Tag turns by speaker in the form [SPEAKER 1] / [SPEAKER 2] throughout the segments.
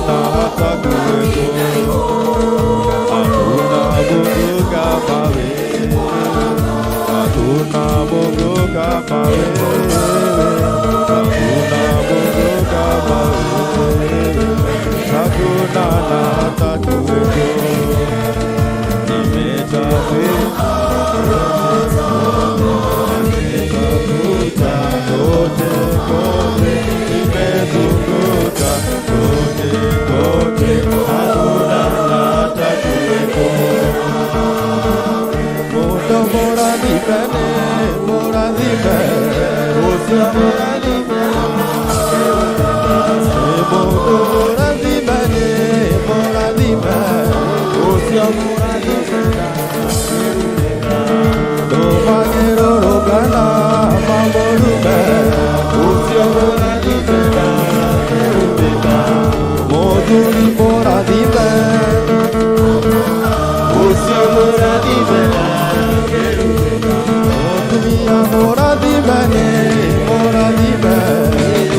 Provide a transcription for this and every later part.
[SPEAKER 1] na hata kuweko. Hakuna Mungu kama wewe, hakuna Mungu kama wewe, hakuna Mungu kama wewe, hakuna na hata kuweko. Nimetafuta, nimetafuta kote kote, nimezunguka kote kote, hakuna na hata kuweko. Moto morathimene, morathime, ũcio morathime, moto morathimene, morathime, ũcio morathime. Ndũmagĩrũrũngana mamũrume, ũcio mũrathime, mũthuri mũrathime, ũcio mũrathime, mũtumia mũrathime nĩ mũrathime,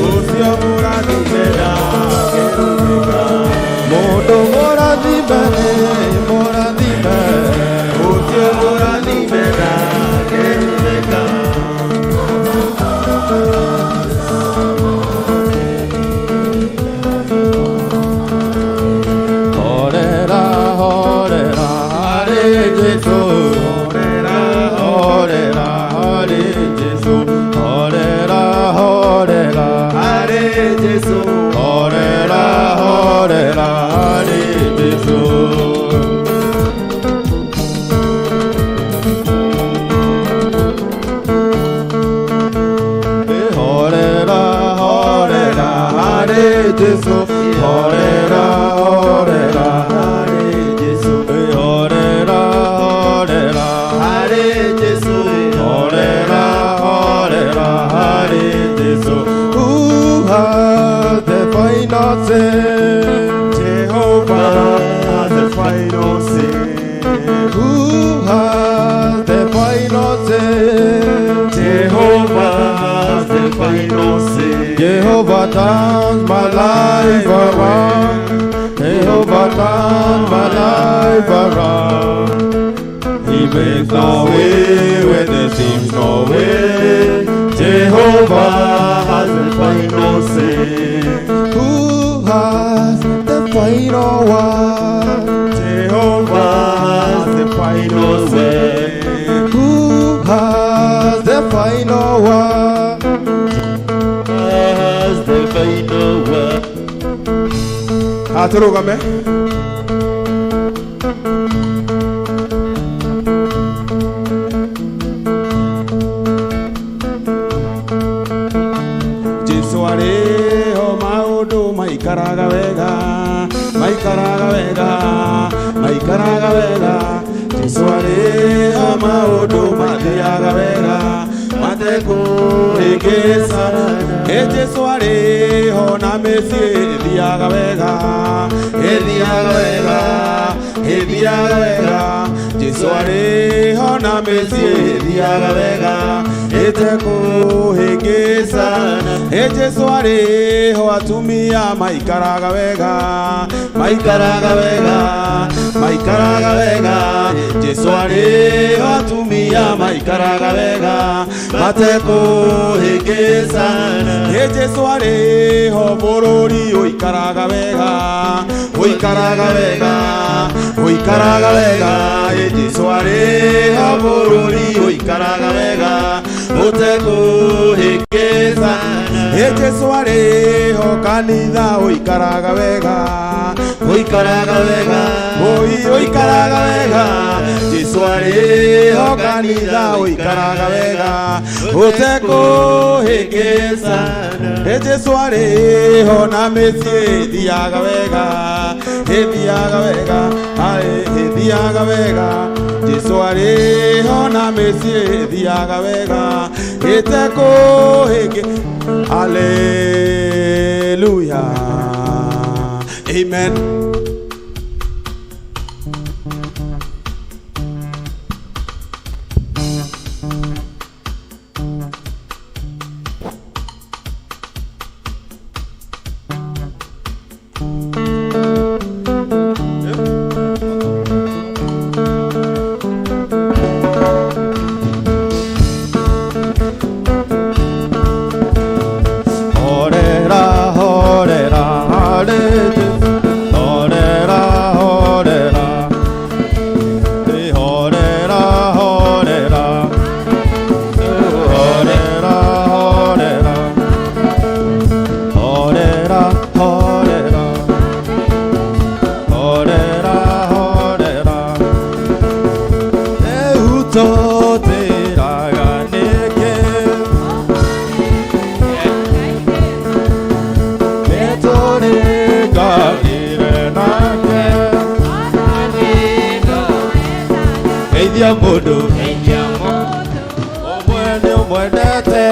[SPEAKER 1] ũcio mũrathime mũndũ mũrathime nĩ mũrathime, ũcio mũrathime. Horera, horera, Hare Jesu. Horera, horera, Hare Jesu. Horera, horera,
[SPEAKER 2] Hare Jesu.
[SPEAKER 1] Horera, horera, Hare Jesu. Horera, horera, Hare Jesu. Horera, horera,
[SPEAKER 2] Hare Jesu.
[SPEAKER 1] Horera, horera,
[SPEAKER 2] Hare Jesu.
[SPEAKER 1] Horera, horera, Hare Jesu. Who has the final say?
[SPEAKER 2] Jehovah has the final say.
[SPEAKER 1] Who has the final say?
[SPEAKER 2] Jehovah has the final say.
[SPEAKER 1] Jehovah turns my life around. Jehovah turns my life around. He makes a way where there seems no way.
[SPEAKER 2] Jehovah has the final say.
[SPEAKER 1] Who has the final word?
[SPEAKER 2] Jehovah has the final say.
[SPEAKER 1] Who has the final word?
[SPEAKER 2] Has the final word.
[SPEAKER 3] Atũrũgame. Jesu arĩ ho maũndũ maikaraga wega, maikaraga wega, maikaraga wega. Jesu arĩ ho maũndũ mathiaga wega, matekũhĩngĩca. Ĩ Jesu arĩ ho na mĩciĩ ĩthiaga wega, ĩthiaga wega, ĩthiaga wega. Jesu arĩ ho na mĩciĩ ĩthiaga wega, ĩtekũhĩngĩca. Ĩ Jesu arĩ ho atumia maikaraga wega, maikaraga wega, maikaraga wega. Jesu arĩ ho atumia maikaraga wega, matekũhĩngĩca. Ĩ Jesu arĩ ho bũrũri ũikaraga wega, ũikaraga wega, ũikaraga wega. Ĩ Jesu arĩ ho bũrũri ũikaraga wega, ũtekũhĩngĩca. Ĩ Jesu arĩ ho kanitha ũikaraga wega, ũikaraga wega, oi ũikaraga wega. Jesu arĩ ho kanitha ũikaraga wega, ũtekũhĩngĩca. Ĩ Jesu arĩ ho na mĩciĩ ĩthiaga wega, ĩthiaga wega, aĩ ĩthiaga wega. Jesu arĩ ho na mĩciĩ ĩthiaga wega, ĩtekũhĩngĩ. Hallelujah. Amen.
[SPEAKER 2] Mũndũ.
[SPEAKER 1] Ũmwe nĩ ũmwendete,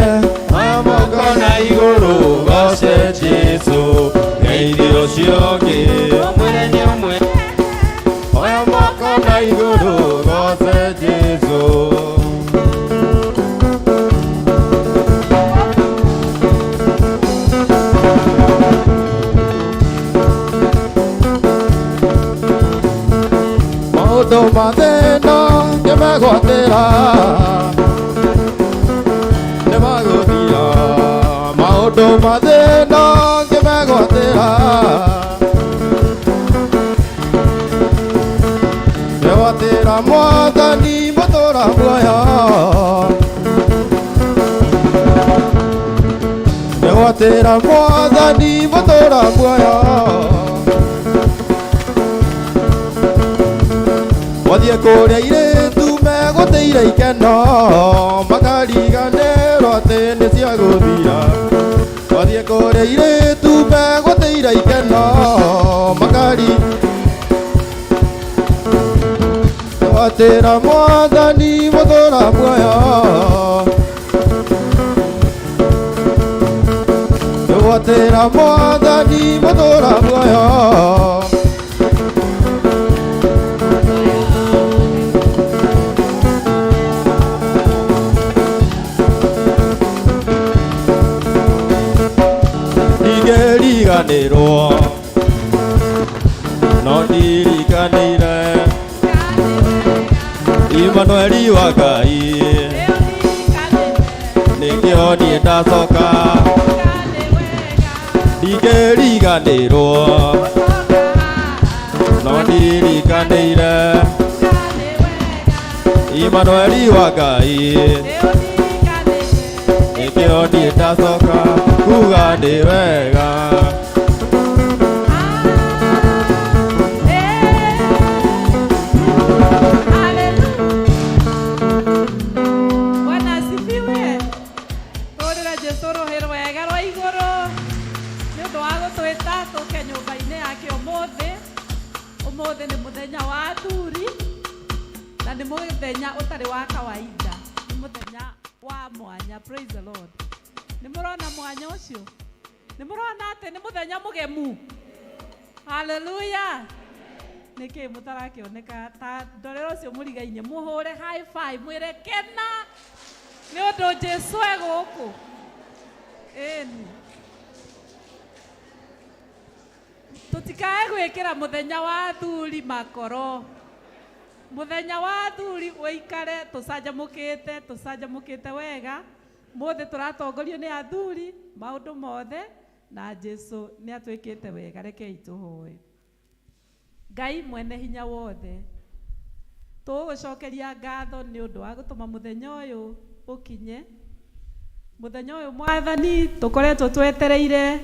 [SPEAKER 1] amoko na igũrũ goce Jesu, geithia ũcio ũngĩ.
[SPEAKER 2] Ũmwĩre nĩ ũmwe.
[SPEAKER 1] Oya moko na igũrũ goce Jesu. Maũndũ ma thĩna nĩmegwatĩra, nĩmagũthira. Maũndũ ma thĩna nĩmegwatĩra, nĩgwatĩra Mwathani mũtũra muoyo, nĩgwatĩra Mwathani mũtũra muoyo. Wathiĩ kũrĩa irĩtu megũtĩire ikeno, makariganĩrwo atĩ nĩ cia gũthira. Wathiĩ kũrĩa irĩtu megũtĩire ikeno, makari gwatĩra Mwathani mũtũra muoyo, gwatĩra Mwathani mũtũra muoyo. Ndingĩriganĩrwo, no ndirikanĩire Imanueli wa Ngai, nĩkĩo niĩ ndacoka. Ndingĩriganĩrwo, no ndirikanĩire Imanueli wa Ngai, nĩkĩo niĩ ndacoka kuga nĩ wega.
[SPEAKER 4] Bwana asifiwe. Tũrĩre Jesũ rũhĩ rwega rwa igũrũ nĩ ũndũ wa gũtwĩta tũke nyũmba-inĩ yake ũmũthĩ. Ũmũthĩ nĩ mũthenya wa athuri na nĩ mũthenya ũtarĩ wa kawaida, nĩ mũthenya wa mwanya. Praise the Lord. Nĩ mũrona mwanya ũcio? Nĩ mũrona atĩ nĩ mũthenya mũgemu? Haleluya. Nĩkĩ mũtarakĩoneka ta ndorera ũcio mũrigainie, mũhũre high five, mwĩre kena nĩ ũndũ Jesu e gũkũ. Ĩni tũtikae gwĩkĩra mũthenya wa athuri makoro. Mũthenya wa athuri ũikare tũcanjamũkĩte, tũcanjamũkĩte wega. Mũthĩ tũratongorio nĩ athuri maũndũ mothe, na Jesu nĩ atwĩkĩte wega. Rekei tũhoe. Ngai mwene hinya wothe, tũgũgũcokeria ngatho nĩ ũndũ wa gũtũma mũthenya ũyũ ũkinye. Mũthenya ũyũ Mwathani tũkoretwo twetereire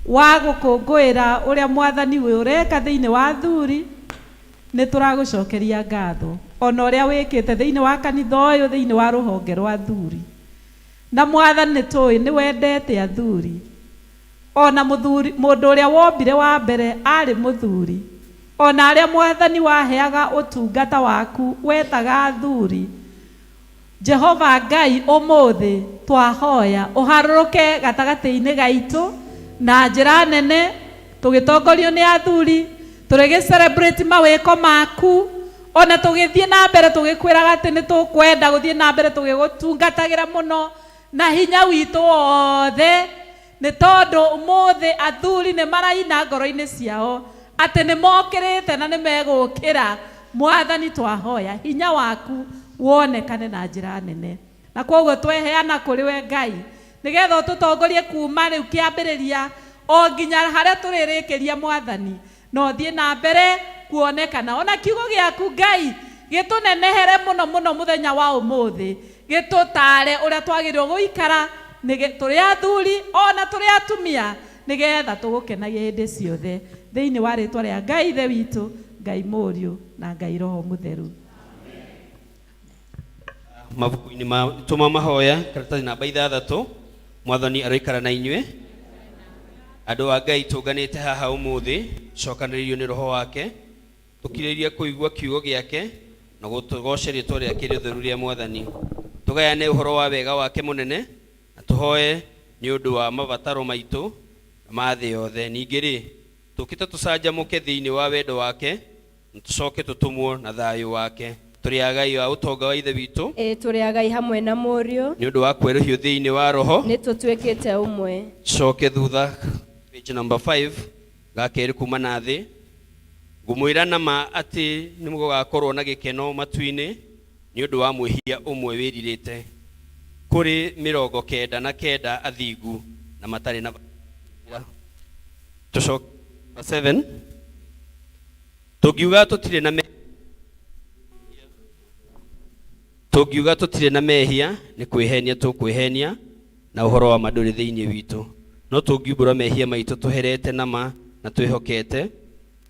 [SPEAKER 4] wa gũkũngũĩra ũrĩa Mwathani wĩ ũreka thĩinĩ wa athuri. Nĩ tũragũcokeria ngatho ona ũrĩa wĩkĩte thĩinĩ wa kanitha ũyũ, thĩinĩ wa rũhonge rwa athuri. Na Mwathani nĩ tũĩ nĩ wendete athuri. Ona mũthuri, mũndũ ũrĩa wombire wa mbere arĩ mũthuri. Ona arĩa Mwathani waheaga ũtungata waku wetaga athuri. Jehova Ngai, ũmũthĩ twahoya ũharũrũke gatagatĩ-inĩ gaitũ na njĩra nene, tũgĩtongorio nĩ athuri, tũrĩgĩ celebrate mawĩko maku, ona tũgĩthiĩ na mbere tũgĩkwĩraga atĩ nĩ tũkwenda gũthiĩ na mbere tũgĩgũtungatagĩra mũno na hinya witũ wothe, nĩ tondũ ũmũthĩ athuri nĩ maraina ngoro-inĩ ciao atĩ nĩ mokĩrĩte na nĩ megũkĩra. Mwathani twahoya hinya waku wonekane na njĩra nene, na koguo tweheana kũrĩ we Ngai, nĩgetha ũtũtongorie kuma rĩu kĩambĩrĩria o nginya harĩa tũrĩrĩkĩria. Mwathani, na ũthiĩ na mbere kuonekana, ona kiugo gĩaku Ngai gĩtũnenehere mũno mũno mũthenya wa ũmũthĩ, gĩtũtare ũrĩa twagĩrĩirwo gũikara tũrĩ athuri ona tũrĩ atumia, nĩgetha tũgũkenagie hĩndĩ ciothe, thĩinĩ wa rĩtwa rĩa Ngai Ithe witũ, Ngai Mũriũ na Ngai Roho Mũtheru.
[SPEAKER 2] Mabuku-inĩ ma tũma mahoya karatathi namba 6. Mwathani aroikara na inyuĩ. Andũ a Ngai, tũnganĩte haha ũmũthĩ cokanĩrĩirio nĩ Roho wake, tũkirĩrĩrie kũigua kiugo gĩake. Na gũtũgoce rĩtwa rĩake rĩtheru rĩa Mwathani. Tũgayane ũhoro wa wega wake mũnene na tũhoe nĩ ũndũ wa mabataro maitũ na ma thĩ yothe. Ningĩ rĩ, tũkĩte tũcanjamũke thĩinĩ wa wendo wake na tũcoke tũtũmwo na thayũ wake. Tũrĩ agai a ũtonga wa Ithe witũ.
[SPEAKER 5] Ĩĩ tũrĩ agai hamwe na Mũriũ.
[SPEAKER 2] Nĩ ũndũ wa kwerũhio thĩinĩ wa Roho.
[SPEAKER 5] Nĩ tũtuĩkĩte ũmwe.
[SPEAKER 2] Coke thutha page number 5 gakerĩ kuma na thĩ. Ngũmwĩra na ma atĩ nĩ mũgakorwo na gĩkeno matu-inĩ nĩ ũndũ wa mwĩhia ũmwe wĩrirĩte kũrĩ 99 athingu na matarĩ na. Tũcoke 7. Tũngiuga tũtirĩ na tũngiuga tũtirĩ na mehia nĩ kwĩhenia tũkwĩhenia na ũhoro wa ma ndũrĩ thĩinĩ witũ. No tũngiumbũra mehia maitũ tũherete na ma na twĩhokete,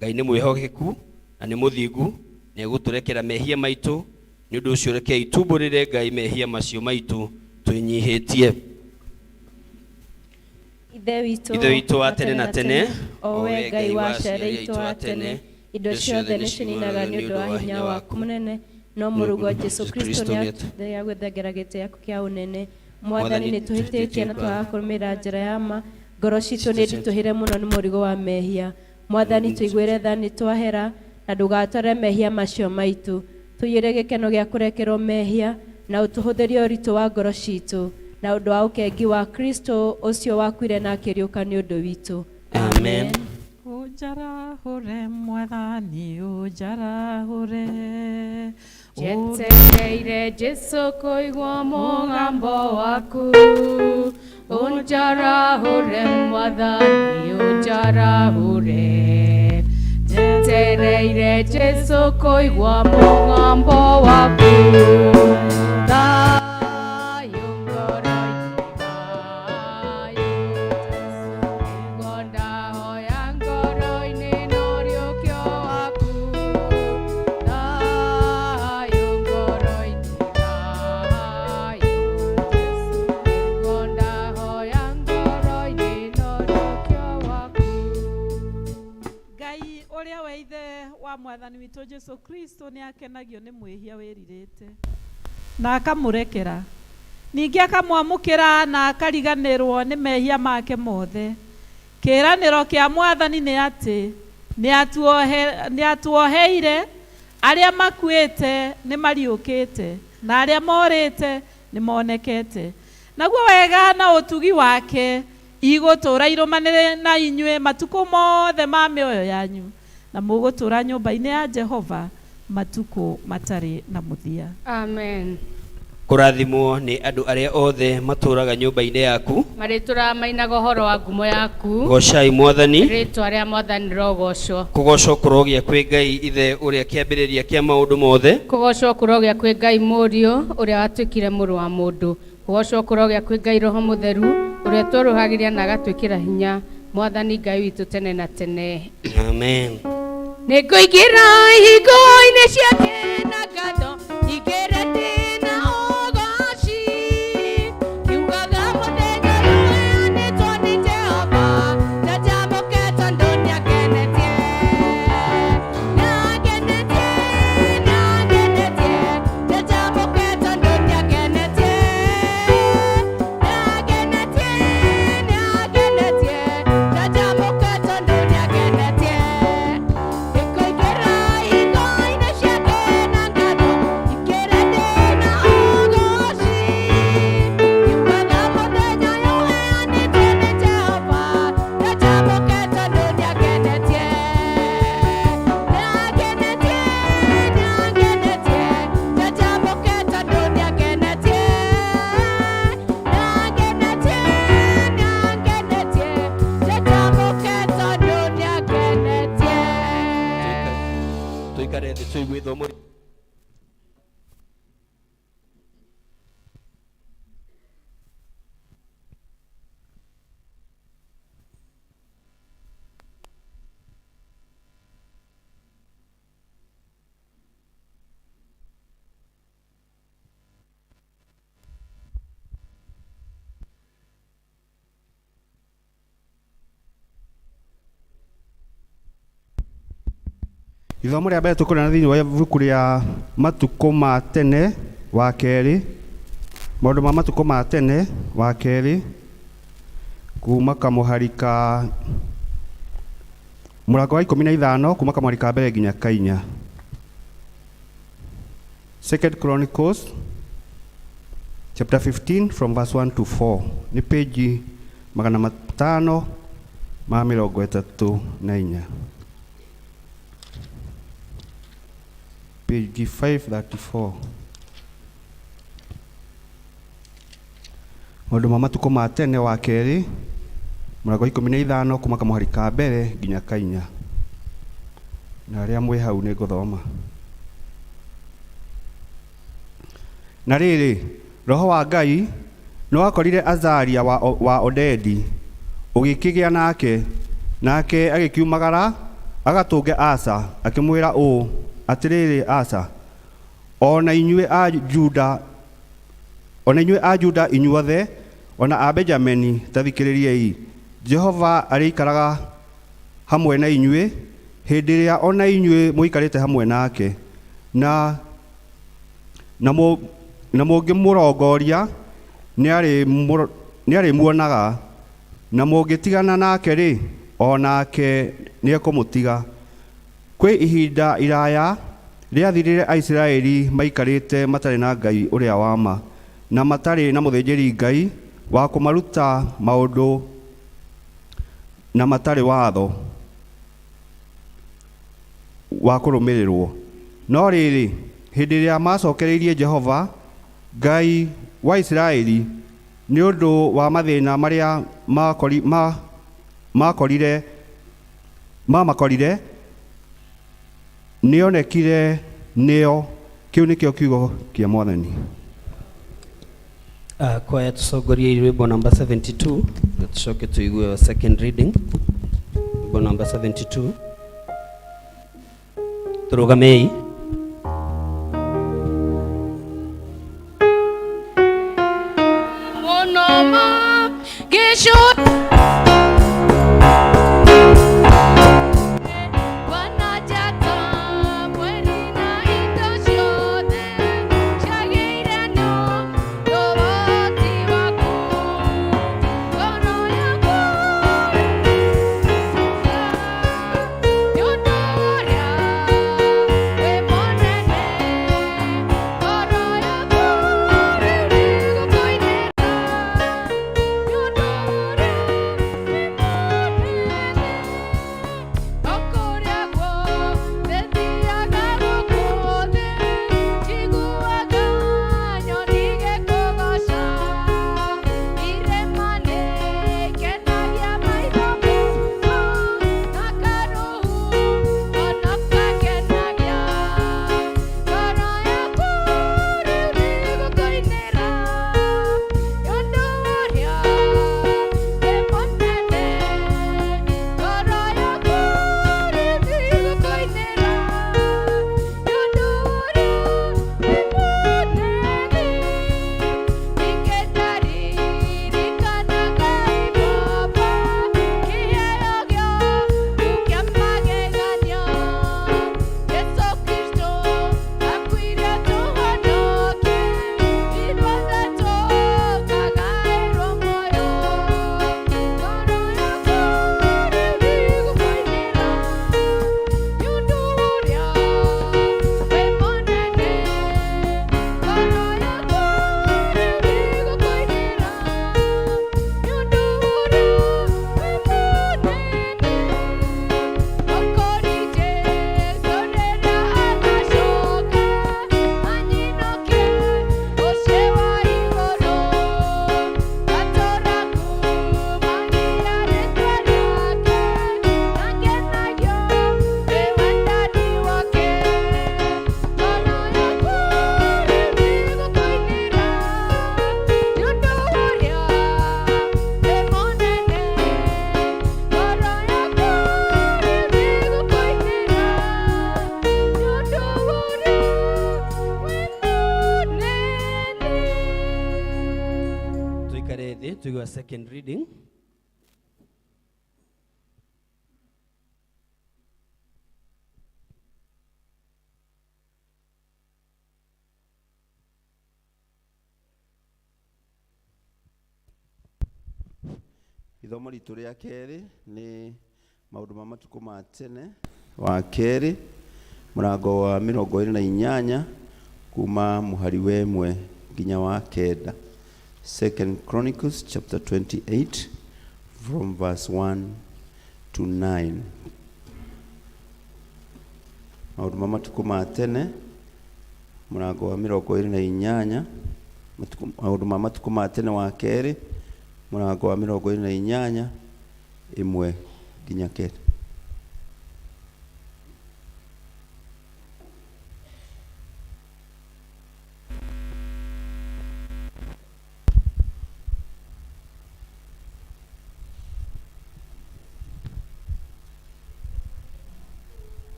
[SPEAKER 2] Ngai nĩ mwĩhokeku na nĩ mũthingu, nĩ egũtũrekera mehia maitũ. Nĩ ũndũ ũcio rekei tumbũrĩre Ngai mehia macio maitũ twĩnyihĩtie.
[SPEAKER 5] Ithe
[SPEAKER 2] witũ wa tene na tene,
[SPEAKER 5] o we Ngai wa aciari aitũ a tene, indo ciothe nĩcininaga nĩ ũndũ wa hinya waku mũnene, no mũrũguo Jesũ Kristo nĩagwĩthengera gĩtĩ gĩaku kĩa ũnene. Mwathani, nĩ tũhĩtĩtie na twaga kũrũmĩrĩra njĩra ya ma, ngoro citũ nĩ nditũhĩre mũno nĩ mũrigo wa mehia. Mwathani, tũiguĩre tha nĩ twahera, na ndũgatware mehia macio maitũ. Tũiyũre gĩkeno gĩa kũrekerwo mehia, na ũtũhũthĩrie ũritũ wa ngoro citũ, na ũndũ wa ũkengi wa Kristo ũcio wakuire na akĩriũka nĩ ũndũ witũ.
[SPEAKER 2] Amen.
[SPEAKER 4] Ũnjarahũre Mwathani, ũnjarahũre.
[SPEAKER 6] Njetereire Jesũ kũigua mũgambo waku. Ũnjarahũre Mwathani, ũnjarahũre. Njetereire Jesũ kũigua mũgambo waku. Thayũ ngoro-inĩ, thayũ. Nĩguo ndahoya ngoro-inĩ na ũriũkio waku. Thayũ ngoro-inĩ, thayũ. Nĩguo ndahoya ngoro-inĩ na ũriũkio waku.
[SPEAKER 4] Ngai ũrĩa we Ithe wa Mwathani witũ Jesũ Kristo nĩ akenagio nĩ mwĩhia wĩrirĩte na akamũrekera, ningĩ akamwamũkĩra na akariganĩrwo nĩ mehia make mothe. Kĩĩranĩro kĩa Mwathani nĩ atĩ nĩ atuoheire, arĩa makuĩte nĩ mariũkĩte na arĩa morĩte nĩ monekete. Naguo wega na ũtugi wake igũtũũra irũmanĩrĩire na inyuĩ matukũ mothe ma mĩoyo yanyu, na mũgũtũũra nyũmba-inĩ ya Jehova matukũ matarĩ na mũthia.
[SPEAKER 6] Amen.
[SPEAKER 2] Kũrathimwo nĩ andũ arĩa othe matũũraga nyũmba-inĩ yaku.
[SPEAKER 6] Marĩtũraga mainaga ũhoro wa ngumo yaku.
[SPEAKER 2] Gocai Mwathani.
[SPEAKER 6] Rĩtwa rĩa Mwathani rĩrogocwo.
[SPEAKER 2] Kũgocwo kũrogĩa kwĩ Ngai Ithe ũrĩa kĩambĩrĩria kĩa maũndũ mothe.
[SPEAKER 6] Kũgocwo kũrogĩa kwĩ Ngai Mũriũ ũrĩa watuĩkire mũrũ wa mũndũ. Kũgocwo kũrogĩa kwĩ Ngai Roho Mũtheru ũrĩa tũrũhagĩria na agatwĩkĩra hinya. Mwathani Ngai witũ tene na tene.
[SPEAKER 2] Amen.
[SPEAKER 6] Nĩngũingĩra ihingo-inĩ ciake na ngatho, ingĩre ndĩ na ũgooci. Ngiugaga mũthenya ũyũ ũheanĩtwo nĩ Jehova, njanjamũke tondũ nĩangenetie. Nĩangenetie, nĩangenetie, njanjamũke tondũ nĩangenetie. Nĩangenetie, nĩangenetie, njanjamũke tondũ nĩangenetie. Nĩngũingĩra ihingo-inĩ ciake na ngatho, ingĩre ndĩ na ũgooci. Ngiugaga mũthenya ũyũ ũheanĩtwo nĩ Jehova, njanjamũke tondũ nĩangenetie. Nĩangenetie, nĩangenetie, njanjamũke tondũ nĩangenetie. Nĩangenetie, nĩangenetie, njanjamũke tondũ nĩangenetie.
[SPEAKER 2] Tũikare thĩ tũigue ithomo.
[SPEAKER 7] Ithomo rĩa mbere tũkũrĩa thĩinĩ wa ibuku rĩa matukũ ma tene wa kerĩ, maũndũ ma matukũ ma tene wa kerĩ, kuma kamũhari ka mũrango wa 15 kuma kamũhari ka mbere nginya ka 4. Second Chronicles chapter 15 from verse 1 to 4 ni page 534, page 534. Maũndũ ma matukũ ma tene wa kerĩ mũrango 15 kuma kamũhari ka mbere nginya ka 4. Na arĩa mwĩ hau nĩ ngũthoma. Na rĩrĩ, roho wa Ngai nĩwakorire Azaria wa Odedi, ũgĩkĩgĩa nake, nake agĩkiumagara agatũnge Asa, akĩmwĩra ũũ, atĩrĩrĩ Asa, ona inyuĩ a Juda inyuothe, ona a Benjamini, ta thikĩrĩriai. Jehova arĩikaraga hamwe na inyuĩ hĩndĩ ĩrĩa ona inyuĩ mũikarĩte hamwe nake, na mũngĩmũrongoria nĩarĩmuonaga, na mũngĩtigana nake rĩ, o nake nĩekũmũtiga. Kwĩ ihinda iraya rĩathirire Aisiraeli maikarĩte matarĩ na Ngai ũrĩa wa ma, na matarĩ na mũthĩnjĩri Ngai wa kũmaruta maũndũ, na matarĩ watho wa kũrũmĩrĩrwo. No rĩrĩ, hĩndĩ ĩrĩa macokereirie Jehova Ngai wa Isiraeli nĩ ũndũ wa mathĩna marĩa mamakorire, nĩonekire nĩo. Kĩu nĩkĩo kiugo kĩa Mwathani.
[SPEAKER 2] Kwaya tucogorie rwĩmbo number 72 na tucoke tuigue second reading. Rwĩmbo number 72. Tũrũgamei. Tuigua second reading.
[SPEAKER 8] Ithomo ritũ rĩa kerĩ nĩ maũndũ ma matukũ ma tene wa kerĩ mũrango wa 28 kuma mũhari wa 1 nginya wa 9. Second Chronicles chapter 28 from verse 1 to 9. Maũndũ ma matukũ ma tene mũrango wa 28, maũndũ ma matukũ ma tene wa kerĩ mũrango wa 28 1 nginya 9.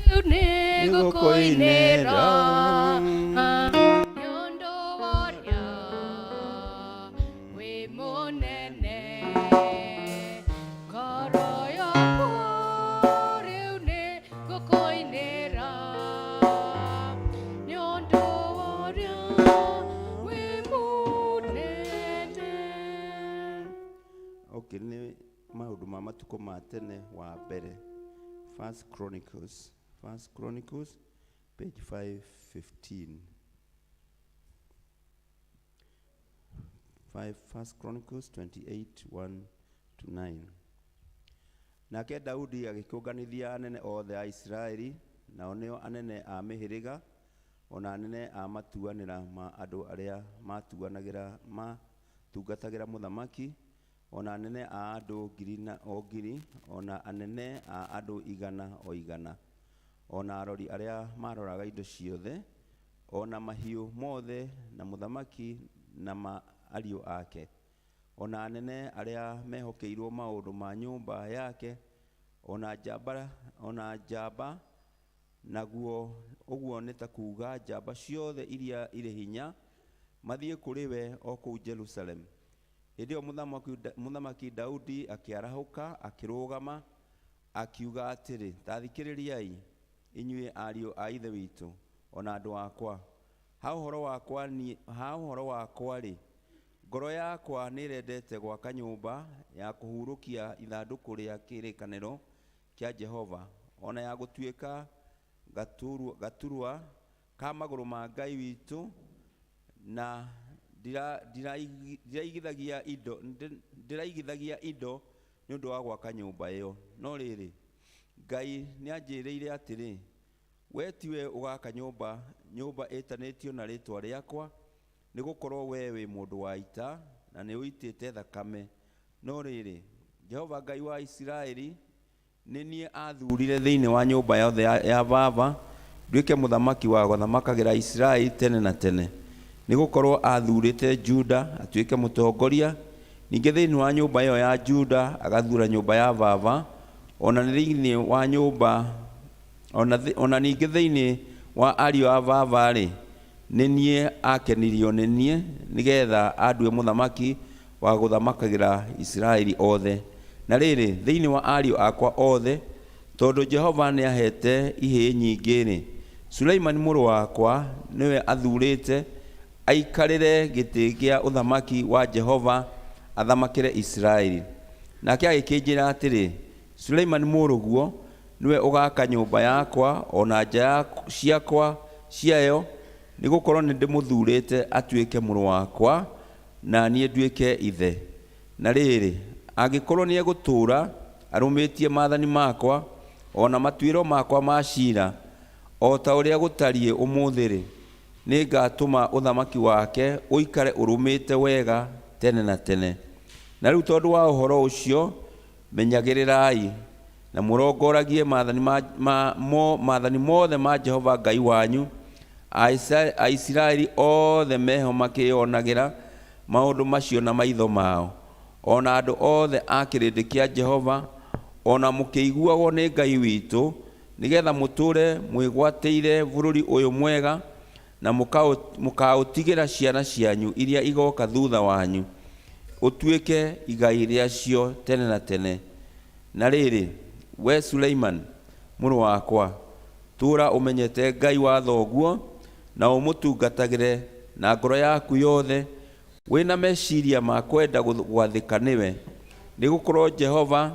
[SPEAKER 6] Rĩu nĩngũkũinĩra nĩ ũndũ wa ũrĩa wĩ mũnene. Ngoro yakwa rĩu nĩngũkũinĩra nĩ ũndũ wa ũrĩa wĩ mũnene.
[SPEAKER 8] Okay, nĩ maũndũ ma matukũ ma tene wa mbere. First Chronicles, First Chronicles page 515. First Chronicles 28 1 to 9. Nake Daudi agĩkĩũnganithia anene othe a Isiraeli, nao nĩo anene a mĩhĩrĩga, ona anene a matuanĩra ma andũ arĩa matuanagĩra matungatagĩra mũthamaki, ona anene a andũ ngiri na o ngiri, ona anene a andũ igana o igana, ona arori arĩa maroraga indo ciothe, ona mahiũ mothe, na mũthamaki na ma ariũ ake, ona anene arĩa mehokeirwo maũndũ ma nyũmba yake, ona njamba, naguo ũguo nĩ ta kuuga njamba ciothe iria irĩ hinya, mathiĩ kũrĩ we o kũu Jerusalem. Hĩndĩ ĩyo mũthamaki Daudi akĩarahũka, akĩrũgama, akiuga atĩrĩ, ta thikĩrĩriai inyuĩ ariũ a ithe witũ, ona andũ akwa. Ha ũhoro wakwa-rĩ, ngoro yakwa nĩĩrendete gwaka nyũmba ya kũhurũkia ithandũkũ rĩa kĩrĩkanĩro kĩa Jehova, ona ya gũtuĩka gaturwa ka magũrũ ma Ngai witũ, na ndĩraigithagia indo nĩ ũndũ wa gwaka nyũmba ĩyo. No rĩrĩ, Ngai nĩanjĩrĩire atĩrĩ, we tiwe ũgaka nyũmba ĩtanĩtio na rĩĩtwa rĩakwa, nĩgũkorwo we wĩ mũndũ wa ita na nĩũitĩte thakame. No rĩrĩ, Jehova Ngai wa Isiraeli nĩ niĩ aathurire thĩinĩ wa nyũmba yothe ya baba nduĩke mũthamaki wa gũthamakagĩra Isiraeli tene na tene, nĩgũkorwo aathurĩte Juda atuĩke mũtongoria, ningĩ thĩinĩ wa nyũmba ĩyo ya Juda agathura nyũmba ya baba, ona thĩinĩ wa nyũmba ona ningĩ thĩinĩ wa ariũ a baba-rĩ, nĩ niĩ akenirio nĩ niĩ, nĩgetha andue mũthamaki wa gũthamakagĩra Isiraeli othe. Na rĩrĩ, thĩinĩ wa ariũ akwa othe, tondũ Jehova nĩahete ihĩĩ nyingĩ-rĩ, Suleimani mũrũ wakwa nĩwe athurĩte aikarĩre gĩtĩ kĩa ũthamaki wa Jehova athamakĩre Isiraeli. Nake agĩkĩnjĩra atĩrĩ, Suleimani mũrũguo nĩwe ũgaka nyũmba yakwa ona nja ciakwa ciayo, nĩgũkorwo nĩndĩmũthurĩte atuĩke mũrũ wakwa na niĩ nduĩke ithe. Na rĩrĩ, angĩkorwo nĩegũtũũra arũmĩtie maathani makwa ona matuĩro makwa ma ciira, o ta ũrĩa gũtariĩ ũmũthĩ-rĩ, nĩngatũma ũthamaki wake ũikare ũrũmĩte wega tene na tene. Na rĩu tondũ wa ũhoro ũcio, menyagĩrĩrai na mũrongoragie maathani mothe ma Jehova Ngai wanyu. Aisiraeli othe meho makĩyonagĩra maũndũ macio na maitho mao, ona andũ othe a kĩrĩndĩ kĩa Jehova, ona mũkĩiguagwo nĩ Ngai witũ, nĩgetha mũtũũre mwĩgwatĩire bũrũri ũyũ mwega, na mũkaũtigĩra ciana cianyu iria igoka thutha wanyu, ũtuĩke igai rĩacio tene na tene. Na rĩrĩ, we Suleiman mũrũ wakwa, tũũra ũmenyete Ngai wa thoguo, na ũmũtungatagĩre na ngoro yaku yothe, wĩna meciria ma kwenda gwathĩka nĩwe, Nĩ gũkorwo Jehova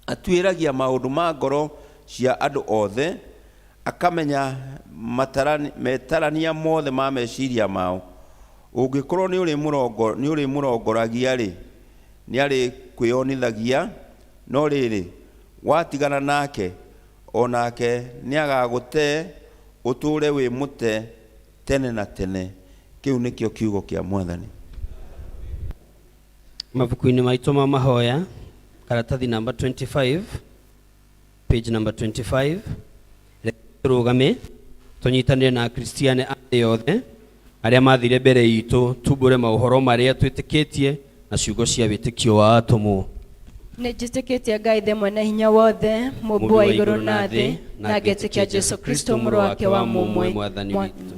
[SPEAKER 8] atuĩragia maũndũ ma ngoro cia andũ othe, akamenya metarania mothe ma meciria mao. Ũngĩkorwo nĩ ũrĩmũrongoragia-rĩ, nĩarĩkwĩonithagia, no rĩrĩ, watigana nake, o nake nĩagagũte ũtũũre wĩ mũte tene na tene. Kĩu nĩkĩo kiugo kĩa Mwathani.
[SPEAKER 2] Mabuku-inĩ maitũ ma mahoya, karatathi namba 25, page number 25, reke tũrũgame tũnyitanĩre na Akristiano a thĩ yothe arĩa mathire mbere itũ, tumbũre maũhoro marĩa twĩtĩkĩtie na ciugo cia wĩtĩkio wa atũmwo.
[SPEAKER 5] Nĩ njĩtĩkĩtie Ngai Ithe mwene hinya wothe, mũmbi wa igũrũ na thĩ, na ngetĩkia Jesu Kristo mũrũ wake wa mũmwe,
[SPEAKER 2] Mwathani witũ,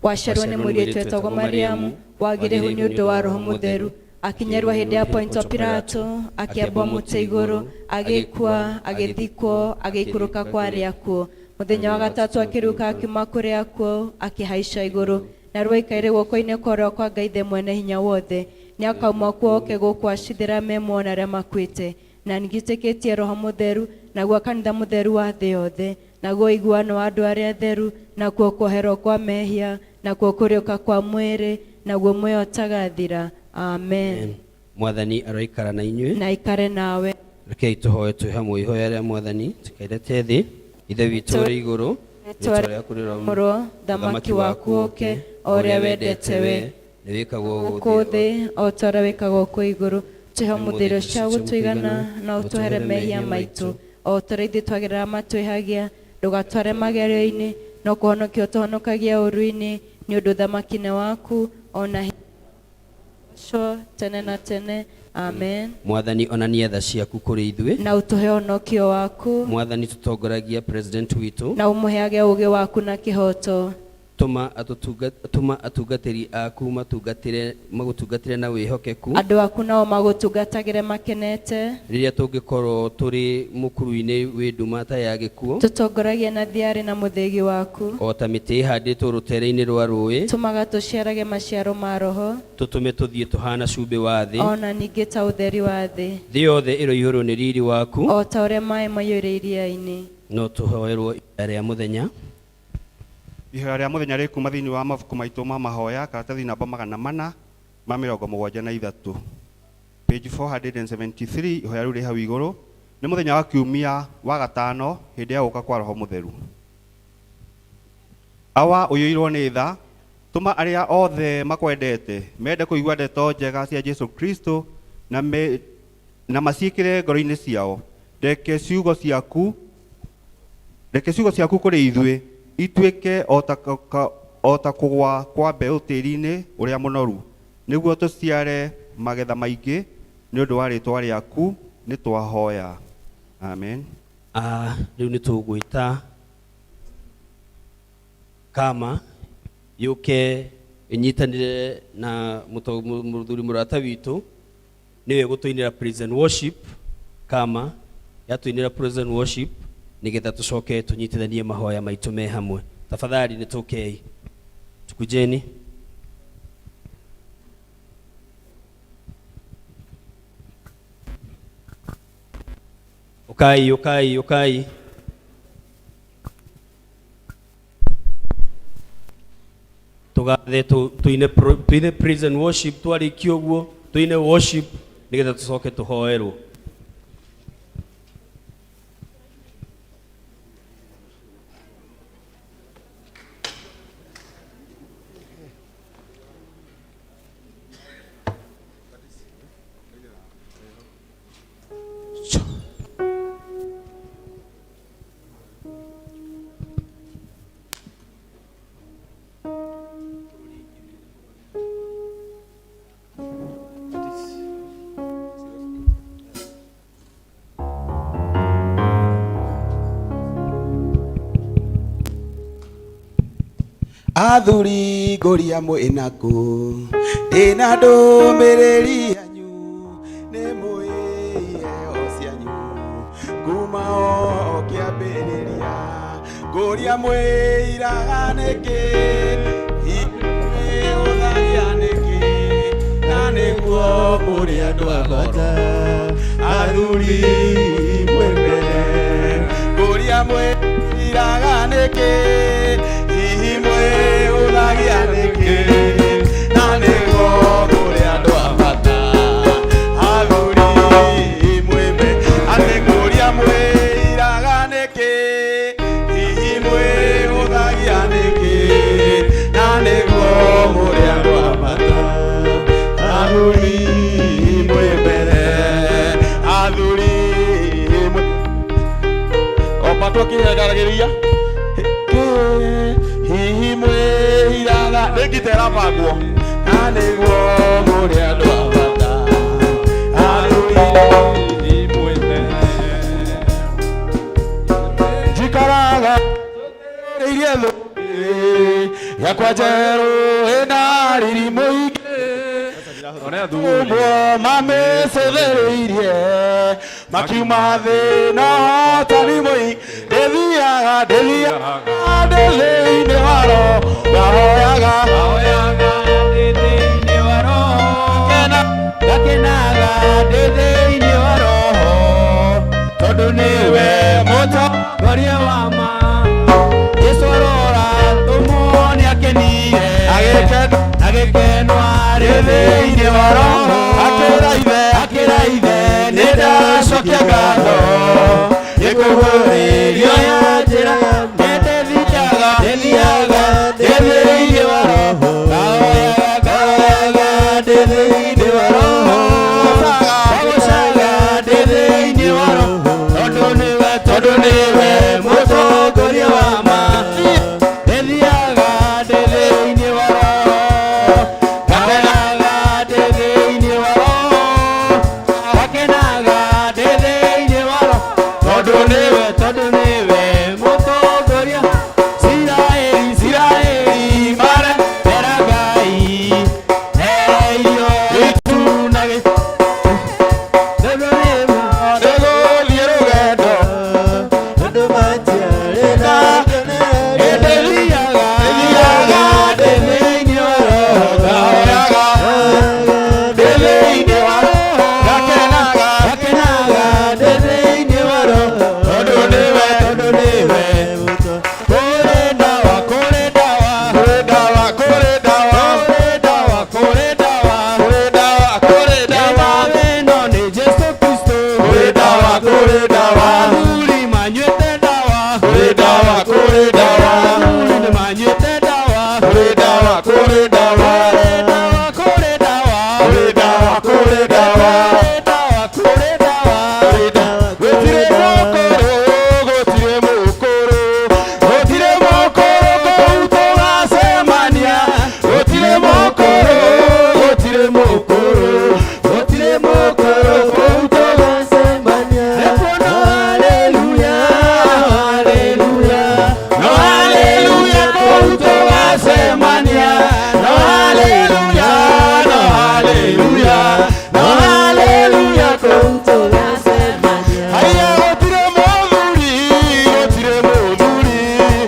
[SPEAKER 5] waciarwo nĩ mũirĩtu wetagwo Mariamu, wagire ihu nĩ ũndũ wa Roho Mũtheru, akinyerwo hĩndĩ ya Pontio Pilato, akĩambwo mũtĩ igũrũ, agĩkua, agĩthikwo, agĩikũrũka kwa arĩa akuũ. Mũthenya wa gatatũ akĩriũka akiuma kũrĩ akuũ, akĩhaica igũrũ, narĩo aikaire guoko-inĩ kwa ũrĩo kwa Ngai Ithe mwene hinya wothe. Nĩakauma kuo oke gũkũ acithĩra me muoyo na arĩa makuĩte. Na nĩngĩtĩkĩtie Roho Mũtheru, naguo kanitha mũtheru wa thĩ yothe, naguo ũiguano wa andũ arĩa atheru, nakuo kuoherwo kwa mehia, nakuo kũriũka kwa mwĩrĩ, naguo muoyo ũtagathira. Amen.
[SPEAKER 2] Mwathani aroikara na inyuĩ.
[SPEAKER 5] Na aikare nawe.
[SPEAKER 2] Rekei tũhoe twĩ hamwe ihoya rĩa Mwathani tũkairete thĩ. Ithe witũ ũrĩ igũrũ, rĩĩtwa rĩaku
[SPEAKER 5] rĩroamũrwo, thamaki waku ũke, o ũrĩa wendete we
[SPEAKER 2] nĩ wĩkagwo
[SPEAKER 5] gũkũ thĩ o ta ũrĩa wĩkagwo kũu igũrũ. Tũhe ũmũthĩ irio cia gũtũigana, na ũtũhere mehia maitũ o ta ũrĩa ithuĩ twagĩrĩra matwĩhagia, ndũgatware magerio-inĩ, no kũhonokia ũtũhonokagia ũũru-inĩ, nĩ ũndũ ũthamaki nĩ waku, o na hinya tene na tene. Amen.
[SPEAKER 2] Mwathani onania tha ciaku kũrĩ ithuĩ,
[SPEAKER 5] na ũtũhe ũhonokio waku.
[SPEAKER 2] Mwathani tũtongoragia president witũ,
[SPEAKER 5] na ũmũheage ũũgĩ waku na kĩhooto.
[SPEAKER 2] Tũma atungatĩri aku magũtungatĩre na wĩhokeku,
[SPEAKER 5] andũ aku nao magũtungatagĩre makenete.
[SPEAKER 2] Rĩrĩa tũngĩkorwo tũrĩ mũkuru-inĩ wĩ nduma ta ya gĩkuũ,
[SPEAKER 5] tũtongoragie na thiarĩ na mũthĩgi waku,
[SPEAKER 2] o ta mĩtĩ ĩhandĩtwo rũtere-inĩ rwa rũĩ,
[SPEAKER 5] tũmaga tũciarage maciaro ma Roho,
[SPEAKER 2] tũtũme tũthiĩ tũhana cumbĩ wa thĩ,
[SPEAKER 5] ona ningĩ ta ũtheri wa thĩ.
[SPEAKER 2] Thĩ yothe ĩroihũrwo nĩ riri waku,
[SPEAKER 5] o ta ũrĩa maĩ maiyũire iria-inĩ.
[SPEAKER 2] No tũhoerwo ihoya rĩa mũthenya.
[SPEAKER 7] Ihoya rĩa mũthenya rĩkuma thĩinĩ wa mabuku maitũ ma mahoya, karatathi namba 473, page 473. Ihoya rĩu rĩ hau igũrũ. Nĩ mũthenya wa kiumia wa gatano hĩndĩ ya gũka kwa Roho Mũtheru. Awa ũiyũirwo nĩ tha, tũma arĩa othe makwendete mende kũigua ndeto njega cia Jesu Kristo na maciĩkĩre ngoro-inĩ ciao. Reke ciugo ciaku kũrĩ ithuĩ ituĩke o ta kũgwa kwa mbeũ tĩĩri-inĩ ũrĩa mũnoru, nĩguo tũciare magetha maingĩ nĩ ũndũ wa rĩĩtwa rĩaku nĩ twahoya. Amen.
[SPEAKER 2] Rĩu nĩ tũgwĩta kama yũke ĩnyitanĩre na mũthuri mũrata witũ, nĩwe gũtũinĩra praise and worship. Kama yatũinĩra praise and worship nĩgetha tũcoke tũnyitithanie mahoya maitũ me hamwe. Tafadhali nĩ tũkei, tukujeni. Ukai, ukai, ukai. Tũgathe tuine praise and worship, twarĩkia ũguo tuine worship nĩgetha tũcoke tũhoerwo.
[SPEAKER 3] Athuri ngũria mwĩnaku, ndĩna ndũmĩrĩri yanyu, nĩ mũĩ iheo cianyu kuma o kĩambĩrĩria. Ngũria mwĩiraga nĩkĩ, mwĩhũthagia nĩkĩ, na nĩguo mũrĩ andũ a bata. Athuri mwĩ mbere ngũria mwĩiraga nĩkĩ hihi mwĩhũthagia nĩkĩ na nĩguo kũrĩ andũ a bata athuri mwĩ mbere atĩ ngũria mwĩiraga nĩkĩ hihi mwĩhũthagia nĩkĩ na nĩguo mũrĩ andũ a bata athuri mwĩ mbere athuri mwĩ opatwo kĩhegaragĩria hihi mwĩiraga nĩ ngita ĩrabangwo na nĩguo mũrĩ andũ a bata athuri mwĩ mbere njikaraga rĩirie thũ yakwa njerũ ĩna riri mũingĩ ũmwe mamĩcũthĩrĩirie makiuma thĩ na ũhotani mũingĩ ndĩthiaga ndĩthiaga ndĩ thĩinĩ wa roho ngahoyaga
[SPEAKER 1] ndĩ thĩinĩ wa roho ngakenaga ndĩ thĩinĩ wa roho tondũ nĩwe mũtongoria wa ma Jesũ arora tũmwo nĩakenire agĩkenwo arĩ thĩinĩ wa roho
[SPEAKER 3] akĩra ithe
[SPEAKER 1] akĩra ithe nĩ ndacokia ngatho nĩ kũhũrĩrio ya njĩra ndĩthiaga ndĩthiaga ndĩ thĩinĩ wa roho ngahoyaga ngahoyaga ndĩ thĩinĩ wa roho ngagocaga ndĩ thĩinĩ wa roho tondũ nĩwe tondũ nĩwe mũtongoria wa ma ndĩthiaga ndĩ thĩinĩ wa roho ngakenaga ndĩ thĩinĩ wa roho ngakenaga ndĩ thĩinĩ wa roho tondũ nĩwe tondũ nĩwe mũtongoria Isiraeli Isiraeli marembera Ngai ereirio itu na gĩ tondũ nĩwe
[SPEAKER 3] nĩgũthiĩ rũgendo
[SPEAKER 9] Andũ matiarĩ na
[SPEAKER 1] ndĩthiaga ndĩthiaga ndĩ thĩinĩ wa roho
[SPEAKER 3] ngahoyaga
[SPEAKER 1] ndĩ thĩinĩ wa roho
[SPEAKER 3] ngakenaga
[SPEAKER 1] ngakenaga ndĩ thĩinĩ wa roho tondũ nĩwe tondũ nĩwe kũrĩ ndawa kũrĩ ndawa
[SPEAKER 3] kũrĩ ndawa kũrĩ ndawa
[SPEAKER 1] kũrĩ ndawa kũrĩ ndawa
[SPEAKER 3] kũrĩ ndawa kũrĩ ndawa
[SPEAKER 1] ndawa ĩno nĩ Jesũ Kristo
[SPEAKER 3] kũrĩ ndawa kũrĩ ndawa
[SPEAKER 1] athuri manyuĩte ndawa
[SPEAKER 3] kũrĩ ndawa kũrĩ ndawa
[SPEAKER 1] athuri nĩ manyuĩte ndawa
[SPEAKER 3] kũrĩ ndawa kũrĩ ndawa
[SPEAKER 1] kũrĩ ndawa
[SPEAKER 3] kũrĩ ndawa kũrĩ ndawa
[SPEAKER 1] kũrĩ ndawa kũrĩ ndawa
[SPEAKER 3] kũrĩ ndawa gũtirĩ mũkũrũ gũtirĩ mũkũrũ gũtirĩ mũkũrũ kũu tũgacemania gũtirĩ mũkũrũ gũtirĩ mũkũrũ
[SPEAKER 1] gũtirĩ mũkũrũ kũu
[SPEAKER 9] tũgacemania.
[SPEAKER 1] Nĩkuona haleluya haleluya
[SPEAKER 3] no haleluya kũu tũgacemania no haleluya no haleluya no haleluya kũu
[SPEAKER 9] Tũgacemania.
[SPEAKER 3] haiya gũtirĩ mũthuri gũtirĩ mũthuri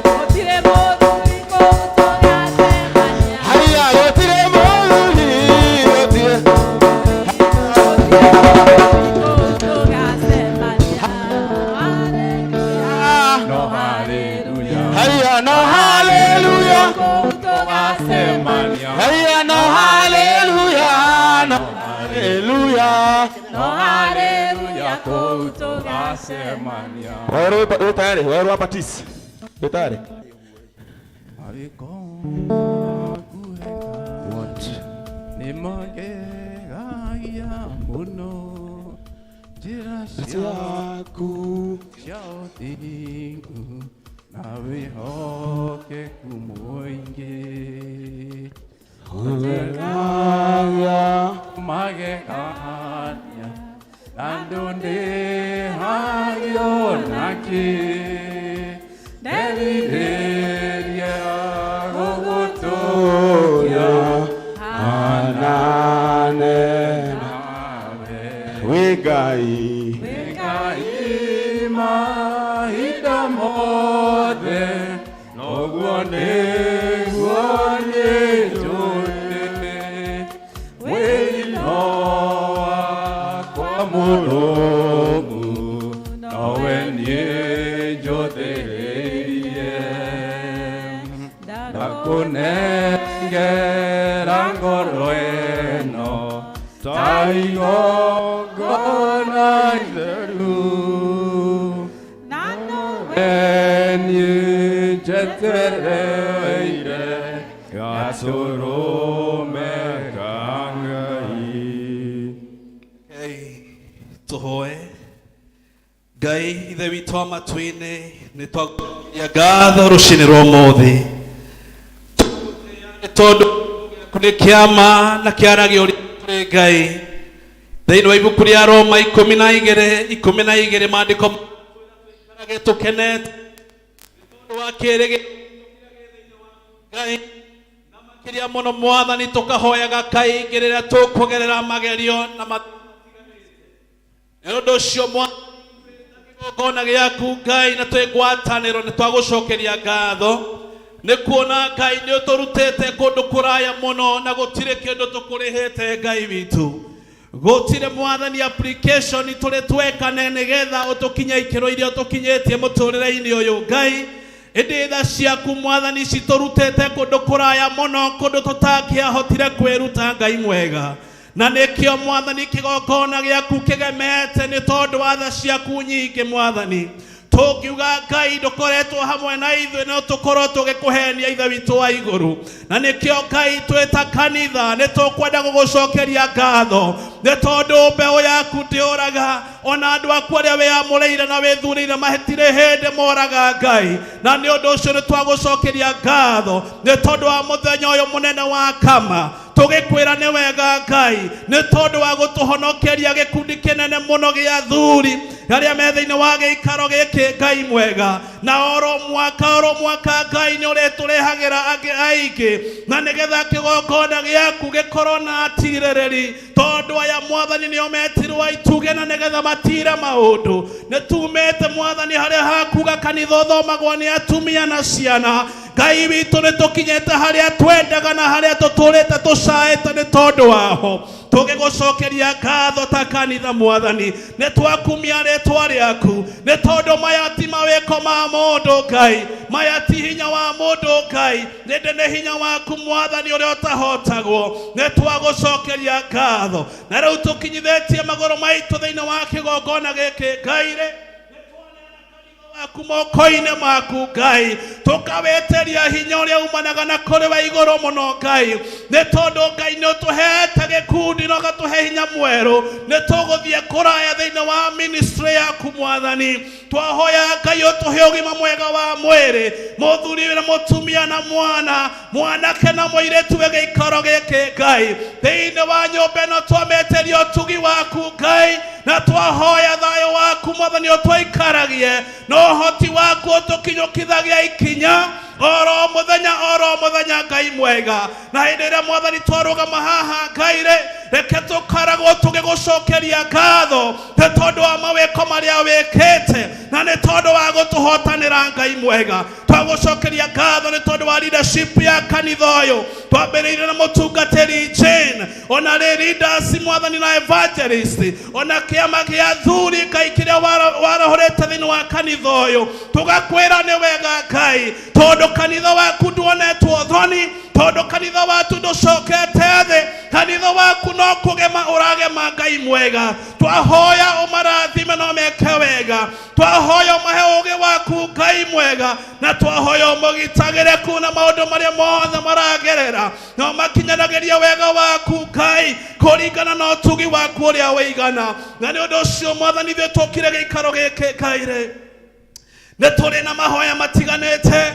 [SPEAKER 4] Gũtirĩ mũthuri kũu tũgacemania.
[SPEAKER 3] haiya gũtirĩ mũthuri gũtirĩ
[SPEAKER 4] Kũu tũgacemania. Haleluya.
[SPEAKER 1] no haleluya
[SPEAKER 3] haiya no haleluya
[SPEAKER 4] Kũu tũgacemania.
[SPEAKER 3] haiya no haleluya no haleluya
[SPEAKER 4] No haleluya kũu tũgacemania.
[SPEAKER 3] werũ wĩ tayari werũ wa batisi wĩ tayari
[SPEAKER 1] Nĩmagegagia mũno njĩra
[SPEAKER 3] ciaku
[SPEAKER 1] cia ũthingu na wĩhokeku mũingĩ magegania na ndũndĩhagio nakĩ nderirĩria gũgũtũũria
[SPEAKER 3] anane
[SPEAKER 1] nawe
[SPEAKER 3] wĩ Ngai
[SPEAKER 1] Ngai mahinda mothe noguo nĩguo nĩnjũĩ wĩino wakwa Mũrũmu nowe niĩ njũthĩrĩirie ndakũnengera ngoro ĩno ta igongona itheru nowe niĩ njetereire gatũrũme ka Ngai.
[SPEAKER 10] Ngai tũhoe. Ngai Ithe witũ wa matu-inĩ, nĩ twagũcokeria ngatho rũcinĩ rwa ũmũthĩ nĩ tondũ nĩ kĩama na kĩaragia ũrĩa kũrĩ Ngai. Thĩinĩ wa ibuku rĩa Roma 12:12, maandĩko maikarage tũkenete nĩ tondũ wa kĩĩrĩgĩrĩro Ngai, na makĩria mũno Mwathani tũkahoyaga kaingĩ rĩrĩa tũkũgerera magerio na nĩ ũndũ ũcio Mwathani kĩgongona gĩaku Ngai na twĩ ngwatanĩro nĩ twagũcokeria ngatho nĩ kuona Ngai nĩ ũtũrutĩte kũndũ kũraya mũno na gũtirĩ kĩndũ tũkũrĩhĩte. Ngai witũ, gũtirĩ Mwathani application tũrĩ twekane nĩgetha ũtũkinye ikĩro iria ũtũkinyĩtie mũtũrĩre-inĩ ũyũ Ngai, ĩndĩ tha ciaku Mwathani citũrutĩte kũndũ kũraya mũno, kũndũ tũtangĩahotire kwĩruta, Ngai mwega. Na nĩkĩo Mwathani kĩgongona gĩaku kĩgemete nĩ tondũ wa tha ciaku nyingĩ. Mwathani, tũngiuga Ngai ndũkoretwo hamwe na ithuĩ, no tũkorwo tũgĩkũhenia, Ithe witũ wa igũrũ. Na nĩkĩo Ngai twĩta kanitha nĩ tũkwenda gũgũcokeria ngatho nĩ tondũ mbeũ yaku ndĩũraga, ona andũ aku arĩa wĩamũrĩire na wĩthurĩire matirĩ hĩndĩ moraga, Ngai. Na nĩ ũndũ ũcio nĩ twagũcokeria ngatho nĩ tondũ wa mũthenya ũyũ mũnene wa kama, tũgĩkwĩra nĩ wega, Ngai, nĩ tondũ wa gũtũhonokeria gĩkundi kĩnene mũno gĩa athuri arĩa me thĩinĩ wa gĩikaro gĩkĩ, Ngai mwega. Na oro mwaka oro mwaka, Ngai, nĩ ũrĩtũrehagĩra angĩ aingĩ na nĩgetha kĩgongona gĩaku gĩkorwo na atirĩrĩri, tondũ aya Mwathani nĩo metirwo ituge na nĩgetha matire maũndũ. Nĩ tumĩte Mwathani harĩa hakuga kanitha ũthomagwo nĩ atumia na ciana. Ngai witũ, nĩ tũkinyĩte harĩa twendaga na harĩa tũtũrĩte tũcaĩte nĩ tondũ waho. Tũgĩgũcokeria ngatho ta kanitha, Mwathani, nĩ twakumia rĩtwa rĩaku nĩ tondũ maya ti mawĩko ma mũndũ, Ngai, maya ti hinya wa mũndũ, Ngai, ĩndĩ nĩ hinya waku Mwathani ũrĩa ũtahotagwo. Nĩ twagũcokeria ngatho na rĩu tũkinyithĩtie magũrũ maitũ thĩinĩ wa kĩgongona gĩkĩ, Ngai rĩ waku moko-inĩ maku, Ngai, tũkawĩtĩria hinya ũrĩa umanaga na kũrĩ wa igũrũ mũno, Ngai, nĩ tondũ Ngai nĩ ũtũhete gĩkundi na ũgatũhe hinya mwerũ. Nĩ tũgũthiĩ kũraya thĩinĩ wa ministry yaku, Mwathani. Twahoya Ngai ũtũhe ũgima mwega wa mwĩrĩ, mũthuri na mũtumia na mwana, mwanake na mũirĩtu we gĩikaro gĩkĩ, Ngai. Thĩinĩ wa nyũmba ĩno twamĩtĩria ũtugi waku, Ngai, na twahoya thayũ waku Mwathani ũtũikaragie na ũhoti waku ũtũkinyũkithagia ikinya oro mũthenya oro mũthenya, Ngai mwega. Na hĩndĩ ĩrĩa Mwathani twarũgama haha, Ngai rĩ, reke tũkaragwo tũgĩgũcokeria ngatho nĩ tondũ wa mawĩko marĩa wĩkĩte na nĩ tondũ wa gũtũhotanĩra, Ngai mwega. Twagũcokeria ngatho nĩ tondũ wa leadership ya kanitha ũyũ, twambĩrĩire na mũtungatĩri Jane, ona rĩ leaders Mwathani na evangelist, ona kĩama gĩa athuri, Ngai, kĩrĩa warahũrĩte thĩinĩ wa kanitha ũyũ. Tũgakwĩra nĩ wega, Ngai, tondũ kanitha waku nduonetwo thoni, tondũ kanitha waku ndũcokete thĩ, kanitha waku no kũgema ũragema. Ngai mwega, twahoya ũmarathime no meke wega, twahoya ũmahe ũũgĩ waku, Ngai mwega, na twahoya ũmũgitagĩre kuna maũndũ marĩa mothe maragerera, no makinyanagĩria wega waku, Ngai, kũringana na ũtugi waku ũrĩa wĩigana. Na nĩ ũndũ ũcio Mwathani, ithuĩ tũkire gĩikaro gĩkĩ, Ngai rĩ, nĩ tũrĩ na mahoya matiganĩte,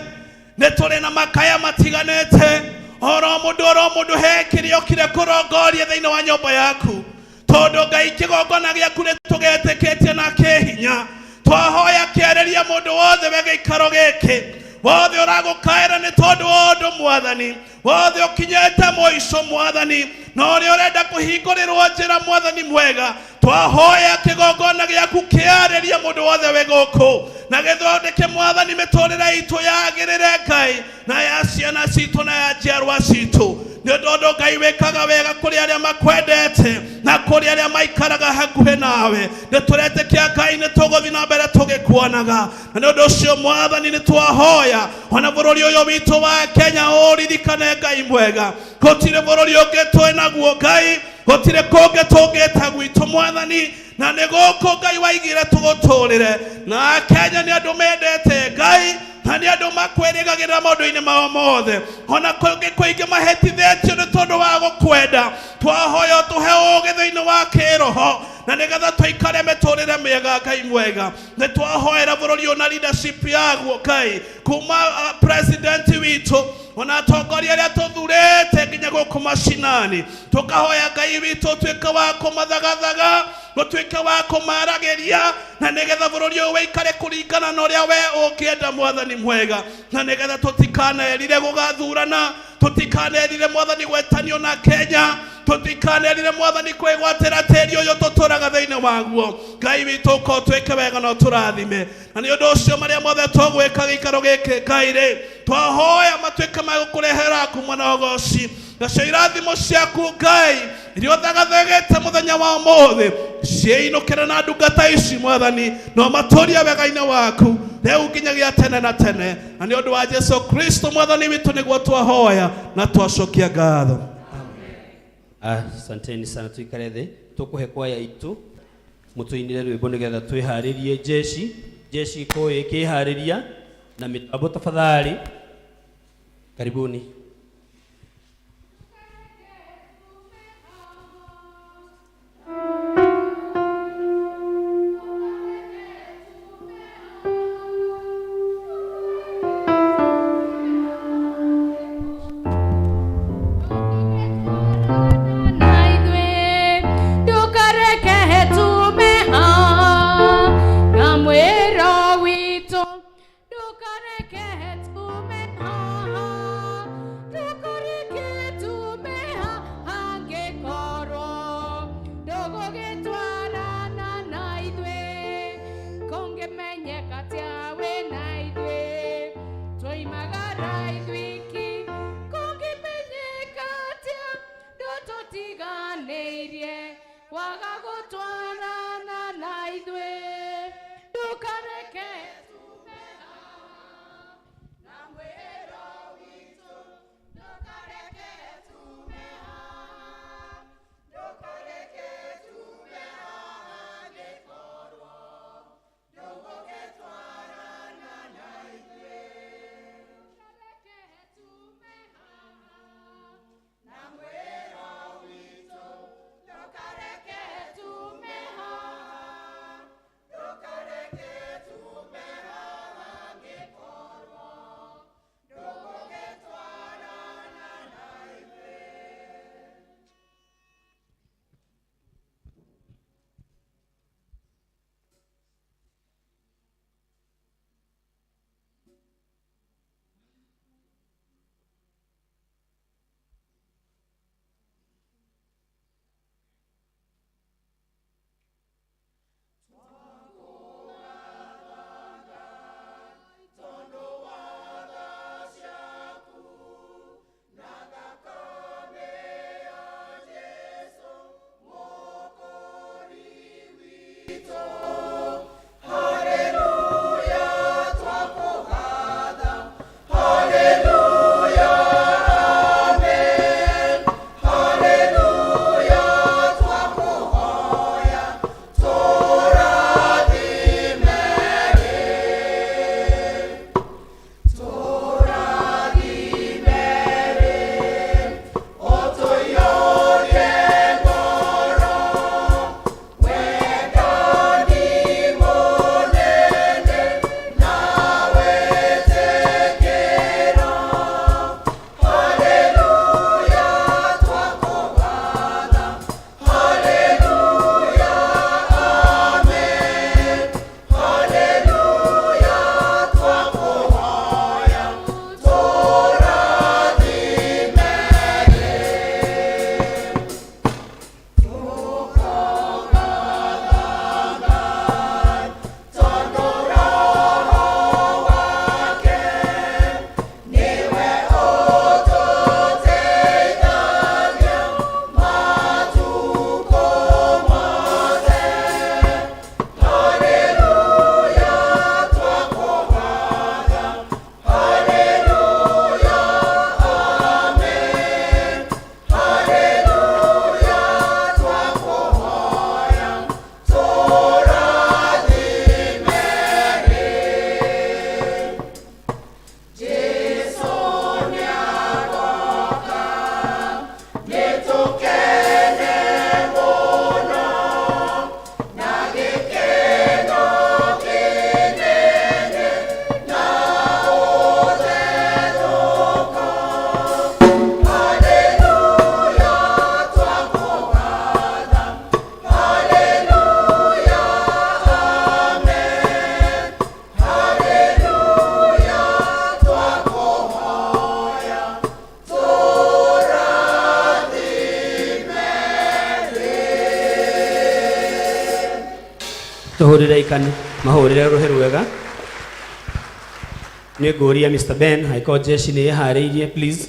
[SPEAKER 10] nĩ tũrĩ na makaya matiganĩte, oro mũndũ oro mũndũ he kĩrĩa okire kũrongoria thĩinĩ wa nyũmba yaku, tondũ Ngai kĩgongona gĩaku nĩ tũgetĩkĩtie na kĩhinya. Twahoya kĩarĩria mũndũ wothe we gĩikaro gĩkĩ, wothe ũragũkaĩra nĩ tondũ wa ũndũ, Mwathani, wothe ũkinyĩte mũico, Mwathani, na ũrĩa ũrenda kũhingũrĩrwo njĩra, Mwathani mwega. Twahoya kĩgongona gĩaku kĩarĩria mũndũ wothe wĩ gũkũ na gĩthondeke, Mwathani, mĩtũrĩre itũ yagĩrĩre, Ngai, na ya ciana citũ na ya njiarwa citũ. Nĩ ũndũ Ngai wĩkaga wega kũrĩ arĩa makwendete na kũrĩ arĩa maikaraga hakuhĩ nawe. Nĩ tũretĩkia Ngai nĩ tũgũthiĩ na mbere tũgĩkuonaga. Na nĩ ũndũ ũcio Mwathani nĩ twahoya ona bũrũri ũyũ witũ wa Kenya ũririkane Ngai mwega. Gũtirĩ bũrũri ũngĩ twĩ naguo Ngai, gũtirĩ kũngĩ tũngĩta gwitũ Mwathani, na nĩ gũkũ Ngai waigire tũgũtũrĩre. Na Kenya nĩ andũ mendete Ngai na nĩ andũ makwĩrĩgagĩrĩra maũndũ-inĩ mao mothe. Ona kũngĩ kũingĩ mahĩtithĩtio nĩ tondũ wa gũkwenda. Twahoya ũtũhe ũũgĩ thĩinĩ wa kĩroho na nĩgetha tũikare mĩtũrĩre mĩega Ngai mwega. Nĩ twahoera bũrũri ũyũ na leadership yaguo Ngai, kuma president witũ ona atongoria arĩa tũthurĩte nginya gũkũ macinani. Tũkahoya Ngai witũ ũtuĩke wa kũmathagathaga, ũtuĩke wa kũmaragĩria, na nĩgetha bũrũri ũyũ wĩikare kũringana na ũrĩa we ũngĩenda Mwathani mwega, na nĩgetha tũtikanerire gũgathurana, tũtikanerire Mwathani gwetanio na Kenya, tũtikanerire Mwathani kwĩgwatĩra tĩri ũyũ tũtũraga thĩinĩ waguo. Ngai witũ ũka ũtwĩke wega na ũtũrathime. Na nĩ ũndũ ũcio marĩa mothe tũgwĩka gĩikaro gĩkĩ Ngai rĩ, twahoya matuĩke ma gũkũrehera ngumo na ũgoci. Nacio irathimo ciaku Ngai iria ũthagathagĩte mũthenya wa ũmũthĩ ciĩinũkĩre na ndungata ici Mwathani, na ũmatũrie wega-inĩ waku rĩu nginyagia tene na tene. Na nĩ ũndũ wa Jesu Kristo Mwathani witũ nĩguo twahoya na twacokia ngatho.
[SPEAKER 2] Asanteni sana, tuikare thĩ tũkũhe kwaya itũ mũtũinĩre rwĩmbo nĩgetha twĩharĩrie jeshi jeshi ĩkorwo ĩkĩharĩria na mĩtambo tafadhali. Karibuni. Tũhũrĩre ikani mahũrĩre rũhĩ rwega. Nĩ ngũria Mr. Ben angĩkorwo jeshi nĩ ĩharĩirie, please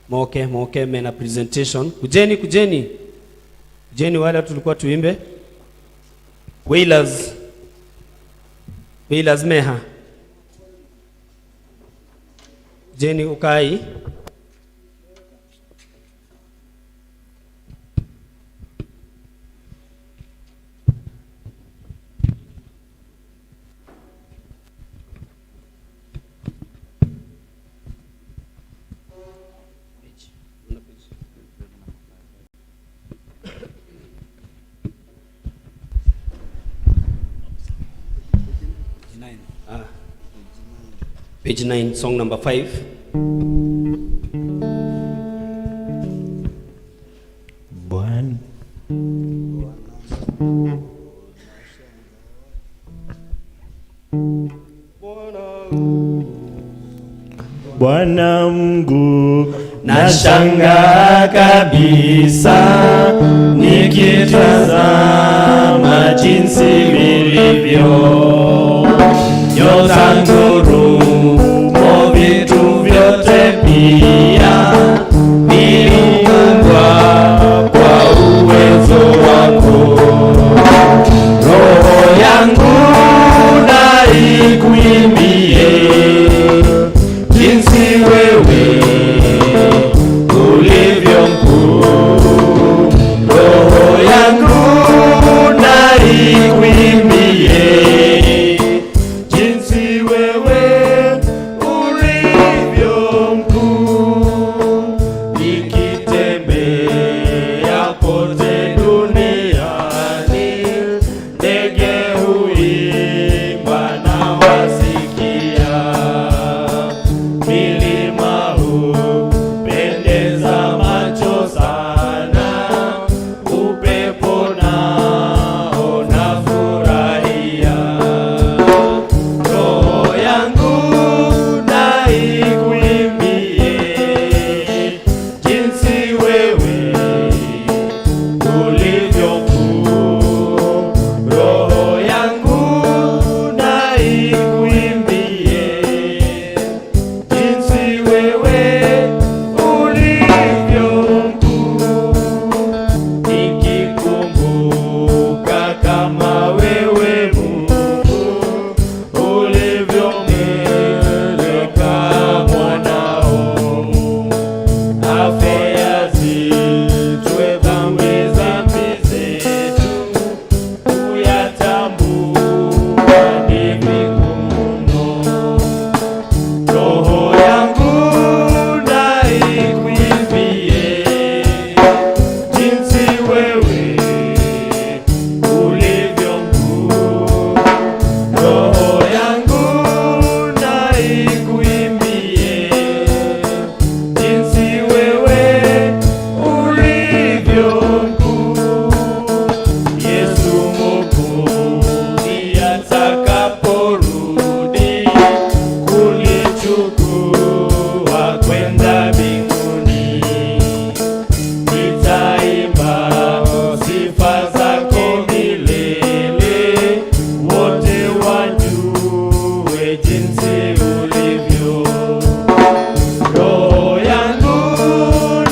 [SPEAKER 2] moke moke mena presentation. Kujeni, kujeni, kujeni wale tulikuwa tuimbe. Wailers, Wailers meha jeni ukai. Ah. Page 9, song number 5.
[SPEAKER 9] Bwana. Bwana Mungu, nashangaa kabisa nikitazama jinsi ulivyo, nyota, ngurumo, vitu vyote pia viliumbwa kwa uwezo wako. Roho yangu na ikuimbie jinsi wewe ulivyo mkuu. Roho yangu na ikuimbie jinsi wewe ulivyo mkuu. Nikitembea kote duniani, ndege huimba na wasikia, milima hupendeza macho sana, upepo nao nafurahia. Roho yangu na ikuimbie jinsi wewe ulivyo mkuu. Roho yangu na ikuimbie jinsi wewe ulivyo mkuu. Nikikumbuka kama wewe Mungu ulivyompeleka mwanao afe azitwe dhambi zetu, kuyatambua ni vigumu mno. Roho yangu na ikuimbie jinsi wewe ulivyo mkuu. Roho yangu na ikuimbie jinsi wewe ulivyo mkuu. Yesu Mwokozi atakaporudi kunichukua kwenda mbinguni, nitaimba sifa zako milele, wote wajue jinsi ulivyo. Roho yangu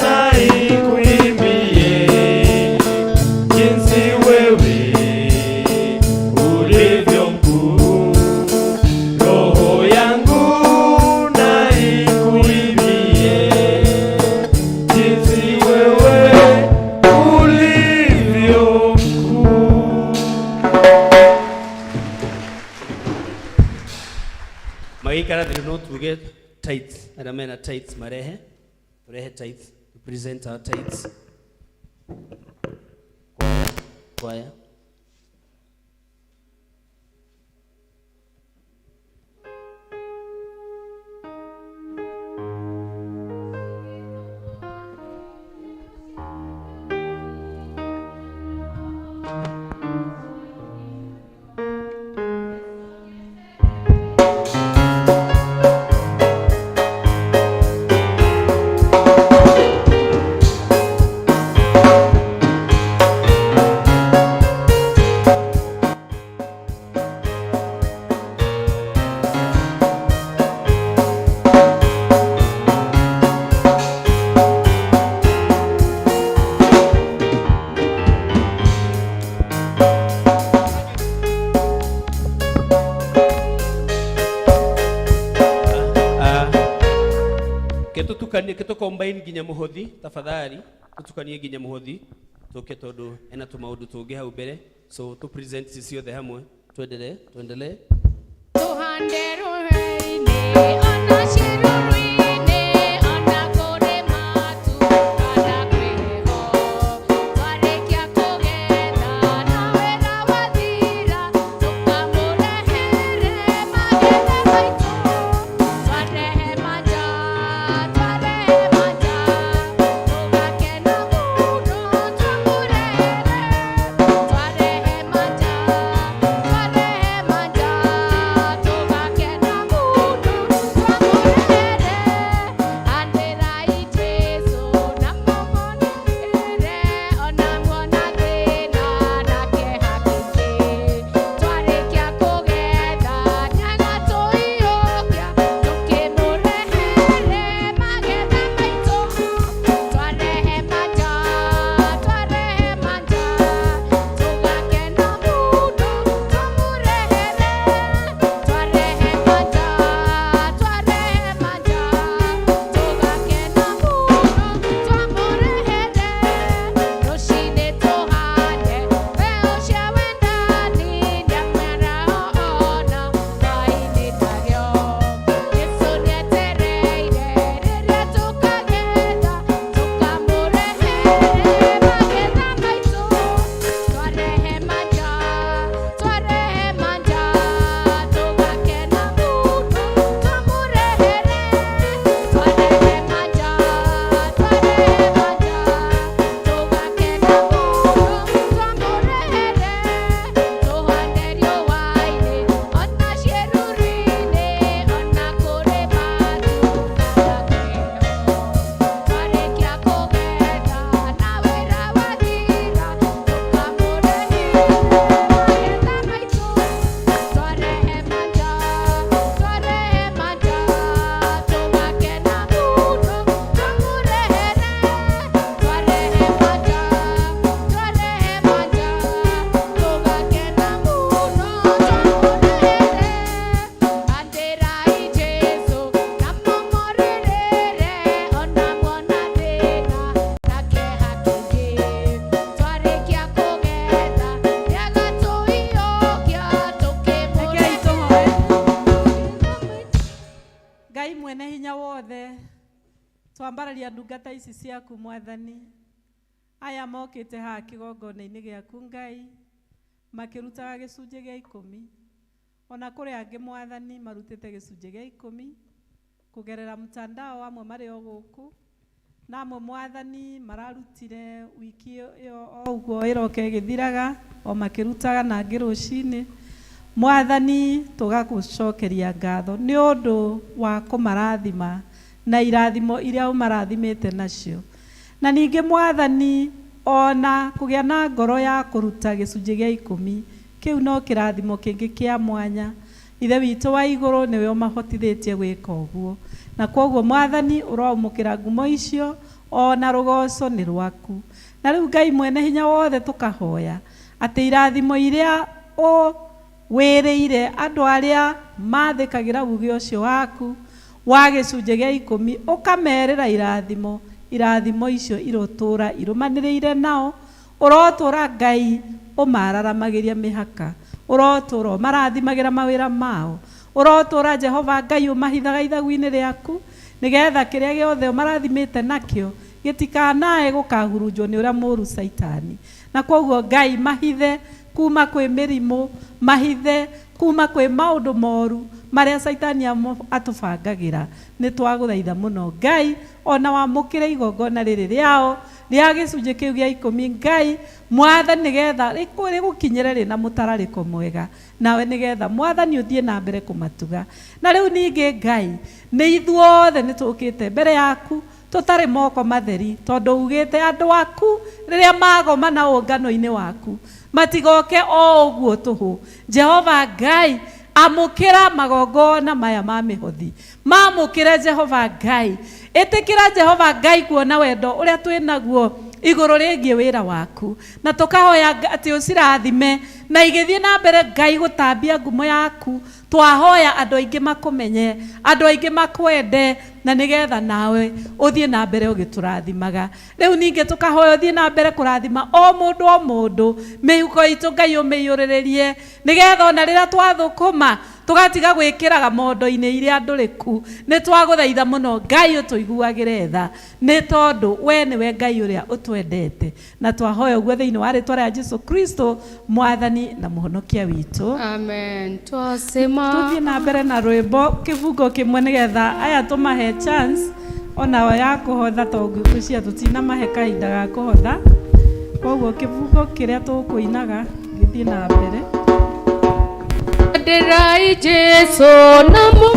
[SPEAKER 9] na ikuimbie jinsi wewe ulivyo mkuu. Roho yangu na ikuimbie jinsi wewe ulivyo mkuu.
[SPEAKER 2] Magĩikara thĩ no tuge tithes, arĩa mena tithes marehe, tũrehe tithes, to present our tithes. Kwaya. Gĩtũtukanie gĩtũ combine nginya mũhothi tafadhali tũtukanie nginya mũhothi tũke tondũ ena tũmaũndũ tũngĩ hau mbere so tũ present ci ciothe hamwe tuendelee tuendelee
[SPEAKER 6] Tũhande rũhĩ-inĩ, ona ciĩruru-inĩ, ona kũrĩ matu kana kwĩ heho. Twarĩkia kũgetha na wĩra wathira, tũkamũrehere magetha maitũ. Twarehe manja, twarehe manja, tũgakena mũno twamũrehere. Twarehe manja, twarehe manja, tũgakena mũno twamũrehere. Andĩrai Jesũ na mũmũnĩre, ona muona thĩna na kĩeha kĩingĩ. Twarĩkia kũgetha nĩagatũiyũkia, tũkĩmũrehere magetha maitũ. Twarehe manja, twarehe manja, tũgakena mũno twamũrehere. Twarehe manja, twarehe manja, tũgakena mũno twamũrehere. Rũciinĩ tũhande mbeũ cia wendani, nĩamwĩraho ona hwaĩ-inĩ narĩo. Jesũ nĩetereire rĩrĩa tũkagetha, tũkamũrehere magetha maitũ. Twarehe manja, twarehe manja, tũgakena mũno twamũrehere. Twarehe manja, twarehe manja, tũgakena mũno twamũrehere. Tũhande riũa-inĩ, ona ciĩruru-inĩ, ona kũrĩ matu kana kwĩ heho. Twarĩkia kũgetha na wĩra wathira, tũkamũrehere magetha maitũ. Twarehe manja, twarehe manja, tũgakena mũno twamũrehere. Twarehe manja, twarehe manja, tũgakena mũno twamũrehere. Andĩrai Jesũ na mũmũrĩrĩre, ona muona thĩna na kĩeha kĩingĩ. Twarĩkia kũgetha nĩagatũiyũkia,
[SPEAKER 4] Rekei
[SPEAKER 6] tũkĩmũrehere.
[SPEAKER 4] tũhoe. Ngai mwene hinya wothe twambararia ndungata ici ciaku mwathani aya mokĩte haha kĩgongona-inĩ gĩaku Ngai makĩrutaga gĩcunjĩ gĩa ikũmi ona kũrĩ angĩ mwathani marutĩte gĩcunjĩ gĩa ikũmi kũgerera mtandao amwe marĩ o gũkũ na amwe mwathani mararutire wiki ĩyo o ũguo ĩroka ĩgĩthiraga o makĩrutaga na angĩ rũcinĩ mwathani tũgagũcokeria ngatho nĩ ũndũ wa kũmarathima na irathimo iria ũmarathimĩte nacio na ningĩ mwathani ona kũgĩa na ngoro ya kũruta gĩcunjĩ gĩa ikũmi kĩu no kĩrathimo kĩngĩ kĩa mwanya ithe witũ wa igũrũ nĩwe ũmahotithĩtie gwĩka ũguo na kwoguo mwathani ũroamũkĩra ngumo icio ona rũgoco nĩ rwaku na rĩu Ngai mwene hinya wothe tũkahoya atĩ irathimo iria ũ wĩrĩire andũ arĩa mathĩkagĩra uge ũcio waku wa gĩcunjĩ gĩa ikũmi ũkamerĩra irathimo irathimo icio irotũra irũmanĩrĩire nao ũrotũra Ngai ũmararamagĩria mĩhaka ũrotũra ũmarathimagĩra mawĩra mao ũrotũra Jehova Ngai ũmahithaga ithagu-inĩ rĩaku nĩgetha kĩrĩa gĩothe ũmarathimĩte nakĩo gĩtikanae gũkahurunjwo nĩ ũrĩa mũũru Caitani na kwoguo Ngai mahithe kuma kwĩ mĩrimũ mahithe kuma kwĩ maũndũ moru marĩa Caitani atũbangagĩra nĩ twagũthaitha mũno Ngai ona wamũkĩre igongona rĩrĩ rĩao rĩa gĩcunjĩ kĩu gĩa ikũmi Ngai mwathani nĩgetha rĩgũkinyĩre rĩna mũtararĩko mwega nawe nĩgetha mwathani ũthiĩ na mbere kũmatuga na rĩu ningĩ Ngai nĩ ithuothe nĩ tũkĩte mbere yaku tũtarĩ moko matheri tondũ ugĩte andũ aku rĩrĩa magomana ũngano-inĩ waku matigoke o ũguo tũhũ Jehova Ngai amũkĩra magongona maya ma mĩhothi mamũkĩre Jehova Ngai ĩtĩkĩra Jehova Ngai kuona wendo ũrĩa twĩ naguo Igũrũ rĩgiĩ wĩra waku na tũkahoya atĩ ũcirathime na igĩthiĩ na mbere Ngai gũtambia ngumo yaku. Twahoya andũ aingĩ makũmenye, andũ aingĩ makwende, na nĩgetha nawe ũthiĩ na mbere ũgĩtũrathimaga. Rĩu ningĩ tũkahoya ũthiĩ na mbere kũrathima o mũndũ o mũndũ, mĩhuko itũ Ngai ũmĩiyũrĩrĩrie, nĩgetha ona rĩrĩa twathũkũma tũgatiga gwĩkĩraga mondo-inĩ iria ndũrĩku. Nĩ twagũthaitha mũno Ngai ũtũiguagĩre tha, nĩ tondũ we nĩwe Ngai ũrĩa ũtwendete, na twahoya ũguo thĩinĩ wa rĩtwa rĩa Jesu Kristo Mwathani na Mũhonokia witũ.
[SPEAKER 6] Amen. Twasema
[SPEAKER 4] Tuthiĩ na mbere na rwĩmbo kĩbungo kĩmwe nĩgetha aya tũmahe chance onao ya kũhotha, tondũ ngwĩciria tũtinamahe kahinda ga kũhotha. Koguo kĩbungo kĩrĩa tũkũinaga gĩthiĩ na mbere.
[SPEAKER 6] Ndirai Jesu na mu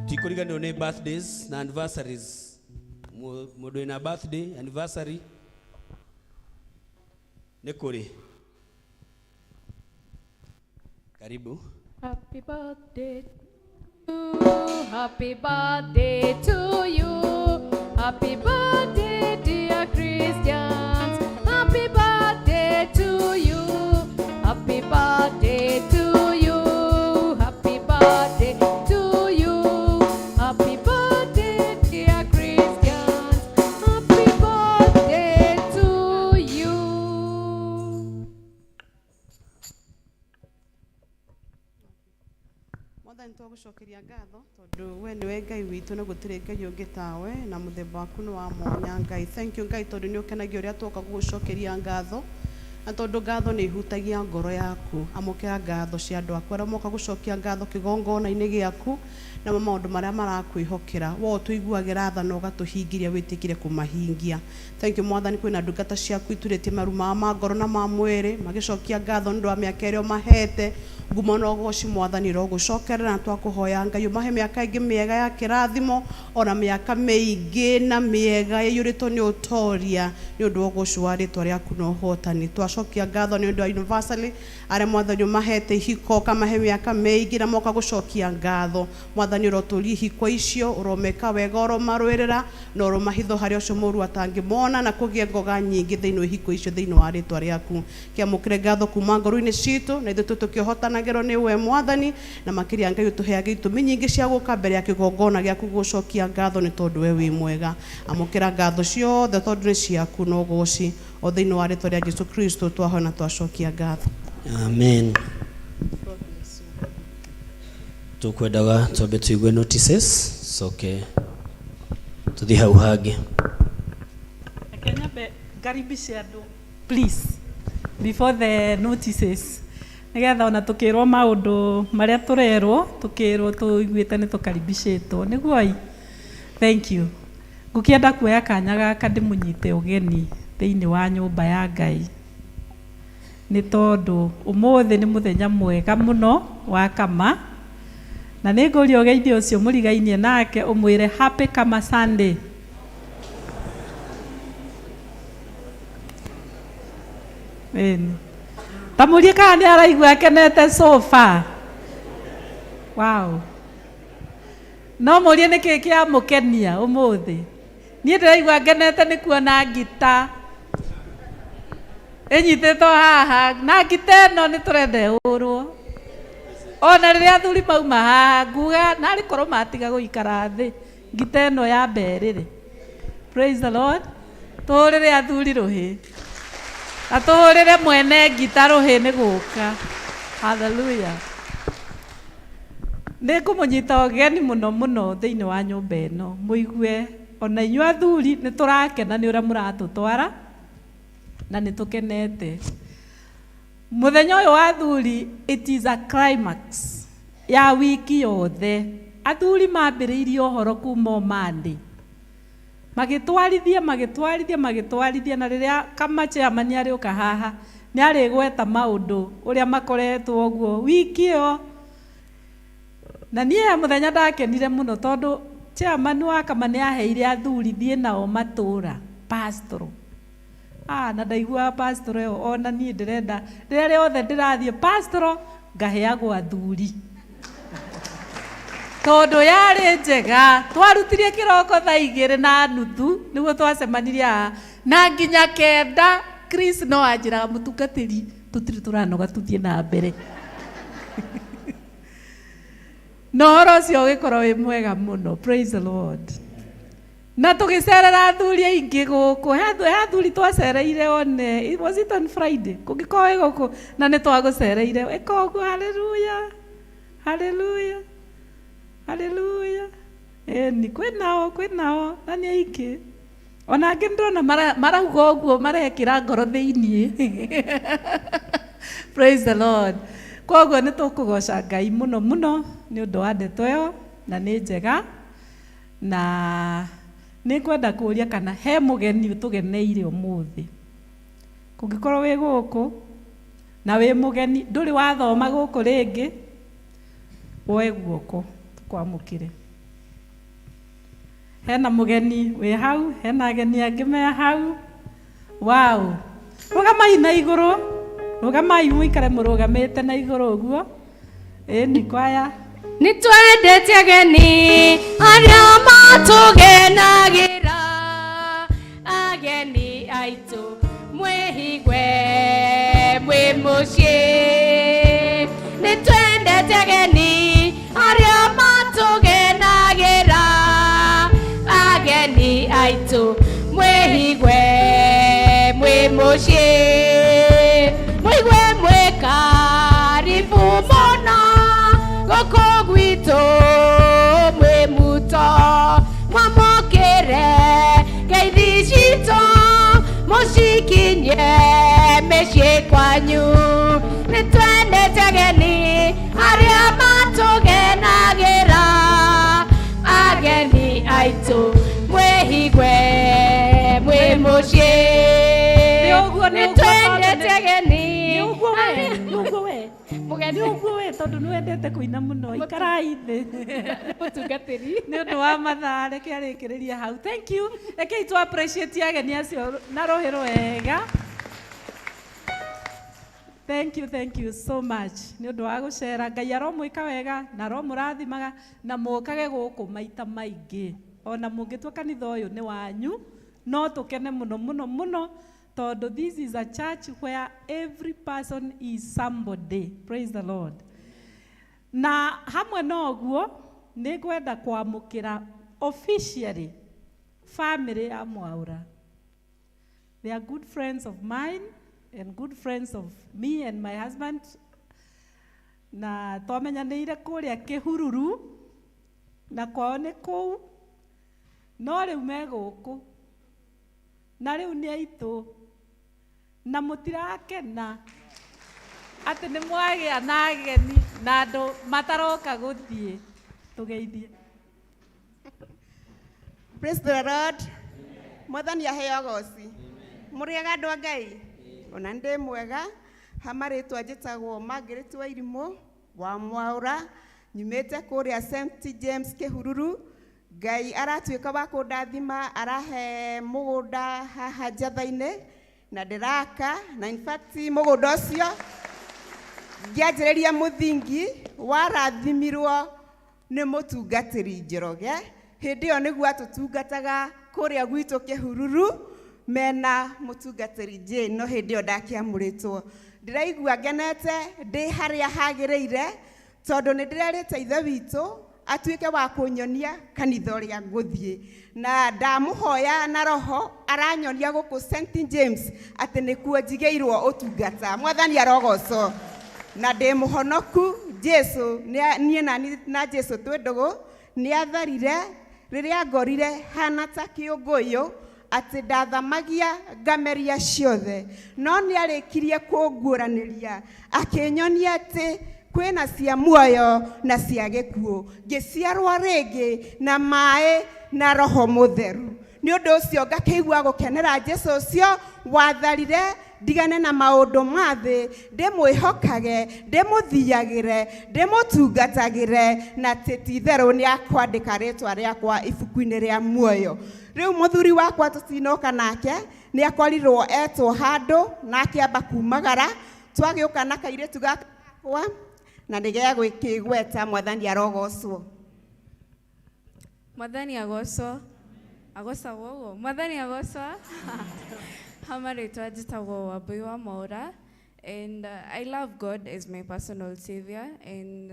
[SPEAKER 2] Tikũriganĩrwo nĩ birthdays na anniversaries. Mũndũ wĩna birthday anniversary nĩ kũrĩ. Karibu.
[SPEAKER 6] Happy birthday to you, happy birthday to you, happy birthday dear Christians, happy birthday to you, happy birthday to you, happy birthday to you, happy birthday dear Christians, happy birthday to you.
[SPEAKER 11] Mwathani, twagũcokeria ngatho tondũ we nĩwe Ngai witũ na gũtirĩ Ngai ũngĩ tawe, na mũthemba waku nĩ wa mwanya. Ngai, thank you Ngai, tondũ nĩ ũkenagio ũrĩa twoka gũgũcokeria ngatho, na tondũ ngatho nĩ ihutagia ngoro yaku. Amũkĩra ngatho cia andũ aku arĩa moka gũcokia ngatho kĩgongona-inĩ gĩaku, namo maũndũ marĩa marakwĩhokera we ũtũiguagĩra tha na ũgatũhingĩria wĩtĩkĩre kũmahingia. Thank you Mwathani, kwĩna ndungata ciaku iturĩtie maru mao ma ngoro na ma mwĩrĩ magĩcokia ngatho nĩ ũndũ wa mĩaka ĩrĩa ũmahete. Ngumo na ũgoci Mwathani irogũcokerera, na twakũhoya Ngai ũmahe mĩaka ĩngĩ mĩega ya kĩrathimo, ona mĩaka mĩingĩ na mĩega ĩiyũrĩtwo nĩ ũtoria, nĩ ũndũ wa ũgoci wa rĩtwa rĩaku na ũhotani. Twacokia ngatho nĩ ũndũ wa anniversary arĩa Mwathani ũmahete ihiko, ũkamahe mĩaka mĩingĩ na moka gũcokia ngatho. Mwathani, ũrotũria ihiko icio, ũromeka wega, ũromarũĩrĩra na ũromahitho harĩa ũcio mũru atangĩmona, na kũgĩe ngoga nyingĩ thĩinĩ wa ihiko icio thĩinĩ wa rĩtwa rĩaku. Kĩamũkĩre ngatho kuma ngoro-inĩ citũ, na ithuĩ tũkĩhotanagĩrwo nĩ we Mwathani, na makĩria Ngai ũtũheage itũmi nyingĩ cia gũka mbere ya kĩgongona gĩaku gũcokia ngatho, nĩ tondũ we wĩ mwega. Amũkĩra ngatho ciothe tondũ nĩ ciaku na ũgoci, o thĩinĩ wa rĩtwa rĩa Jesu Kristo twahoya na twacokia ngatho.
[SPEAKER 2] Amen. Tukwendaga twambe tuigue notices, coke tuthiĩ hau hangĩ.
[SPEAKER 4] Reke nyambe ngaribishe andũ please before the notices, nĩgetha ona tũkĩrwo maũndũ marĩa tũrerwo, tũkĩrwo tũiguĩte nĩ tũkaribishĩtwo nĩguo. Thank you. Ngũkĩenda kuoya kanya gaka ndĩmũnyite ũgeni thĩinĩ wa nyũmba ya Ngai, nĩ tondũ ũmũthĩ nĩ mũthenya mwega mũno wa Kama, na nĩ ngũria ũgeithio ũcio mũrigainie nake ũmwĩre happy Kama Sunday. Ĩni ta mũrie kana nĩ araigua akenete so far. Wow. No mũrie nĩkĩ kĩamũkenia ũmũthĩ. Niĩ ndĩraigua ngenete nĩ kuona ngita ĩnyitĩtwo haha, na ngita ĩno nĩ tũrenda ĩhũrwo. Ona rĩrĩa athuri mauma haha nguga narĩ korwo matiga gũikara thĩ ngita ĩno ya mberĩrĩ. Praise the Lord. Tũhũrĩre athuri rũhĩ na tũhũrĩre mwene ngita rũhĩ nĩ gũka. Hallelujah. Nĩ ngũmũnyita ũgeni mũno mũno thĩinĩ wa nyũmba ĩno, mũigue ona inyuĩ athuri nĩ tũrakena nĩ ũrĩa mũratũtwara na nĩ tũkenete. Mũthenya ũyũ wa athuri, it is a climax ya wiki yothe. Athuri mambĩrĩirie ũhoro kuma o Monday, magĩtwarithia magĩtwarithia magĩtwarithia, na rĩrĩa kama chairman arĩũka haha nĩ arĩgweta maũndũ ũrĩa makoretwo ũguo wiki ĩyo. Na niĩ he mũthenya ndakenire mũno tondũ chairman wa kama nĩ aheire athuri thiĩ nao matũra pastoral. Na ndaiguaga pastoral ĩyo ona niĩ ndĩrenda rĩrĩa rĩothe ndĩrathiĩ pastoral ngaheagwo athuri, tondũ yarĩ njega. Twarutirie kĩroko 2:30 nĩguo twacemanirie haha na nginya 9 Chris no anjĩraga mũtungatĩri tũtirĩ tũranoga tũthiĩ na mbere. Na ũhoro ũcio ũgĩkorwo wĩ mwega mũno. Praise the Lord. Na tũgĩcerera athuri aingĩ gũkũ. He athuri twacereire on was it on Friday? Kũngĩkorwo wĩ gũkũ na nĩ twagũcereire, ĩka ũguo. Hallelujah, hallelujah, hallelujah. Ĩni kwĩnao, kwĩnao na nĩ aingĩ. Ona angĩ ndĩrona marauga ũguo marekĩra ngoro thĩiniĩ. Praise the Lord. Koguo nĩ tũkũgoca Ngai mũno mũno nĩ ũndũ wa ndeto ĩyo, na nĩ njega. Na nĩ ngwenda kũũria kana he mũgeni ũtũgeneire ũmũthĩ. Kũngĩkorwo wĩ gũkũ na wĩ mũgeni ndũrĩ wathoma gũkũ rĩngĩ, woe guoko tũkwamũkĩre. Hena mũgeni wĩ hau, hena ageni angĩ me hau. Wow. Rũgamai na igũrũ, rũgamai mũikare mũrũgamĩte na igũrũ ũguo. Ĩni kwaya.
[SPEAKER 6] Nĩ twendete ageni arĩa matũgenagĩra, ageni aitũ mwĩhigwe mwĩ mũciĩ. Nĩ twendete ageni arĩa matũgenagĩra, ageni aitũ mwĩhigwe mwĩ mũciĩ. Mũigue mwĩ karibu mũno gũkũ gwitũ mwĩ muto, mwamũkĩre ngeithi citũ mũcikinyie mĩciĩ kwanyu. Nĩ twendete ageni arĩa matũgenagĩra, ageni aitũ mwĩhigwe mwĩ mũciĩ.
[SPEAKER 4] Nĩ ũguo, nĩ
[SPEAKER 6] Nĩ
[SPEAKER 4] ũguo,
[SPEAKER 6] twendete ageni.
[SPEAKER 4] Nĩ ũguo we, nĩ ũguo we.
[SPEAKER 6] Mũgeni.
[SPEAKER 4] Nĩ ũguo we, tondũ nĩ wendete kũina mũno. Ikarai thĩ.
[SPEAKER 6] Mũtungatĩri.
[SPEAKER 4] Nĩ ũndũ wa mathaa, reke arĩkĩrĩrie hau. Thank you. Rekei tu appreciate ageni acio na rũhĩ rwega. Thank you, thank you so much. Nĩ ũndũ wa gũcera. Ngai aromwĩka wega na aromũrathimaga na mũkage gũkũ maita maingĩ. Ona mũngĩtua kanitha ũyũ nĩ wanyu, no tũkene mũno mũno mũno tondũ this is a church where every person is somebody. Praise the Lord. Na hamwe na ũguo nĩ ngwenda kwamũkĩra officially family ya Mwaura. They are good friends of mine and good friends of me and my husband. Na twamenyanĩire kũrĩa Kĩhururu na kwao nĩ kũu, no rĩu me gũkũ na rĩu nĩ aitũ, na mũtirakena atĩ nĩ mwagĩa na ageni na andũ mataroka gũthiĩ. Tũgeithie.
[SPEAKER 12] Praise the Lord. Mwathani aheo goci. Mũrĩega andũ a Ngai? Ona ndĩ mwega. Ha marĩtwa njĩtagwo Margaret Wairimũ wa Mwaũra, nyumĩte kũrĩa St James Kĩhururu. Ngai aratuĩka wa kũndathima, arahe mũgũnda haha Njatha-inĩ na ndĩraka, na in fact mũgũnda ũcio ngĩanjĩrĩria mũthingi warathimirwo nĩ mũtungatĩri Njoroge. Hĩndĩ ĩyo nĩguo atũtungataga kũrĩa gwitũ Kĩhururu mena mũtungatĩri Jane, no hĩndĩ ĩyo ndakĩamũrĩtwo. Ndĩraigua ngenete ndĩ harĩa hagĩrĩire Tondũ nĩ ndĩrerĩte Ithe witũ atuĩke wa kũnyonia kanitha ũrĩa ngũthiĩ, na ndamũhoya na roho aranyonia gũkũ St James atĩ nĩkuo njigĩirwo ũtungata. Mwathani arogocwo. Na ndĩ mũhonoku. Jesu niĩ na Jesu twĩ ndũgũ. Nĩ atharire rĩrĩa ngorire hana ta kĩũngũyũ, atĩ ndathamagia ngameria ciothe, no nĩ arĩkirie kũnguũranĩria akĩnyonia atĩ kwĩna cia muoyo na cia gĩkuũ, ngĩciarwo rĩngĩ na maĩ na Roho Mũtheru. Nĩ ũndũ ũcio ngakĩigua gũkenera Jesu ũcio watharire ndigane na maũndũ ma thĩ, ndĩmwĩhokage, ndĩmũthiagĩre, ndĩmũtungatagĩre, na atĩ ti-itherũ nĩ akwandĩka rĩtwa rĩakwa ibuku-inĩ rĩa muoyo. Rĩu mũthuri wakwa tũtinoka nake, nĩ akorirwo etwo handũ na akĩamba kumagara, twagĩũka na kairĩtu gaka gakwa na nĩ gegwĩkĩgweta. Mwathani arogocwo.
[SPEAKER 13] Mwathani agocwo. Agocagwo ũguo. Mwathani agocwo. Hama rĩtwa njĩtagwo Wambui wa Mwaũra, and I love God as my personal savior, and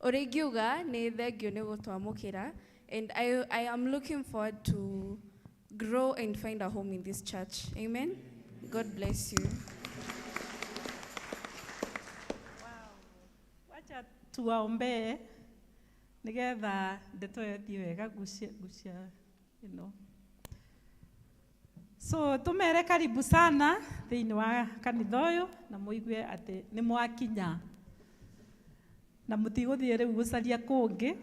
[SPEAKER 13] ũrĩa ingiuga nĩ thengio nĩ gũtwamũkĩra, and I am looking forward to grow and find a home in this church. Amen. God bless you.
[SPEAKER 4] Wacha tuwaombee nigetha ndeto ĩyo ĩthiĩ wega. Gucia gucia ĩno. So tumere karibu sana thĩinĩ wa kanitha ũyũ, na mũigue atĩ nĩ mwakinya na mũtigũthiĩ rĩu gũcaria kũngĩ.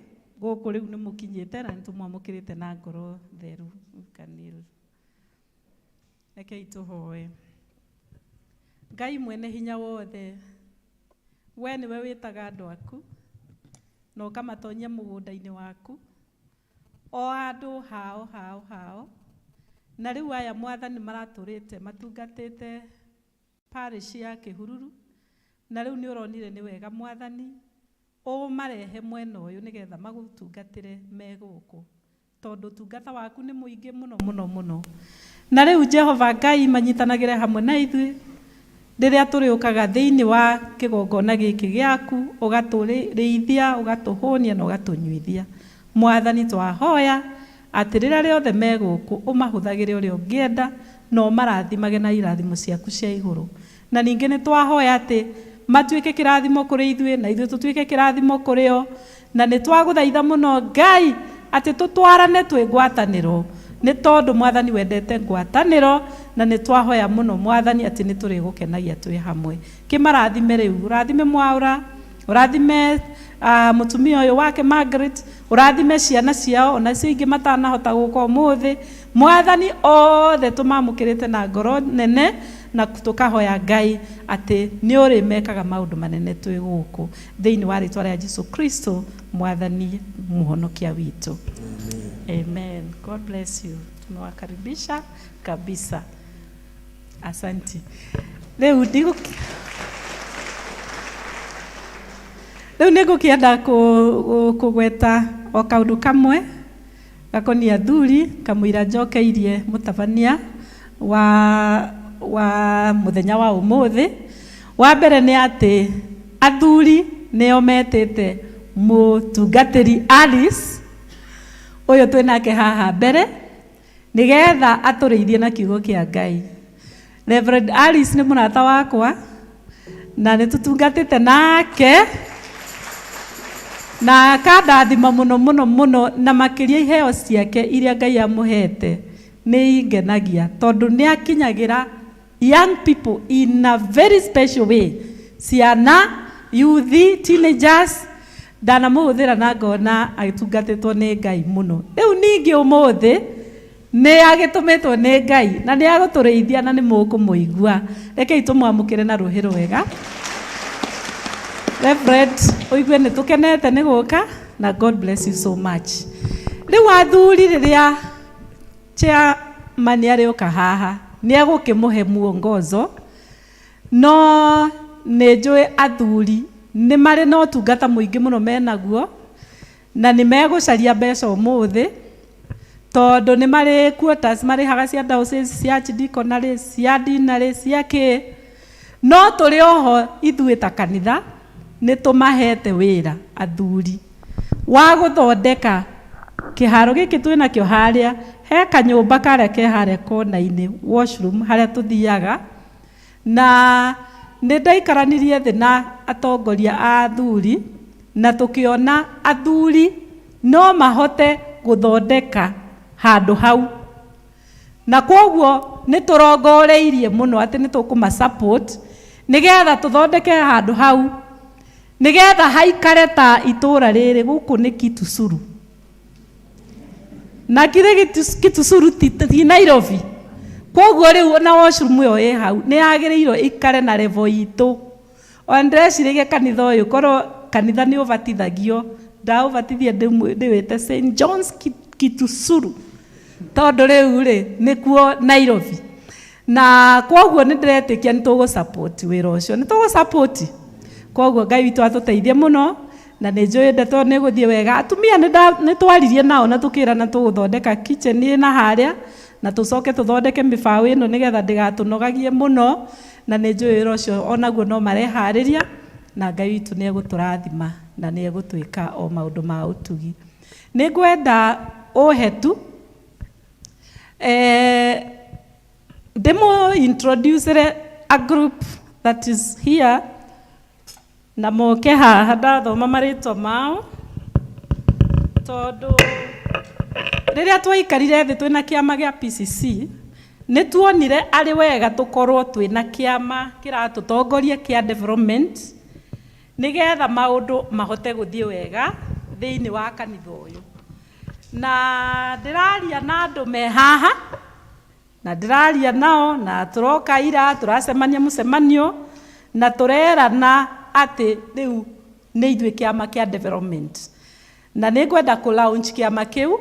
[SPEAKER 4] Gũkũ rĩu nĩ mũkinyĩte na nĩ tũmwamũkĩrĩte na ngoro theru kanil. Rekei tũhoe. Ngai mwene hinya wothe, we nĩwe wĩtaga andũ aku na ũkamatonyia mũgũnda-inĩ waku o handũ hao hao hao. Na rĩu aya, Mwathani, maratũrĩte matungatĩte parish ya Kĩhururu, na rĩu nĩ ũronire nĩ wega, Mwathani, ũmarehe mwena ũyũ nĩgetha magũtungatĩre me gũkũ, tondũ ũtungata waku nĩ mũingĩ mũno mũno mũno. Na rĩu, Jehova Ngai, manyitanagĩre hamwe na ithuĩ rĩrĩa tũrĩũkaga thĩinĩ wa kĩgongona gĩkĩ gĩaku, ũgatũrĩithia, ũgatũhũnia na ũgatũnyuithia. Mwathani, twahoya atĩ rĩrĩa rĩothe me gũkũ ũmahũthagĩre ũrĩa ũngĩenda na ũmarathimage na irathimo ciaku cia igũrũ. Na ningĩ nĩ twahoya atĩ matuĩke kĩrathimo kũrĩ ithuĩ na ithuĩ tũtuĩke kĩrathimo kũrĩ o. Na nĩ twagũthaitha mũno, Ngai, atĩ tũtwarane twĩ ngwatanĩro, nĩ tondũ, Mwathani, wendete ngwatanĩro. Na nĩ twahoya mũno, Mwathani, atĩ nĩ tũrĩgũkenagia twĩ hamwe. Kĩmarathime rĩu, ũrathime Mwaũra, ũrathime mũtumia ũyũ wake Margaret, ũrathime ciana ciao ona cio ingĩ matanahota gũka ũmũthĩ. Mwathani, othe tũmamũkĩrĩte na ngoro nene na tũkahoya, Ngai, atĩ nĩ ũrĩmekaga maũndũ manene twĩ gũkũ, thĩinĩ wa rĩtwa rĩa Jesu Kristo, Mwathani mũhonokia witũ, amen. God bless you. Tumewakaribisha kabisa, asanti. Rĩu ndigu rĩu nĩ ngũkĩenda kũgweta o kaũndũ kamwe gakoniĩ athuri kamũira njokeirie mũtabania wa mũthenya wa ũmũthĩ. Wa mbere nĩ atĩ athuri nĩo metĩte mũtungatĩri Alice ũyũ twĩ nake haha mbere nĩgetha atũrĩithie na kiugo kĩa Ngai. Reverend Alice nĩ mũrata wakwa na nĩ tũtungatĩte nake na akandathima mũno mũno mũno, na makĩria iheo ciake iria Ngai amũhete nĩ ingenagia, tondũ nĩ akinyagĩra young people in a very special way, ciana, youth, teenagers. Ndanamũhũthĩra na ngona agĩtungatĩtwo nĩ Ngai mũno. Rĩu ningĩ ũmũthĩ nĩ agĩtũmĩtwo nĩ Ngai na nĩ agũtũrĩithia na nĩ mũkũmũigua. Rekei tũmwamũkĩre na rũhĩ rwega. Reverend, ũigue nĩ tũkenete nĩ gũka, na God bless you so much. Rĩu athuri, rĩrĩa chairman arĩũka haha nĩ egũkĩmũhe muongozo, no nĩ njũĩ athuri nĩ marĩ na ũtungata mũingĩ mũno menaguo na nĩ megũcaria mbeca ũmũthĩ, tondũ nĩ marĩ quotas marĩhaga cia diocese, cia archdeaconry, cia deanery, cia kĩ. No tũrĩ oho ithuĩ ta kanitha. Nĩ tũmahete wĩra athuri wa gũthondeka kĩharo gĩkĩ twĩ nakĩo harĩa, he kanyũmba karĩa ke harĩa kona-inĩ, washroom harĩa tũthiaga. Na nĩ ndaikaranirie thĩ na atongoria a athuri na tũkĩona athuri no mahote gũthondeka handũ hau, na kwoguo nĩ tũrongoreirie mũno atĩ nĩ tũkũma support nĩgetha tũthondeke handũ hau, nĩgetha haikare ta itũra rĩrĩ. Gũkũ nĩ Kitusuru, na kĩrĩ Kitusuru ti Nairobi. Kwoguo rĩu na washroom ĩyo ĩ hau nĩ yagĩrĩirwo ĩikare na level itũ. Ona ndĩreciragia kanitha ũyũ, korwo kanitha nĩ ũbatithagio, ndaũbatithia ndĩwĩte St John's Kitusuru, tondũ rĩu rĩ nĩkuo Nairobi. Na kwoguo nĩ ndĩretĩkia nĩ tũgũ support wĩra ũcio, nĩ tũgũ support. Kwoguo Ngai witũ atũteithie mũno, na nĩ njũĩ ndeto nĩ gũthiĩ wega. Atumia nĩ twaririe nao na tũkĩrana tũgũthondeka kitchen ĩna harĩa, na tũcoke tũthondeke mĩbaũ ĩno nĩgetha ndĩgatũnogagie mũno, na nĩ njũĩ wĩra ũcio onaguo no mareharĩria, na Ngai witũ nĩ egũtũrathima na nĩ egũtwĩka o maũndũ ma ũtugi. Nĩ ngwenda ũhe tu ndĩmũ introduce a group that is here, na moke haha ndathoma marĩtwa mao, tondũ rĩrĩa twaikarire thĩ twĩna kĩama gĩa PCC, nĩ tuonire arĩ wega tũkorwo twĩna kĩama kĩratũtongoria kĩa development, nĩgetha maũndũ mahote gũthiĩ wega thĩinĩ wa kanitha ũyũ. Na ndĩraria na andũ me haha, na ndĩraria nao, na tũroka ira tũracemania mũcemanio, na tũrerana atĩ rĩu nĩ ithuĩ kĩama kĩa development, na nĩ ngwenda kũ launch kĩama kĩu,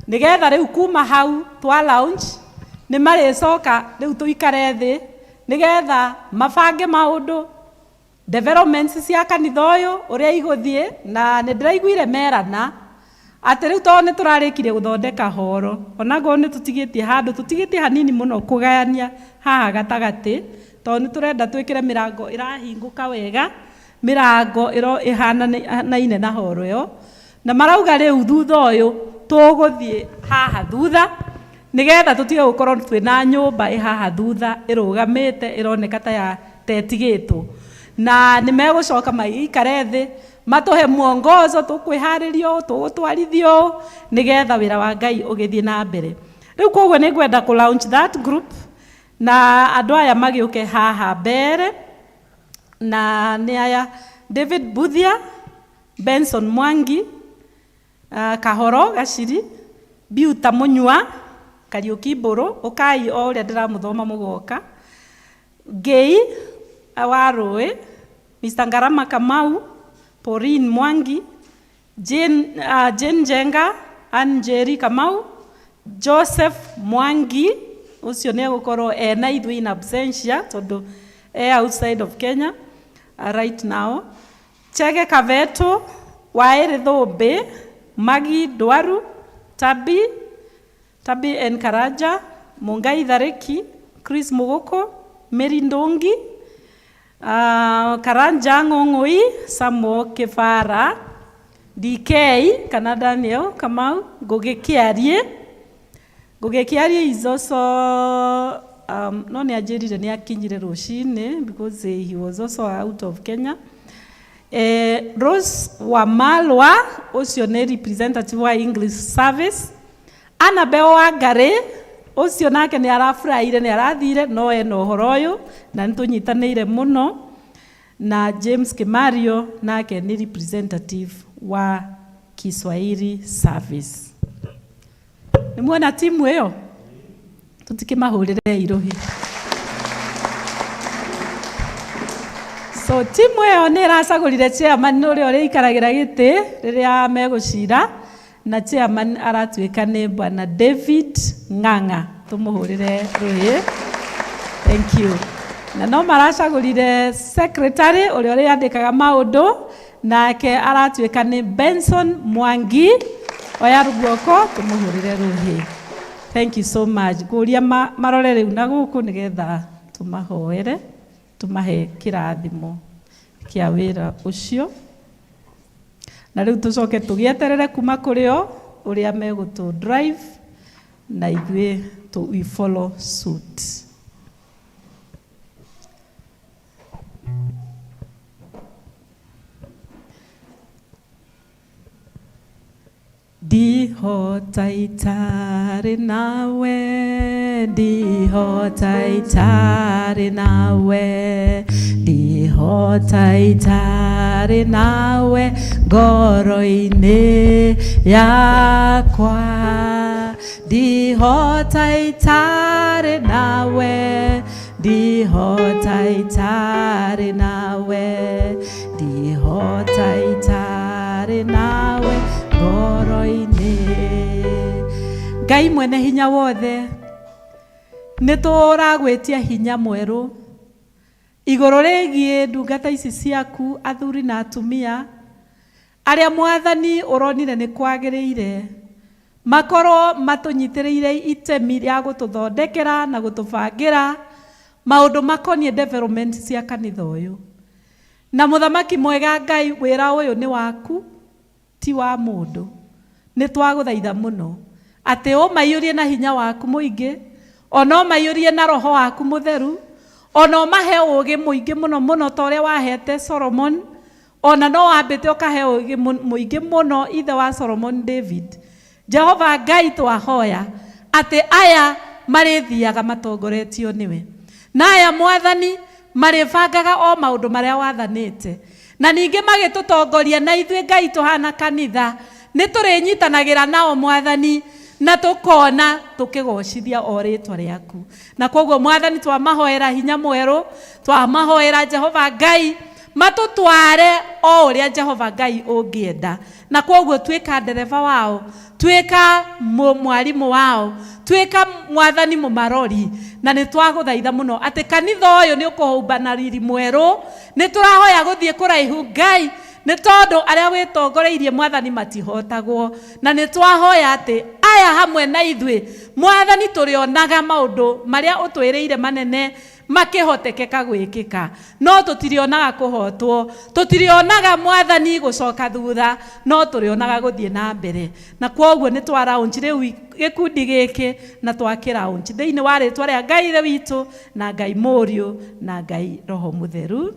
[SPEAKER 4] nĩgetha rĩu kuma hau twa launch nĩ marĩcoka rĩu tũikare thĩ nĩgetha mabange maũndũ, developments cia kanitha ũyũ ũrĩa igũthiĩ. Na nĩ ndĩraiguire merana atĩ rĩu tondũ nĩ tũrarĩkirie gũthondeka horo, onakorwo nĩ tũtigĩtie handũ, tũtigĩtie hanini mũno kũgayania haha gatagatĩ, tondũ nĩ tũrenda twĩkĩre mĩrango ĩrahingũka wega, mĩrango ĩro ĩhanaine na horo ĩyo. Na marauga rĩu thutha ũyũ tũgũthiĩ haha thutha, nĩgetha tũtige gũkorwo twĩna nyũmba ĩ haha thutha ĩrũgamĩte ĩroneka ta ya tetigĩtwo. Na nĩ megũcoka maikare thĩ matũhe mwongozo, tũkwĩharĩrio, tũgũtwarithio, nĩgetha wĩra wa Ngai ũgĩthiĩ na mbere. Rĩu koguo nĩ ngwenda kũ launch that group, na andũ aya magĩũke haha mbere, na nĩ aya: David Buthia, Benson Mwangi, Kahoro Gaciri, Biuta Munyua, Kariuki Mbũrũ, ũkai o ũrĩa ndĩramũthoma mũgoka, Ngei wa Rũĩ, Mr Ngarama Kamau, Pauline Mwangi, Jane Njenga, Ann Njeri Kamau, Joseph Mwangi, ũcio nĩ egũkorwo ena ithuĩ in absentia tondũ e outside of Kenya right now, Chege Kaveto, Waĩrĩ Thũmbĩ, Magi Ndwaru, Tabi N Karaja, Mungai Thariki, Chris Muguku, Mary Ndungi, Karanja Ng'ong'oi, Samuel Kibara, DK kana Daniel Kamau, Ngugi Kiarie. Ngugi Kiarie is also no nĩ anjĩrire nĩ akinyire rũcinĩ because he was also out of Kenya. Rose Wamalwa, ũcio nĩ representative wa English Service. Annabel Wangari, ũcio nake nĩ arafuraire, nĩ arathire, no ena ũhoro ũyũ na nĩ tũnyitanĩire mũno. Na James Kimario nake nĩ representative wa Kiswahili Service. Nĩ muona timu ĩyo, tũtikĩmahũrĩre irũhi. So timu ĩyo nĩ ĩracagũrire chairman ũrĩa ũrĩikaragĩra gĩtĩ rĩrĩa megũcira, na chairman aratuĩka nĩ Bwana David Ng'ang'a, tũmũhũrĩre rũhĩ. Thank you. Na no maracagũrire secretary ũrĩa ũrĩandĩkaga maũndũ, nake aratuĩka nĩ Benson Mwangi. Oya guoko tũmũhũrĩre rũhĩ. Thank you so much. Ngũria marore rĩu na gũkũ nĩgetha tũmahoere, tũmahe kĩrathimo. Kĩa wĩra ũcio. Na rĩu tũcoke tũgĩeterere kuma kũrĩ o ũrĩa megũtũ drive na ithuĩ we follow suit. Ndihota itarĩ nawe, ndihota itarĩ nawe, ndihota itarĩ nawe ngoro-inĩ yakwa. Ndihota itarĩ nawe, ndihota itarĩ nawe, ndihota itarĩ nawe ngoro-inĩ. Ngai mwene hinya wothe, nĩ tũragwĩtia hinya mwerũ igũrũ rĩgiĩ ndungata ici ciaku athuri na atumia arĩa Mwathani ũronire nĩ kwagĩrĩire makorwo matũnyitĩrĩire itemi rĩa gũtũthondekera na gũtũbangĩra maũndũ makoniĩ development cia kanitha ũyũ. Na mũthamaki mwega Ngai, wĩra ũyũ nĩ waku, ti wa mũndũ. Nĩ twagũthaitha mũno atĩ ũmaiyũrie na hinya waku mũingĩ, ona ũmaiyũrie na roho waku mũtheru, ona ũmahe ũgĩ mũingĩ mũno mũno ta ũrĩa wahete Solomon, ona no wambĩte ũkahe ũgĩ mũingĩ mũno ithe wa Solomon David. Jehova Ngai, twahoya atĩ aya marĩthiaga matongoretio nĩwe, na aya Mwathani marĩbangaga o maũndũ marĩa wathanĩte, na ningĩ magĩtũtongoria na ithuĩ Ngai tũhana kanitha nĩ tũrĩnyitanagĩra nao Mwathani, na tũkona tũkĩgocithia o rĩtwa rĩaku. Na koguo Mwathani twamahoera hinya mwerũ, twamahoera Jehova Ngai matũtware o ũrĩa Jehova Ngai ũngĩenda. Na koguo tuĩka ndereba wao, tuĩka mwarimũ wao, tuĩka Mwathani mũmarori. Na nĩ twagũthaitha mũno atĩ kanitha ũyũ nĩ ũkũhumba na riri mwerũ. Nĩ tũrahoya gũthiĩ kũraihu Ngai, nĩ tondũ arĩa wĩtongoreirie Mwathani matihotagwo. Na nĩ twahoya atĩ aya hamwe na ithuĩ Mwathani tũrĩonaga maũndũ marĩa ũtwĩrĩire manene makĩhotekeka gwĩkĩka, no tũtirĩonaga kũhotwo, tũtirĩonaga Mwathani gũcoka thutha, no tũrĩonaga gũthiĩ na mbere. Na kwoguo nĩ twa launch rĩu gĩkundi gĩkĩ, na twakĩ launch thĩinĩ wa rĩtwa rĩa Ngai Ithe witũ na Ngai Mũriũ na Ngai Roho Mũtheru.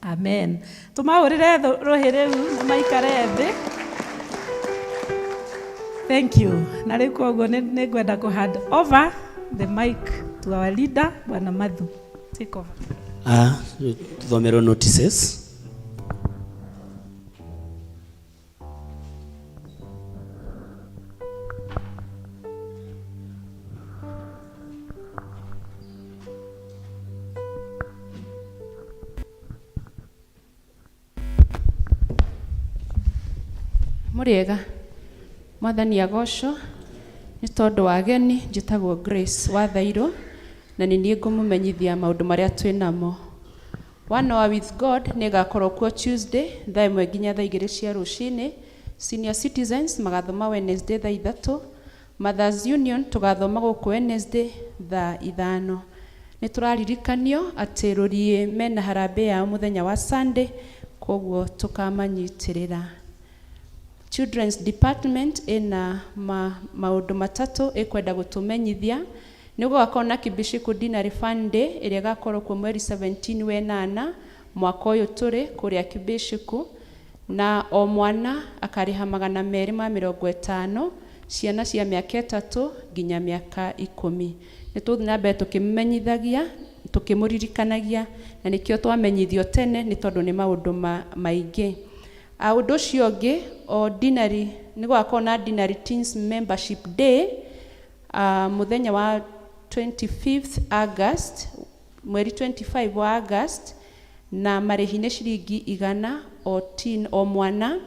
[SPEAKER 4] Amen. Tũmahũrĩre rũhĩ rĩu na maikare thĩ. Thank you. Na rĩu kwoguo nĩ ngwenda kũ hand over the mic to our leader, Bwana Mathu. Take over.
[SPEAKER 2] Tuthomerwo notices.
[SPEAKER 14] Mũrĩega, Mwathani agocwo nĩ tondũ wa ageni. Njĩtagwo Grace Wathairũ na nĩ niĩ ngũmũmenyithia maũndũ marĩa twĩ namo. One Hour with God nĩ ĩgakorwo kuo Tuesday thaa 1 nginya thaa 2 cia rũcinĩ. Senior Citizens magathoma Wednesday thaa 3. Mothers Union tũgathoma gũkũ Wednesday thaa 5. Nĩ tũraririkanio atĩ rũriĩ mena harambee yao mũthenya wa Sunday, koguo tũkamanyitĩrĩra. Children's Department ĩna maũndũ matatũ ĩkwenda gũtũmenyithia. Nĩ gũgakorwo na Kibishiku Dinner Fund Day ĩrĩa ĩgakorwo kuo mweri 17 wenana mwaka ũyũ tũrĩ kũrĩa Kibishiku, na o mwana akarĩha 250, ciana cia mĩaka 3 nginya mĩaka 10. Nĩ tũgũthiĩ na mbere tũkĩmũmenyithagia, tũkĩmũririkanagia, na nĩkĩo twamenyithio tene nĩ tondũ nĩ maũndũ maingĩ. Ũndũ ũcio ũngĩ, o dinari, nĩ gũgakorwo na Dinari Teens Membership Day, mũthenya wa 25th August, mweri 25 wa August, na marĩhi nĩ ciringi 100 o teen o mwana,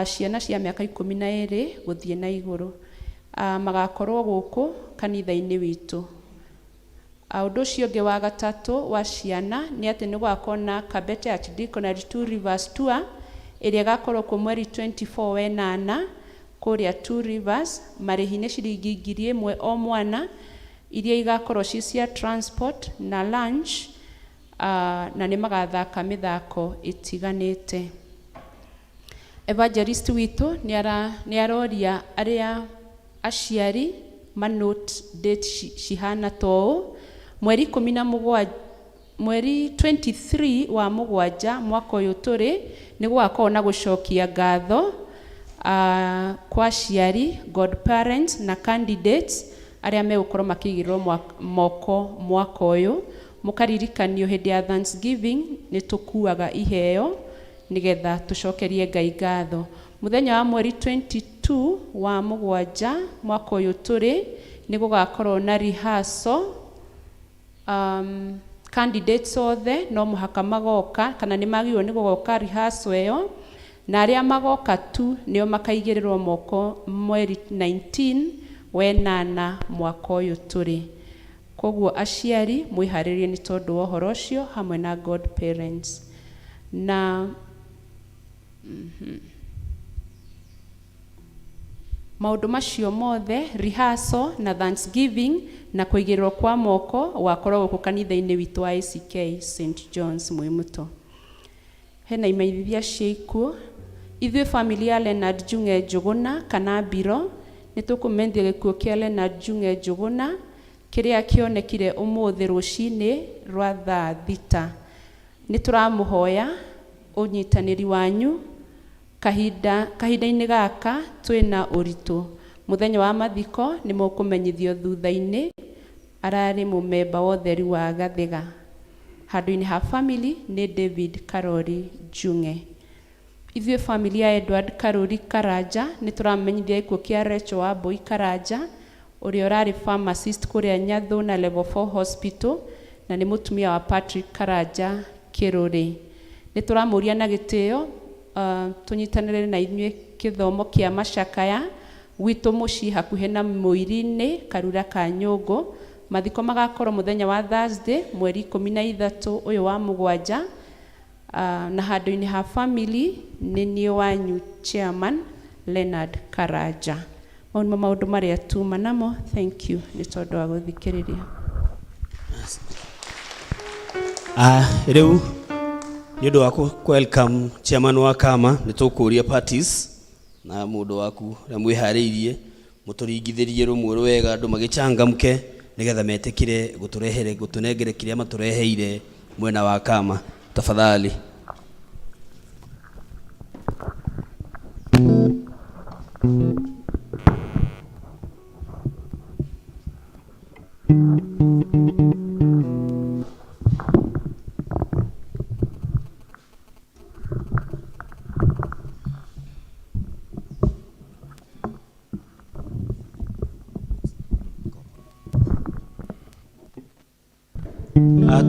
[SPEAKER 14] ciana cia mĩaka 12 gũthiĩ na igũrũ. Magakorwo gũkũ kanitha-inĩ witũ. Ũndũ ũcio ũngĩ wa gatatũ wa ciana nĩ atĩ nĩ gũgakorwo na Kabete Archdeaconry Two Rivers Tour ĩrĩa ĩgakorwo kuo mweri 24 wenana kũrĩa Two Rivers. Marĩhi nĩ ciringi 1000 o mwana, iria igakorwo ci cia transport na lunch. na nĩ magathaka mĩthako ĩtiganĩte. Evangelist witũ nĩ aroria arĩa aciari ma note date cihana ta ũũ: mweri 17, mweri 23 wa mũgwanja mwaka ũyũ tũrĩ, nĩ gũgakorwo na gũcokia ngatho kwa aciari, godparents na candidates arĩa megũkorwo makĩigĩrĩrwo moko mwaka ũyũ. Mũkaririkanio hĩndĩ ya Thanksgiving nĩ tũkuaga iheo nĩgetha tũcokerie Ngai ngatho. Mũthenya wa mweri 22 wa mũgwanja mwaka ũyũ tũrĩ, nĩ gũgakorwo na rehearsal. Candidates othe no mũhaka magoka kana nĩ magĩrĩirwo nĩ gũgoka rehearsal ĩyo, na arĩa magoka tu nĩo makaigĩrĩrwo moko mweri 19 wenana mwaka ũyũ tũrĩ. Koguo aciari mwĩharĩrie nĩ tondũ wa ũhoro ũcio hamwe na godparents na maũndũ macio mothe, rehearsal na Thanksgiving na kũigĩrĩrwo kwa moko, gũgakorwo gũkũ kanitha-inĩ witũ wa ACK St John's Mwĩmũto. Hena imenyithia cia ikuũ. Ithuĩ family ya Leonard Njung'e Njũgũna kana Mbiro nĩ tũkũmenyithia gĩkuũ kĩa Leonard Njung'e Njũgũna kĩrĩa kĩonekire ũmũthĩ rũcinĩ rwa thaa 6. Nĩ tũramũhoya ũnyitanĩri wanyu kahinda kahinda-inĩ gaka twĩna ũritũ. Mũthenya wa mathiko nĩ mũkũmenyithio thutha-inĩ. Ararĩ mũmemba wa ũtheri wa Gathĩga. Handũ-inĩ ha family nĩ David Karori Njung'e. Ithuĩ family ya Edward Karuri Karanja nĩ tũramenyithia gĩkuũ kĩa Rachel Wambui Karanja ũrĩa ũrarĩ pharmacist kũrĩa Nyathũ na Level 4 Hospital na nĩ mũtumia wa Patrick Karanja Kĩrũrĩ. Nĩ tũramũria na gĩtĩo tũnyitanĩre na inyuĩ kĩthomo kĩa macakaya gwitũ mũciĩ hakuhĩ na Mũiri-inĩ Karura ka Nyũngũ. Mathiko magakorwo mũthenya wa Thursday mweri 13 ũyũ wa mũgwanja, na handũ-inĩ ha family nĩ niĩ wanyu chairman Leonard Karanja. Mau nĩmo maũndũ marĩa tuma namo. Thank you nĩ tondũ wa gũthikĩrĩria.
[SPEAKER 2] Rĩu nĩ ũndũ wa welcome chairman wa kama, nĩ tũkũria parties na mũndũ waku ũrĩa mwĩharĩirie mũtũringithĩrie rũmwe rwega andũ magĩchangamke nĩgetha metĩkĩre gũtũrehere gũtũnengere kĩrĩa matũreheire mwena wa kama, tafadhali.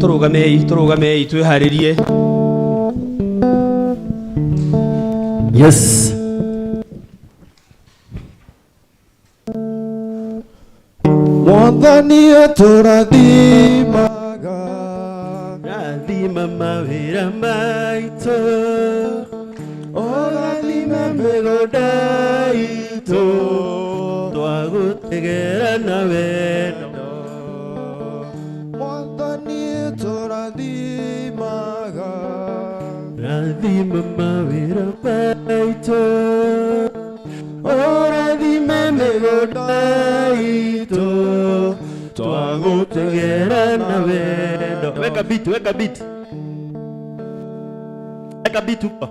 [SPEAKER 2] Tũrũgamei, tũrũgamei, twĩharĩrie. Yes.
[SPEAKER 1] Mwathani atũrathimaga,
[SPEAKER 9] rathima mawĩra maitũ, ũrathime mĩgũnda itũ, twagũtegera na wendo.
[SPEAKER 1] Mwathani atũrathimaga,
[SPEAKER 9] rathima mawĩra maitũ, ũrathime mĩgũnda itũ, twagũtegera na wendo. Weka beat, weka beat, weka beat huko.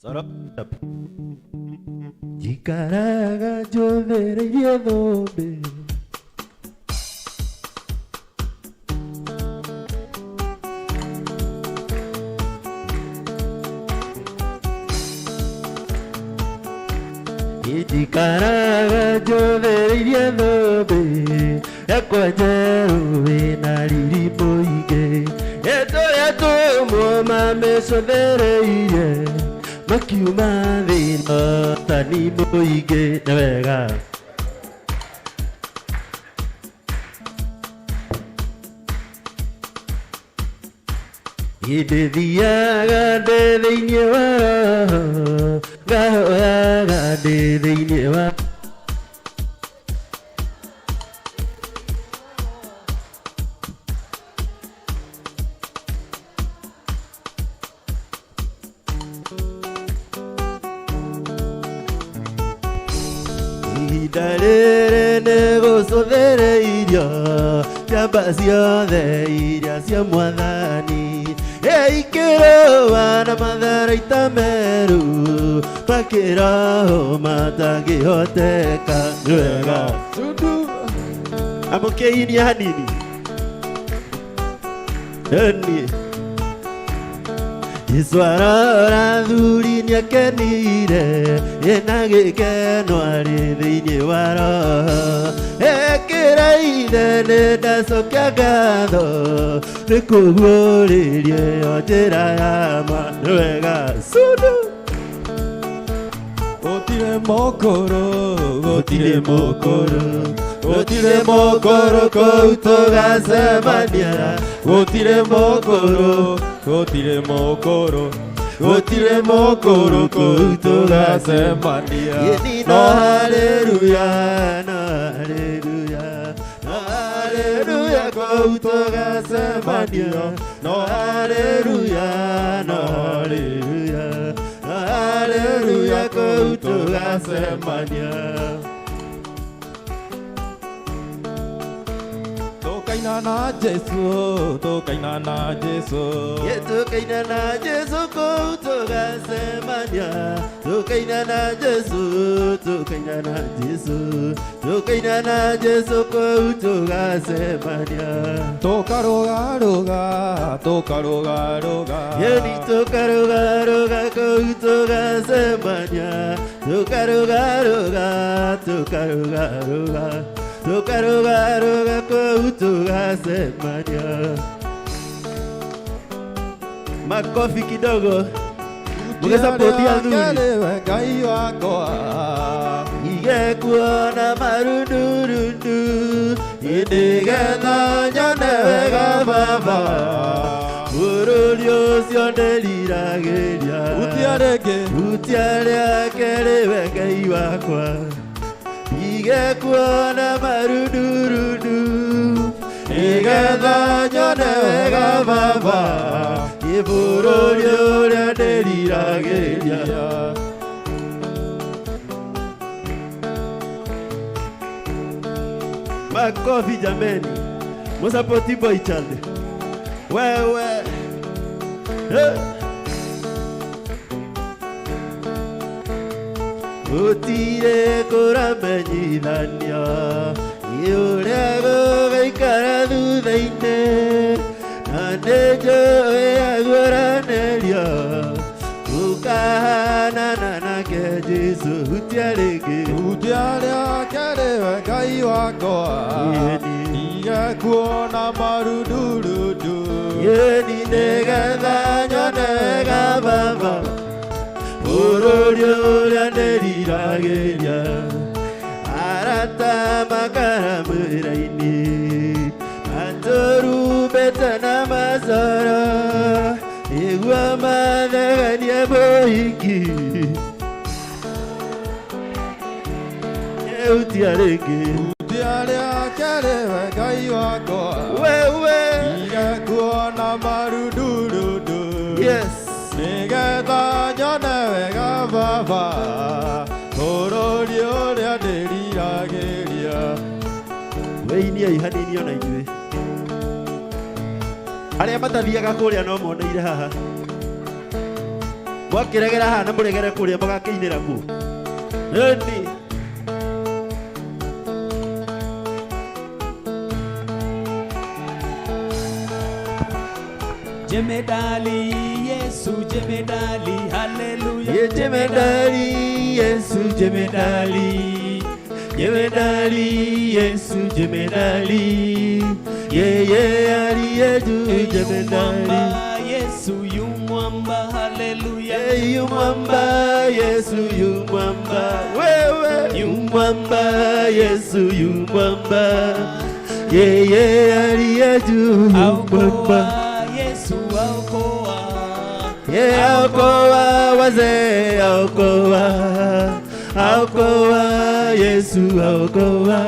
[SPEAKER 9] Soro. Njikaraga njũthĩrĩirie thũmbĩ. Njikaraga njũthĩrĩirie thũmbĩ yakwa njerũ wĩna riri mũingĩ, ĩtũrĩa tũmwo mamĩcũthĩrĩirie makiuma thĩna tani mũingĩ. Nĩ wega. Ndĩthiaga ndĩ thĩinĩ wa roho Ngahoyaga ndĩ thĩinĩ wa ihinda rĩrĩ nĩ gũcũthĩrĩirio njamba ciothe iria cia mwathani ikĩrũa na matharaita meru makĩroho matangĩhoteka. Nĩ wega amũkĩinia hanini ĩni. Jesu arora thuri nĩakenire ĩna gĩkeno arĩ thĩinĩ wa roho ĩkĩra ithe nĩ ndacokia ngatho nĩ kũguũrĩria ĩyo njĩra ya ma. Nĩ wega cundu.
[SPEAKER 1] Gũtirĩ mũkũrũ, gũtirĩ mũkũrũ, gũtirĩ mũkũrũ kũu tũgacemania. Gũtirĩ mũkũrũ, gũtirĩ mũkũrũ, gũtirĩ mũkũrũ kũu tũgacemania.
[SPEAKER 9] No haleluya, no haleluya, no haleluya kũu tũgacemania. No haleluya, no haleluya, no haleluya kũu tũgacemania.
[SPEAKER 1] Tũkaina na Jesu, tũkaina na Jesu.
[SPEAKER 9] Ye tũkaina na Jesu kũu tũgacemania. Tũkaina na Jesu, tũkaina na Jesu, tũkaina na Jesu kũu tũgacemania.
[SPEAKER 1] Tũkarũgarũga, tũkarũgarũga.
[SPEAKER 9] Yeni tũkarũgarũga kũu tũgacemania. Tũkarũgarũga, tũkarũgarũga, tũkarũgarũga kũu tũgacemania. Makofi kidogo mũgĩsapoti athuri.
[SPEAKER 1] Nĩwe Ngai wakwa.
[SPEAKER 9] Ige kuona marundurundu nĩgetha nyone wega baba bũrũri ũcio ndĩriragĩria.
[SPEAKER 1] Hutia rĩngĩ.
[SPEAKER 9] Hutia rĩake rĩwe Ngai wakwa. Ige kuona marundurundu nĩgetha nyone wega baba bũrũri ũrĩa ndĩriragĩria. Makofi jameni, musapoti boy child. Wewe. Eh. Gũtirĩ kũramenyithanio nĩ ũrĩa gũgaikara thutha-inĩ na nĩ njũĩ aguũranĩrio ũkahanana nake Jesu. Hutia rĩngĩ.
[SPEAKER 1] Hutia rĩake rĩwe Ngai wakwa. Ndige kuona marundurundu.
[SPEAKER 9] Ĩni nĩgetha nyone wega baba bũrũri ũrĩa ndĩriragĩria. Arata makara mwĩra-inĩ matũrumbete na macoro nĩguo matheganie mũhiki. Hutia rĩngĩ.
[SPEAKER 1] Hutia rĩake rĩwe Ngai wakwa.
[SPEAKER 9] Wewe.
[SPEAKER 1] Ndige kuona marundurundu.
[SPEAKER 9] Yes.
[SPEAKER 1] Nĩgetha nyone wega baba bũrũri ũrĩa ndĩriragĩria.
[SPEAKER 9] Weiniai hanini ona inyuĩ arĩa matathiaga kũrĩa no moneire haha. Mwakĩregera haha na mũregere kũrĩa mũgakĩinĩra kuo. Ĩni.
[SPEAKER 10] Jemedali Yesu, jemedali, haleluya.
[SPEAKER 9] Ye jemedali Yesu, jemedali, jemedali Yesu, jemedali, yeye aliye juu jemedali.
[SPEAKER 10] Yesu yu mwamba, haleluya.
[SPEAKER 9] Yu mwamba Yesu, yu mwamba, wewe yu mwamba Yesu, yu mwamba, yeye aliye juu yu mwamba.
[SPEAKER 10] Yesu aokoa.
[SPEAKER 9] Ye aokoa. wazee aokoa, aokoa, Yesu aokoa,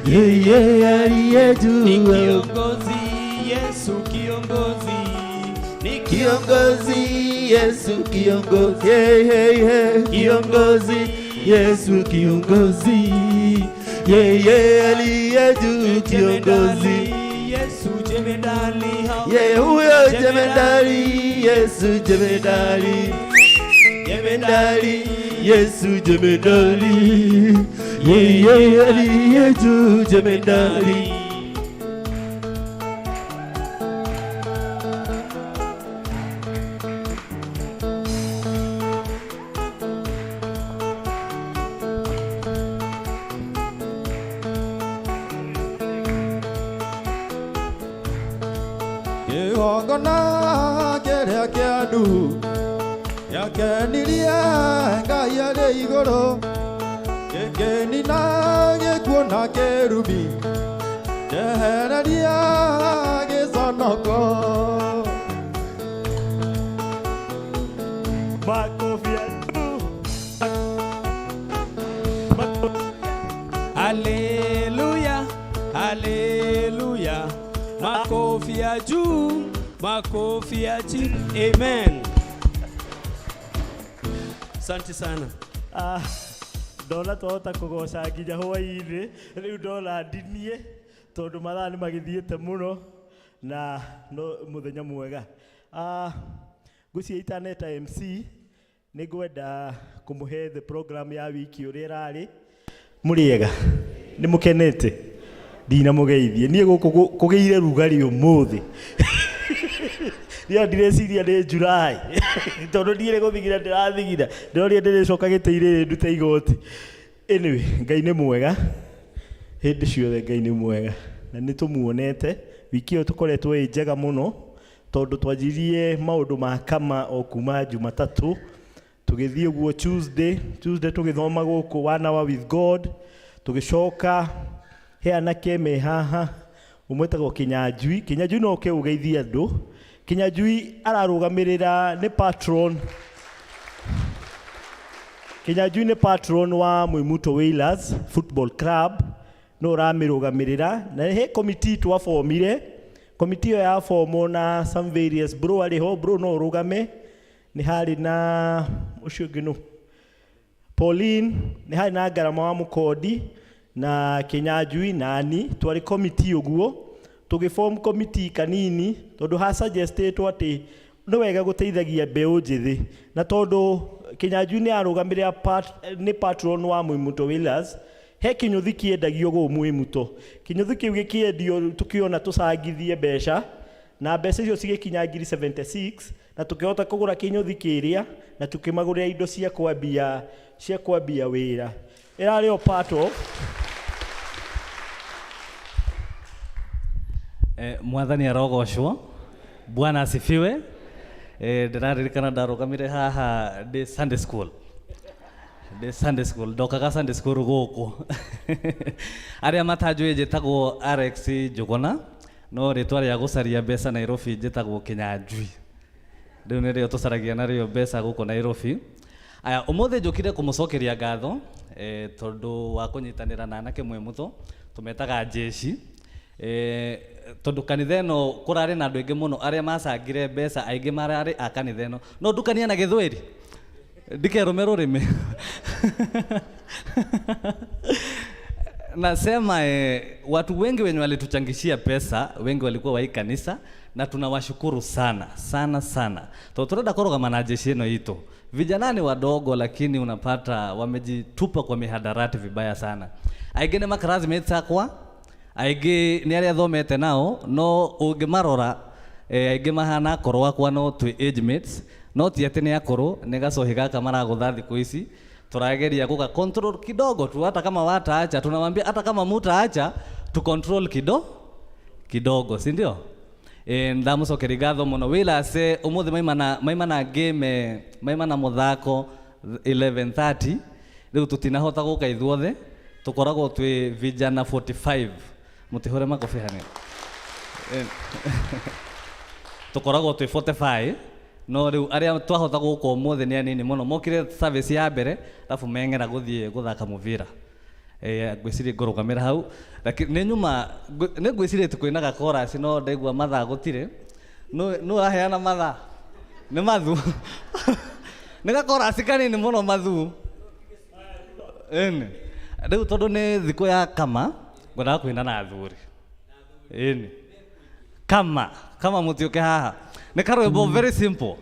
[SPEAKER 9] yeye aliye juu.
[SPEAKER 1] Ni kiongozi Yesu kiongozi, ni
[SPEAKER 9] Kiongozi Yesu kiongozi, hey, hey, hey. Kiongozi Yesu kiongozi, yeye aliye juu kiongozi.
[SPEAKER 1] Yesu jemedali,
[SPEAKER 9] Ye huyo jemedari, Yesu jemedari, jemedari, Yesu jemedari, yeye aliye juu jemedari.
[SPEAKER 3] Kĩgongona kĩrĩa kĩa Nuhu gĩakenirie Ngai arĩ igũrũ, gĩkĩnina gĩkuũ na kĩrumi, kĩehereria gĩconoko.
[SPEAKER 9] Makofi ya juu.
[SPEAKER 1] Haleluya, haleluya, makofi ya juu, makofi ya chini. Amen. Asante sana.
[SPEAKER 9] Ah, ndona twahota kũgoca nginya hwaĩ-inĩ rĩu ndona ndinie tondũ mathaa nĩ magĩthiĩte mũno na no mũthenya mwega. Ah, ngwĩciria itaneta MC nĩ ngwenda kũmũhe the program ya wiki ũrĩa ĩrarĩ. Mũrĩega nĩ mũkenete ndinamũgeithie niĩ gũkũ kũgĩire rugarĩ ũmũthĩ Rĩo ndireciria nĩ July tondũ ndiĩrĩ gũthigira ndĩrathigira ndĩroria ndĩrĩcoka gĩtĩ-inĩ rĩ ndute igoti. Anyway, Ngai nĩ mwega hĩndĩ ciothe, Ngai nĩ mwega na nĩ tũmuonete. Wiki ĩyo tũkoretwo ĩ njega mũno tondũ twanjirie maũndũ ma kama o kuma Jumatatũ tũgĩthiĩ ũguo Tuesday, Tuesday tũgĩthoma gũkũ One Hour with God, tũgĩcoka he anake me haha ũmwe etagwo Kinyanjui. Kinyanjui no ũke ũgeithie andũ. Kinyanjui ararũgamĩrĩra nĩ patron. Kinyanjui nĩ patron wa Mwimuto Wailers Football Club no ũramĩrũgamĩrĩra na he committee twabomire. Committee ĩyo yabomwo na some various bro arĩ ho, bro no ũrũgame. Nĩ harĩ na ũcio ũngĩ nũ Pauline, nĩ harĩ na Ngarama wa Mũkondi na Kinyanjui nani twarĩ committee ũguo tũgĩform committee kanini tondũ ha suggestĩtwo atĩ nĩ wega gũteithagia mbeũ njĩthĩ na tondũ Kinyanjui nĩ arũgamĩrĩra nĩ patron wa Mwimuto Wailers he kĩnyũthi kĩendagio gũkũ Mwimuto. Kĩnyũthi kĩu gĩkĩendio tũkĩona tũcangithie mbeca na mbeca icio cigĩkinya ngiri 76 na tũkĩhota kũgũra kĩnyũthi kĩrĩa na tũkĩmagũrĩra indo cia kwambia cia kwambia wĩra. Ĩrarĩ o part of
[SPEAKER 10] Mwathani arogocwo. Bwana asifiwe. Ndĩraririkana ndarũgamire haha ndĩ Sunday school. Ndĩ Sunday school, ndokaga Sunday school gũkũ. Arĩa matanjũĩ njĩtagwo Alex Njũgũna, no rĩtwa rĩa gũcaria mbeca Nairobi njĩtagwo Kinyanjui. Rĩu nĩrĩo tũcaragia narĩo mbeca gũkũ Nairobi. Aya, ũmũthĩ njũkire kũmũcokeria ngatho, tondũ wa kũnyitanĩra na anake Mwĩmũtho, tũmetaga jeshi. Tondũ kanitha ĩno kũrarĩ na andũ aingĩ mũno arĩa macangire mbeca, aingĩ mararĩ a kanitha ĩno. No ndukanie na gĩthweri, ndikerũme rũrĩmĩ. Nasema watu wengi wenye walituchangishia pesa, wengi walikuwa wa hii kanisa na tunawashukuru sana sana sana. Tondũ turenda kũrũgama na jeshi ĩno itũ. Vijana ni wadogo lakini unapata wamejitupa kwa mihadarati vibaya sana. Aingĩ nĩ ma classmates akwa, aingĩ nĩ arĩa thomete nao, no ũngĩmarora, aingĩ mahana akũrũ akwa no twĩ age mates, no ti atĩ nĩ akũrũ, nĩ gacohi gaka maragũtha thikũ ici. Turageria kuka control kidogo tu, hata kama wataacha tunawambia hata kama mutaacha tu control kidogo, si ndio? Ndamucokeria ngatho muno Wailers, umuthi maimana game, maimana muthako 11:30 riu tutinahota guka ithuothe, tukoragwo twi vijana 45. Mutihure makofi hanini. Tukoragwo twi 45
[SPEAKER 15] No rĩu arĩa twahota gũka ũmũthĩ nĩ anini mũno. Mokire service ya mbere alafu meng'era gũthiĩ gũthaka mũbira. Ngwĩciria ngũrũgamĩra hau. Lakini nĩ nyuma nĩ ngwĩciria tũkwĩnaga chorus no ndaigua mathaa gũtirĩ. Nũ ũraheana mathaa? Nĩ Mathu. Nĩ gakorasi kanini mũno Mathu. Ĩni. Rĩu tondũ nĩ thikũ ya kama, ngwendaga kũina na athuri. Ĩni. Kama, kama mũtiũke haha. Nĩ karwĩmbo very simple.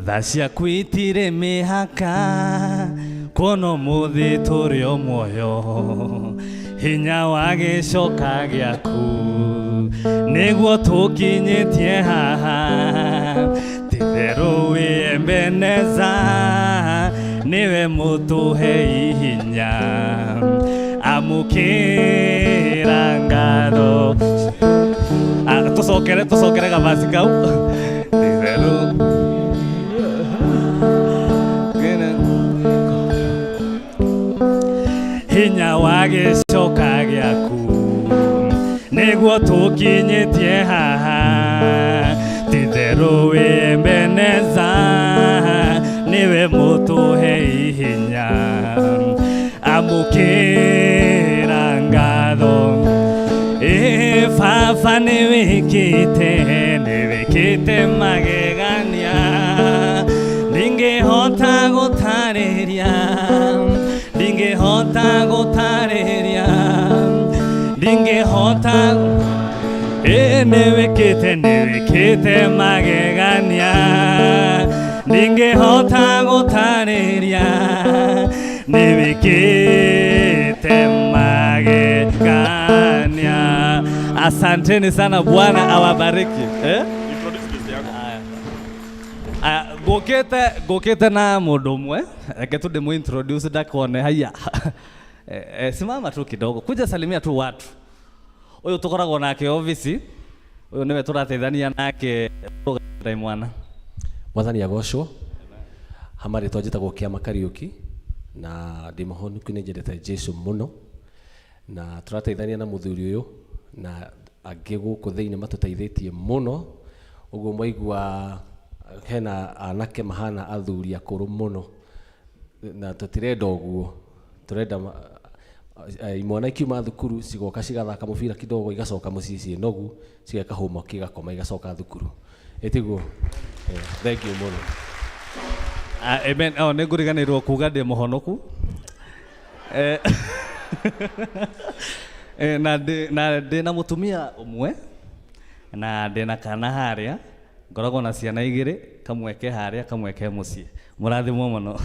[SPEAKER 15] Tha ciaku itirĩ mĩhaka, kuona ũmũthĩ tũrĩ o muoyo, hinya wa gĩcoka gĩaku nĩguo tũkinyĩtie haha. Titherũ wĩ Ebeneza, nĩwe mũtũhei hinya, amũkĩra ngatho. Tũcokere, tũcokere gabasi kau. Titherũ hinya wa gĩcoka gĩaku nĩguo tũkinyĩtie haha. Titherũ wĩ Ebeneza, nĩwe mũtũhei hinya, amũkĩra ngatho. Baba nĩwĩkĩte, nĩwĩkĩte magegania, ndingĩhota gũtarĩria, ndingĩhota gũtarĩria, ndingĩhota. Nĩwĩkĩte, nĩwĩkĩte magegania, ndingĩhota gũtarĩria, nĩwĩkĩte magegania. Asanteni sana, Bwana awabariki. Ngũkĩte, ngũkĩte na mũndũ ũmwe, reke tu ndĩmũ introduce ndakone haya. Simama tu kidogo, kuja salimia tu watu. Ũyũ tũkoragwo nake office, ũyũ nĩwe tũrateithania nake ndai mwana.
[SPEAKER 16] Mwathani agocwo. Hama rĩtwa njĩtagwo Kĩama Kariũki na ndĩ mũhonoku, nĩ nyendete Jesu mũno, na tũrateithania na mũthuri ũyũ na angĩ gũkũ thĩinĩ matũteithĩtie mũno. Ũguo mwaigua hena anake mahana athuri akũrũ mũno, na tũtirenda ũguo, tũrenda imwana ikiuma thukuru cigoka cigathaka mũbira kidogo, igacoka mũciĩ ciĩ nogu, cigeka homework, igakoma, igacoka thukuru. Ĩtiguo? Thank you mũno.
[SPEAKER 15] Amen. Oh, nĩ ngũriganĩrwo kuga ndĩ mũhonoku. Na ndĩ na mũtumia ũmwe na ndĩ na kana harĩa, ngoragwo na ciana igĩrĩ, kamwe ke harĩa, kamwe ke mũciĩ. Mũrathimwo mũno.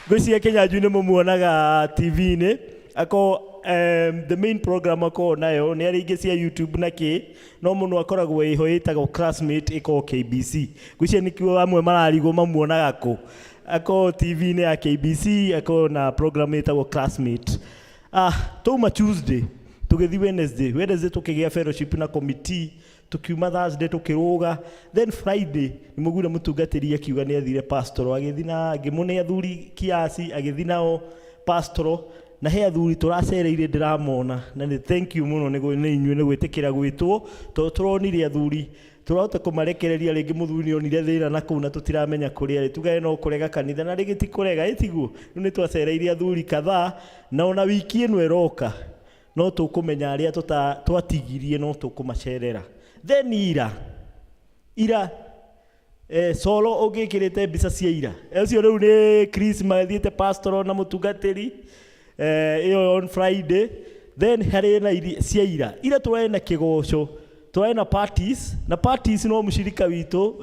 [SPEAKER 9] Ngwĩciria Kĩnyanjui nĩ mũmuonaga TV-inĩ. Ako the main program akoragwo nayo nĩ arĩa ingĩ cia YouTube na kĩ, no mũno akoragwo ĩho ĩtagwo Classmate, ĩkoragwo KBC. Ngwĩciria nĩkĩo amwe mararigwo mamuonaga kũ. Akoragwo TV-inĩ ya KBC, akoragwo na program ĩtagwo Classmate. Twauma Tuesday, tũgĩthiĩ Wednesday. Wednesday tũkĩgĩa fellowship na committee, tukiuma Thursday tukĩrũga, then Friday nĩ mũguire mũtungatĩri akiuga nĩ athire pastoral, agĩthiĩ na ngĩmũne athuri kiasi, agĩthiĩ nao pastoral, na he athuri tũracereire ndĩramona, na nĩ thank you mũno nĩ inyuĩ nĩ gwĩtĩkĩra gwĩtwo, tondũ tũronire athuri tũrahota kũmarekereria rĩngĩ mũthuri nĩ onire thĩna na kũu na tũtiramenya kũrĩa arĩ, tugane no kũrega kanitha na rĩngĩ ti kũrega, ĩtiguo. Rĩu nĩ twacereire athuri kadhaa, na ona wiki ĩno ĩroka no tũkũmenya arĩa twatigirie, no tũkũmacerera. Then ira, ira solo ũngĩkĩrĩte mbica cia ira, ũcio rĩu nĩ Chris mathiĩte pastoral na mũtungatĩri, ĩyo on Friday. Then harĩ na cia ira, ira tũrarĩ na kĩgoco, tũrarĩ na parties, na parties no mũcirika witũ.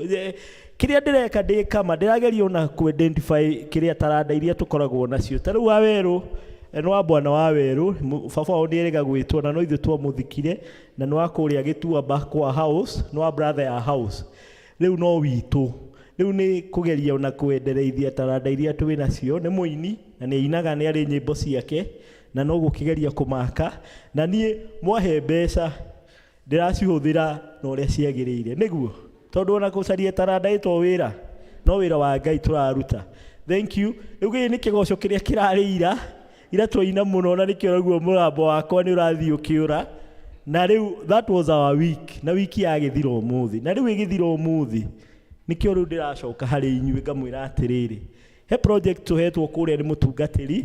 [SPEAKER 9] Kĩrĩa ndĩreka ndĩ kama ndĩrageria ona kũ identify kĩrĩa taranda iria tũkoragwo nacio. Ta rĩu Wawerũ, nĩ wa bwana Wawerũ, baba wao nĩ erĩga gwĩtwo, na no ithuĩ twamũthikire, na nĩ wa kũrĩa Gĩtuamba kwa house, nĩ wa brother ya house. Rĩu no witũ. Rĩu nĩ kũgeria ona kwendereithia taranda iria twĩ nacio. Nĩ mũini na nĩ ainaga, nĩ arĩ nyĩmbo ciake, na no gũkĩgeria kũmaka. Na niĩ mwahe mbeca ndĩracihũthĩra na ũrĩa ciagĩrĩire, nĩguo tondũ ona gũcaria taranda ĩtwo wĩra, no wĩra wa Ngai tũraruta. Thank you. Rĩu gĩkĩ nĩ kĩgoco kĩrĩa kĩrarĩ ira. Ira twaina mũno na nĩkĩo ũraigua mũgambo wakwa nĩ ũrathiĩ ũkĩũra. Na rĩu that was our week, na wiki yagĩthira ũmũthĩ. Na rĩu ĩgĩthira ũmũthĩ, nĩkĩo rĩu ndĩracoka harĩ inyuĩ ngamwĩra atĩrĩrĩ, he project tũhetwo kũrĩa nĩ mũtungatĩri,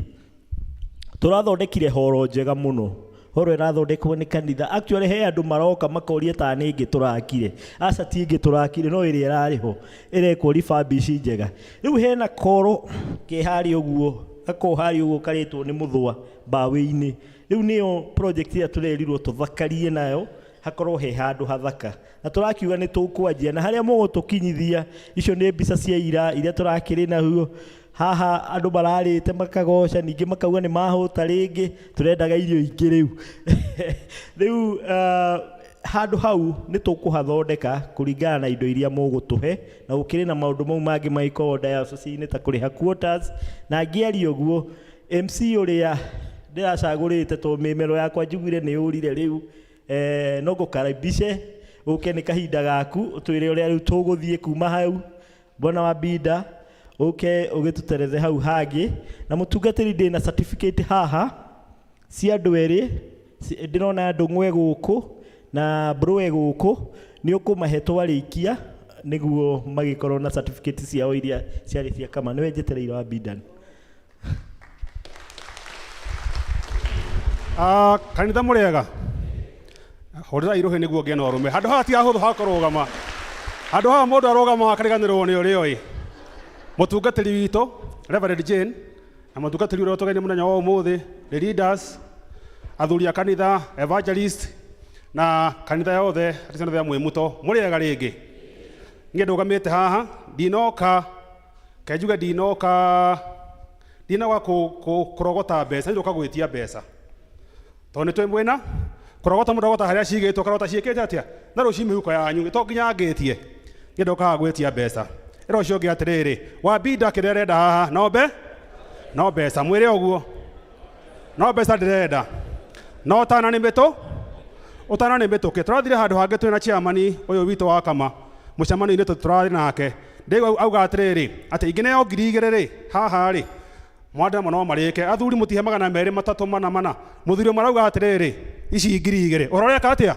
[SPEAKER 9] tũrathondekire horo njega mũno. Horo ĩrathondekwo nĩ kanitha. Actually he andũ maroka makoria ta nĩ ĩngĩ tũrakire. Aca ti ĩngĩ tũrakire, no ĩrĩa ĩrarĩ ho ĩrekwo refurbish njega. Rĩu hena koro ke harĩa ũguo, gako harĩa ũguo karĩtwo nĩ mũthũa mbaũ-inĩ. Rĩu nĩyo project ĩrĩa tũrerirwo tũthakarie nayo, hakorwo he handũ hathaka. Na tũrakiuga nĩ tũkwanjia, na harĩa mũgũtũkinyithia, icio nĩ mbica cia ira iria tũrakĩrĩ naguo. Haha andũ mararĩte makagoca, ningĩ makauga nĩ mahũta rĩngĩ, tũrendaga irio ingĩ rĩu. Rĩu handũ hau nĩ tũkũhathondeka kũringana na indo iria mũgũtũhe, na gũkĩrĩ na maũndũ mau mangĩ mangĩkorwo diocese-inĩ ta kũrĩha quarters. Na ngĩaria ũguo, MC ũrĩa ndĩracagũrĩte tondũ mĩmero yakwa njiguire nĩ yũrire rĩu, no ngũkaribishe ũke nĩ kahinda gaku ũtwĩre ũrĩa rĩu tũgũthiĩ kuma hau. Bwana wa Binda, ũke ũgĩtũterethe hau hangĩ. Na mũtungatĩri, ndĩna certificate haha cia andũ erĩ, ndĩrona Ndũng'we gũkũ na Mbrũe gũkũ, nĩ ũkũmahe twarĩkia nĩguo magĩkorwo na certificate ciao iria ciarĩ cia kama. Nĩwe njetereire wa Binda.
[SPEAKER 17] Kanitha mũrĩega, hũrĩrai rũhĩ nĩguo ngĩe na ũrũme. Handũ haha ti hahũthũ ha kũrũgama, handũ haha mũndũ arũgama akariganĩrwo nĩ ũrĩa oĩ. Mũtungatĩri witũ Reverend Jane na mũtungatĩri ũrĩa ũtũgeni mũthenya wa ũmũthĩ, the leaders, athuri a kanitha, evangelist na kanitha yothe kanitha ya Mwĩmuto, mũrĩega rĩngĩ. Niĩ ndũgamĩte haha ndinoka, kenjuge ndinoka, ndinoka kũrogota mbeca, ndoka gwĩtia mbeca tondũ nĩ twĩ mwĩna kũrogota. Mũndũ arogota harĩa cigĩtwo, karogota ciĩkĩte atĩa na rũci mĩhuko yanyu, to nginya ngĩtie. Niĩ ndokaga gwĩtia mbeca. Ĩra ũcio ũngĩ atĩrĩrĩ, Wambinda kĩrĩa arenda haha no mbe no mbeca, mwĩre ũguo, no mbeca ndĩrenda, no tana nĩ mĩtũ, ũtana nĩ mĩtũkĩ. Tũrathire handũ hangĩ twĩna chairman ũyũ witũ wa kama, mũcemanio-inĩ tũrarĩ nake, ndĩigua auga atĩrĩrĩ, atĩ ingĩneo 2000 rĩ haha rĩ, mwandamo no marĩke. Athuri mũtihe 200 3 4 4. Mũthuri ũmwe arauga atĩrĩrĩ, ici 2000 ũhoro ũreka atĩa,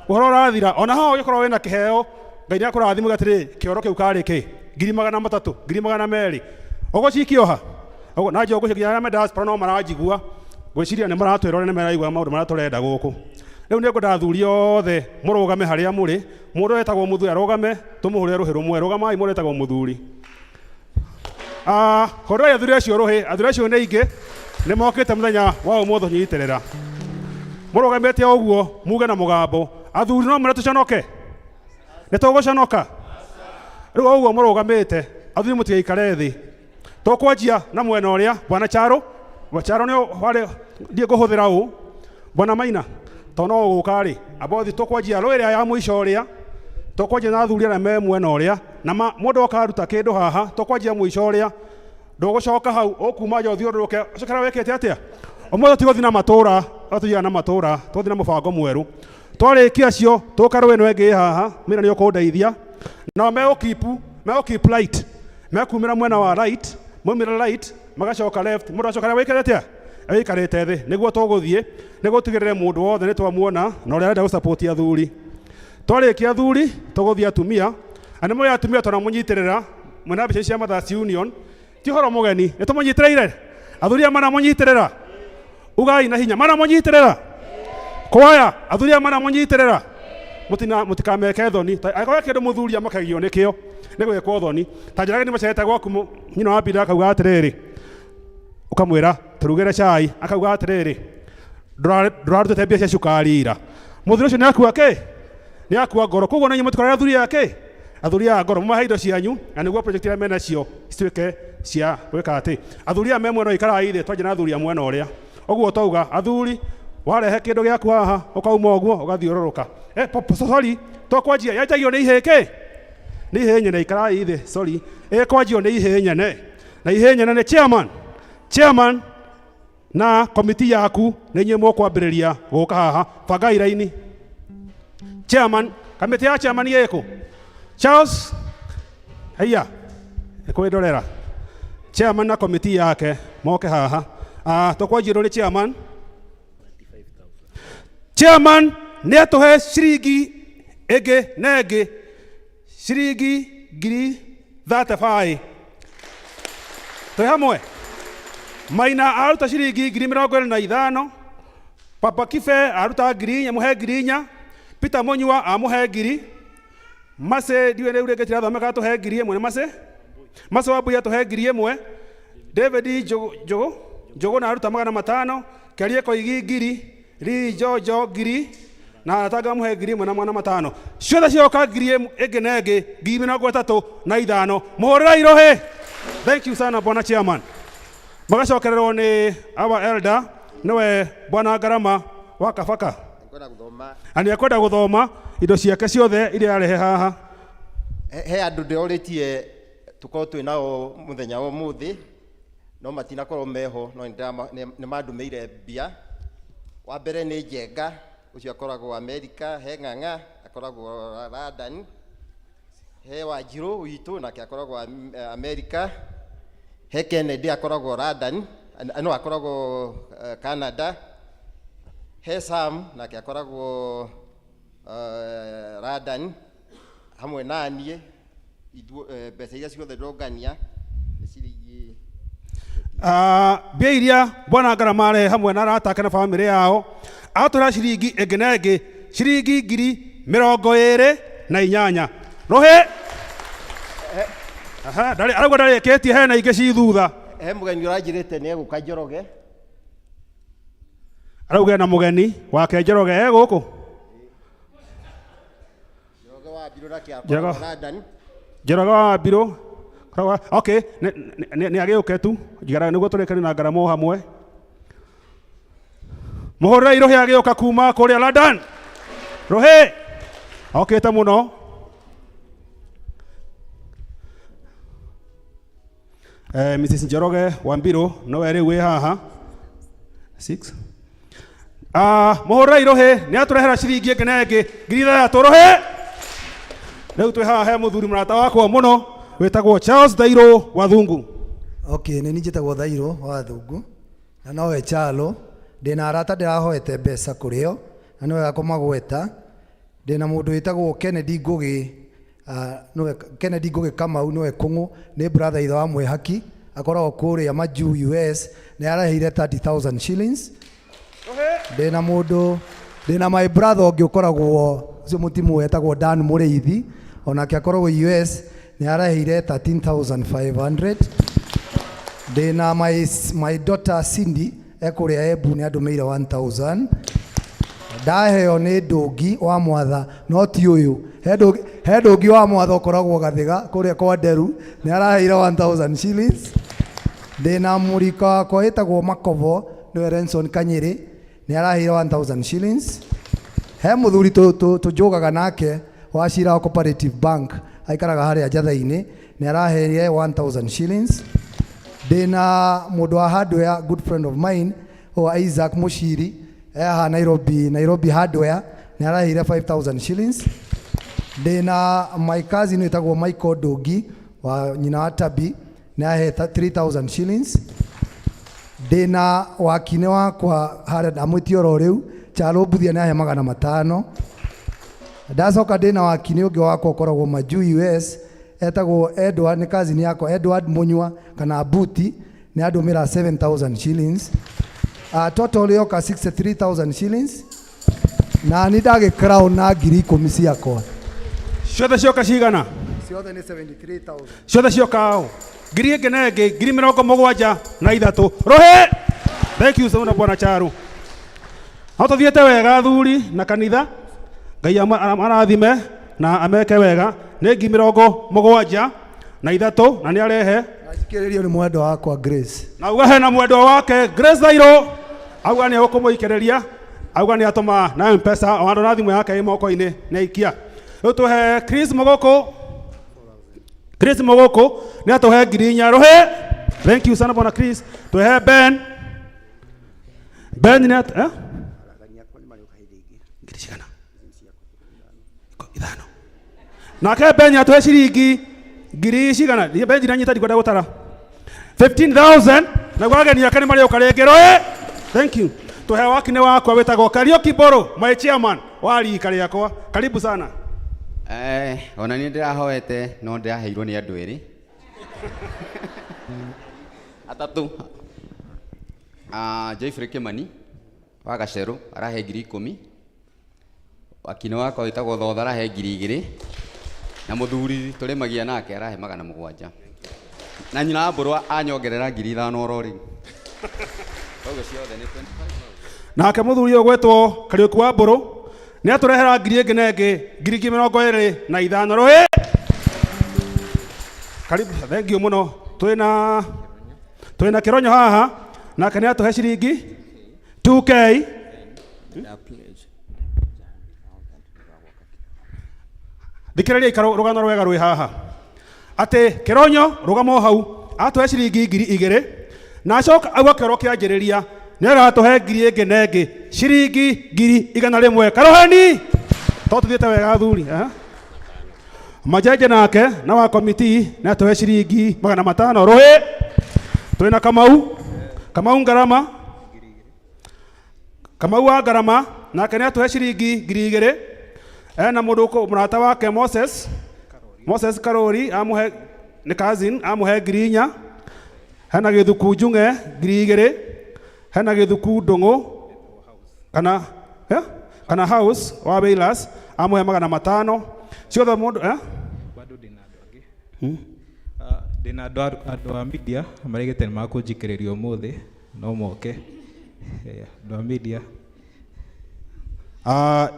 [SPEAKER 17] ũhoro ũrathira. Ona haha ũgĩkorwo wĩna kĩheo, Ngai nĩ akũrathima atĩrĩrĩ, kĩoro kĩu karĩ kĩ 300,000, 200,000 ũgũcikia oha ũguo. Na njũĩ ngwĩciria arĩa me diaspora no maranjigua, ngwĩciria nĩ maratwĩrora, nĩ maraigua maũndũ marĩa tũrenda gũkũ. Rĩu nĩ ngwenda athuri othe mũrũgame harĩa mũrĩ. Mũndũ wetagwo mũthuri arũgame, tũmũhũrĩre rũhĩ rũmwe. Rũgamai, mũndũ wetagwo mũthuri. Hũrĩrai athuri acio rũhĩ. Athuri acio nĩ aingĩ, nĩ mokĩte mũthenya wa ũmũthĩ nyitĩrĩra. Mũrũgamĩte o ũguo muge na mũgambo, athuri no mwĩre tũconoke? Nĩ tũgũconoka? Rĩu o ũguo mũrũgamĩte, athuri mũtigaikare thĩ. Tũkwanjia na mwena ũrĩa bwana Charo. Charo nĩ warĩ ndiĩ ngũhũthĩra ũ bwana Maina tondũ no ũgũka rĩ abothi. Tũkwanjia rũ ĩrĩa ya mũico ũrĩa tũkwanjia na athuri arĩa me mwena ũrĩa na mũndũ oka aruta kĩndũ haha, tũkwanjia mũico ũrĩa, ndũgũcoka hau, ũkuma nja ũthiũrũrũke ũcokera wĩkĩte atĩa. Ũmũthĩ tigũthiĩ na matũra, tũthiaga na matũra, tũgũthiĩ na mũbango mwerũ. Twarĩkia acio tũka rũĩ ĩno ĩngĩ haha, mĩna nĩ ũkũndeithia. Nao megũ keep right, mekumĩra mwena wa right, maumĩra right magacoka left, mũndũ acoka harĩa wĩikarĩte atĩa, wĩikarĩte thĩ. Nĩguo tũgũthiĩ nĩguo tũtigĩrĩre mũndũ wothe nĩ twamuona na ũrĩa arenda gũsupport athuri. Twarĩkia athuri tũgũthiĩ atumia, na nĩ mũĩ atumia tũramũnyitĩrĩra mwena mbica cia Mothers Union, ti ũhoro mũgeni, nĩ tũmũnyitĩrĩire. Athuri aya maramũnyitĩrĩra, ugai na hinya, maramũnyitĩrĩra kwaya. Athuri aya maramũnyitĩrĩra, mũtina mũtikameke thoni. Angĩkorwo he kĩndũ mũthuri amakagio nĩkĩo nĩ gwĩkwo thoni, ta njĩra nĩ macerete gwaku, nyina wa Binda akauga atĩrĩrĩ, ũkamwĩra tũrugĩre cai, akauga atĩrĩrĩ, ndũrarutĩte mbia cia cukari ira. Mũthuri ũcio nĩ akua kĩ, nĩ akua ngoro. Koguo na inyuĩ mũtikorage athuri aya kĩ, athuri aya ngoro, mũmahe indo cianyu na nĩguo project iria menacio cituĩke cia gwĩka atĩ. Athuri aya me mwena ũyũ, ikarai thĩ, twanjia na athuri a mwena ũrĩa. Ũguo twauga athuri, warehe kĩndũ gĩaku haha ũkauma ũguo ũgathiũrũrũka. Sorry, tũkwanjia yanjagio nĩ ihĩĩ kĩ, nĩ ihĩĩ nyene. Ikarai thĩ, sorry, ĩkwanjio nĩ ihĩĩ nyene, na ihĩĩ nyene nĩ chairman. Chairman na komiti yaku nĩ inyuĩ mũkwambĩrĩria gũka haha. Bangai raini. Chairman, kamĩtĩ ya chairman ĩkũ? Charles, haiya, ĩkwĩndorera. Chairman na komiti yake moke haha. Tũkwanjia rũrĩ chairman. Chairman nĩ atũhe ciringi ĩngĩ na ĩngĩ ciringi 35,000. Twĩ hamwe. Maina aruta ciringi 25,000. Papa Kibe aruta 4,000, mũhe 4,000. Peter Munyua amũhe 1,000. Mase ndiũĩ rĩu rĩngĩ tirathomeka atũhe 1,000 nĩ Mase. Mase wa Mbui atũhe 1,000. David Njugu Njugu na aruta 500. Kerie Koigi 1,000. Lee Jojo 1,000 na atanga mũhe 1,500. Ciothe cioka ngiri ĩngĩ na ĩngĩ 35,000. Mũhũrĩre irohĩ. Thank you sana bwana chairman. Magacokererwo nĩ our elder nĩwe bwana Ngarama wa Kabaka. Na nĩ ekwenda gũthoma indo ciake ciothe iria arehe haha.
[SPEAKER 18] He andũ ndĩrorĩtie tũkorwo twĩ nao mũthenya wa ũmũthĩ no matinakorwo meho no nĩ mandũmĩire mbia. Wa mbere nĩ Njenga, ũcio akoragwo Amerika. He Ng'ang'a akoragwo London. He Wanjirũ witũ nake akoragwo Amerika. He Kennedy akoragwo London, no akoragwo Canada. He Sam nake akoragwo London hamwe na niĩ. Mbeca iria ciothe ndongania nĩ ciringi
[SPEAKER 17] Mbia iria bwana Ngarama arehe hamwe na arata ake na bamĩrĩ yao atũra ciringi ĩngĩ na ĩngĩ ciringi 28,000. Rũhĩ. Aha, ndarĩ arauga ndarĩkĩtie, hena ingĩ ci thutha.
[SPEAKER 18] He mũgeni ũranjĩrĩte nĩ egũka Njoroge.
[SPEAKER 17] Arauga ena mũgeni wake Njoroge e gũkũ.
[SPEAKER 18] Njoroge wa Mbirũ nake
[SPEAKER 17] Njoroge.
[SPEAKER 18] akoragwo London.
[SPEAKER 17] Njoroge wa Mbirũ. Okay, nĩ agĩũke tu njigara nĩguo tũrĩkanie na Ngarama o hamwe. Mũhũrĩre irũhĩ agĩũka kuma kũrĩa London. Rũhĩ okĩte mũno. Mrs Njoroge wa Mbirũ nowe rĩu wĩ haha. 6. Mũhũrĩre irũhĩ nĩ atũrehera ciringi ĩngĩ na ĩngĩ 6,000. Rũhĩ. Rĩu twĩ haha he mũthuri mũrata wakwa mũno wĩtagwo Charles Thairũ wa Thungu.
[SPEAKER 19] Okay, nĩ niĩ njĩtagwo Thairũ wa Thungu na nowe Chalo. Ndĩna arata ndĩrahoete mbeca kũrĩ o na nĩwe kũmagweta. Ndĩna mũndũ wĩtagwo Kennedy Ngũgĩ, nĩwe Kennedy Ngũgĩ Kamau, nĩwe Kũng'ũ, nĩ brother ithe wa Mwĩhaki, akoragwo kũrĩa Majuu US, nĩ areheire 30,000 shillings. Ndĩna mũndũ, ndĩna my brother ũngĩ ũkoragwo ũcio mũtimũ etagwo Dan Mũrĩithi, onake akoragwo US, nĩ areheire 13,500. Ndĩna my daughter Cindy ekũrĩa Embu, nĩ andũmĩire 1,000. Ndaheo nĩ Ndũngi wa Mwatha, no ti ũyũ. He Ndũngi wa Mwatha ũkoragwo Gathiga kũrĩa kwa Nderu, nĩ araheire 1,000 shillings. Ndĩna mũrika wakwa wĩtagwo Makobo, nĩwe Renson Kanyĩrĩ, nĩ araheire 1,000 shillings. He mũthuri tũnjũgaga nake wa Shira Cooperative Bank, aikaraga harĩa Njatha-inĩ, nĩ araheire 1,000 shillings. Ndĩna mũndũ wa hardware, good friend of mine, o Isaac Mushiri, haha Nairobi, Nairobi hardware, nĩ araheire 5,000 shillings. Ndĩna my cousin wĩtagwo Michael Ndũngi wa nyina wa Tabi, nĩ ahe 3,000 shillings. Ndĩna wakine wakwa harĩa ndamwĩtia oro rĩu, Chalo Mbuthia, nĩ ahe 500. Ndacoka ndĩna wakine ũngĩ wakwa ũkoragwo Majuu US, etagwo Edward, nĩ cousin yakwa Edward Munyua kana Buti, nĩ andũmĩra 7,000 shillings. Total yoka 63,000 shillings. Na nĩ ndagĩ crown na 10,000 ciakwa.
[SPEAKER 17] Ciothe cioka cigana?
[SPEAKER 19] Ciothe nĩ 73,000.
[SPEAKER 17] Ciothe cioka o ngiri ĩngĩ na ĩngĩ 73,000. Rũhĩ. Thank you so much bwana Charu. No tũthiĩte wega athuri na kanitha. Ngai arathime na ameke wega. Nĩ 73,000 na nĩ arehe.
[SPEAKER 19] Njikĩrĩrio nĩ mwendwa wakwa Grace.
[SPEAKER 17] Na auga hena mwendwa wake Grace Thairũ. Auga nĩ egũkũmũikĩrĩria. Auga nĩ atũma na M-Pesa, o andũ na thimũ yake ĩ moko-inĩ nĩ aikia. Rĩu tũhe Chris Mũgũkũ. Chris Mũgũkũ nĩ atũhe 4,000. Rũhĩ. Thank you sana bwana Chris. Tũhe Ben. Ben nĩ at-, eh? Ngiri cigana? 5. Nake Ben atũhe ciringi ngiri cigana? Ben ndiranyita, ndikwenda gũtara. 15000 naguo ageni ake nĩ marĩũka rĩngĩ. Rũĩ, thank you. Tũhe wakine wakwa wĩtagwo Kariuki Mbũrũ, my chairman wa rika rĩakwa, karibu sana.
[SPEAKER 20] Ona niĩ ndĩrahoete no ndĩraheirwo nĩ andũ erĩ atatũ. Jeffrey Kimani wa Gacerũ arahe 10,000. Wakini wakwa wĩtagwo Thotha arahe 2,000 na mũthuri tũrĩmagia nake arahe 700 na nyina wa Mbũrũ anyongerera 5,000 oro rĩu. Koguo ciothe nĩ 25,000.
[SPEAKER 17] Nake mũthuri ũyũ gwetwo Kariuki wa Mbũrũ nĩ atũrehera ngiri ĩngĩ na ĩngĩ 25,000. Rũĩ, karibu, thank you mũno. Twĩna Kĩronyo haha nake nĩ atũhe ciringi 2K. Thikĩrĩria ikaro rũgano rwega rwĩ haha atĩ Kĩronyo rũgama o hau atũhe ciringi 2,000 na acoka auga kĩoro kĩanjĩrĩria nĩ agatũhe ngiri ĩngĩ na ĩngĩ ciringi 100,000. Karoheni to tũthiĩte wega athuri. Majenje nake na wa komiti nĩ atũhe ciringi 500. Rũĩ, twĩna Kamau, Kamau Ngarama, Kamau wa Ngarama nake nĩ atũhe ciringi 2,000. Ena mũndũ mũrata wake Moses, Moses Karori amũhe, nĩ cousin, amũhe 4,000. Hena Gĩthuku Njung'e 2,000. Hena Gĩthuku Ndũng'ũ kana kana House wa Wailers amũhe 500 ciothe mũndũ.
[SPEAKER 21] Bado ndĩna andũ angĩ. Ndĩna andũ a media marĩgĩte nĩ makũnjikĩrĩria ũmũthĩ no moke. Andũ a media.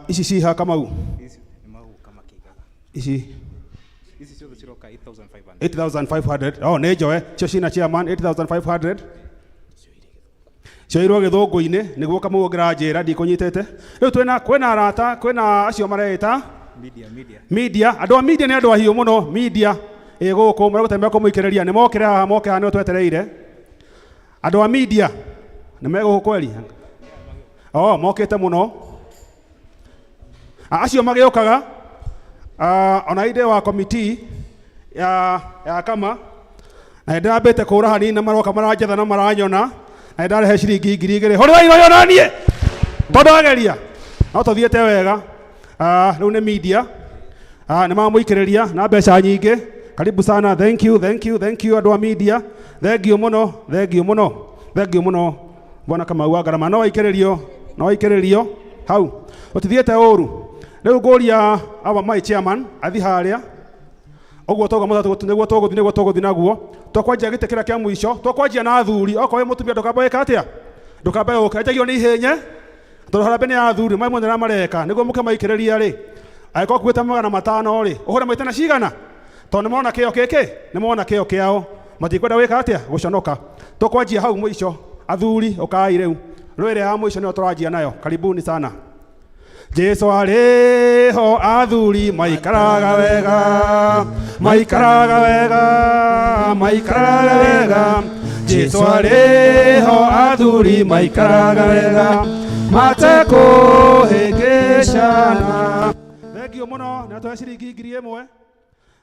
[SPEAKER 17] Ici ciha Kamau?
[SPEAKER 21] Ici nĩ magũka makĩigaga.
[SPEAKER 17] Ici
[SPEAKER 21] Ici ciothe ciroka 8500.
[SPEAKER 17] 8500. Oh, nĩ njoe cio cina chairman 8500 cioirwo gĩthũngũ-inĩ nĩguo Kamau ũngĩranjĩra ndikũnyitĩte. Rĩu twĩna kwĩna arata kwĩna acio mareĩta
[SPEAKER 21] Media, media.
[SPEAKER 17] Media, andũ a media nĩ andũ ahiũ mũno. Media ĩ gũkũ maragũte mekũmũikĩrĩria nĩ mokĩre haha, moke haha nĩo twetereire. Andũ a media nĩ megũkũ kweri? Oh, mokĩte mũno. Acio magĩũkaga ona inde wa komiti ya kama na nĩndĩrambĩte kũra hanini na maroka maranjetha na maranyona na nĩndarehe ciringi 2,000. Hũrĩra iroyo naniĩ tondũ ageria no tũthiĩte wega. Rĩu nĩ media nĩ mamũikĩrĩria na mbeca nyingĩ. Karibu sana, thank you, thank you, thank you andũ a media, thank you mũno, thank you mũno, thank you mũno bwana Kamau wa Ngarama. No aikĩrĩrio, no aikĩrĩrio hau ũtithiĩte ũru. Rĩu ngũria awa my chairman athi harĩa ũguo tauga mũthatu nĩguo tũgũthiĩ, nĩguo tũgũthiĩ naguo. Tũkwanjia gĩtĩ kĩrĩa kĩa mũico, tũkwanjia na athuri. Okorwo wĩ mũtumia ndũkambe wĩka atĩa, ndũkambe ũke anjagio nĩ ihĩnye tondũ harambee nĩ ya athuri mai mone mareka nĩguo mũkĩmaikĩrĩria rĩ. Angĩkorwo kuĩte 500 rĩ, ũhũre maita na cigana tondũ nĩ mona kĩo gĩkĩ, nĩ mona kĩo kĩao, matikwenda gwĩka atĩa, gũconoka. Tũkwanjia hau mũico athuri, ũkai rĩu rwĩrĩ ya mũico nĩyo tũranjia nayo. Karibuni sana. Jesu arĩ ho athuri maikaraga wega, maikaraga wega, maikaraga wega. Jesu arĩ ho athuri maikaraga wega matekũhĩngĩcana. Thank you mũno nĩ atũhe ciringi 1,000.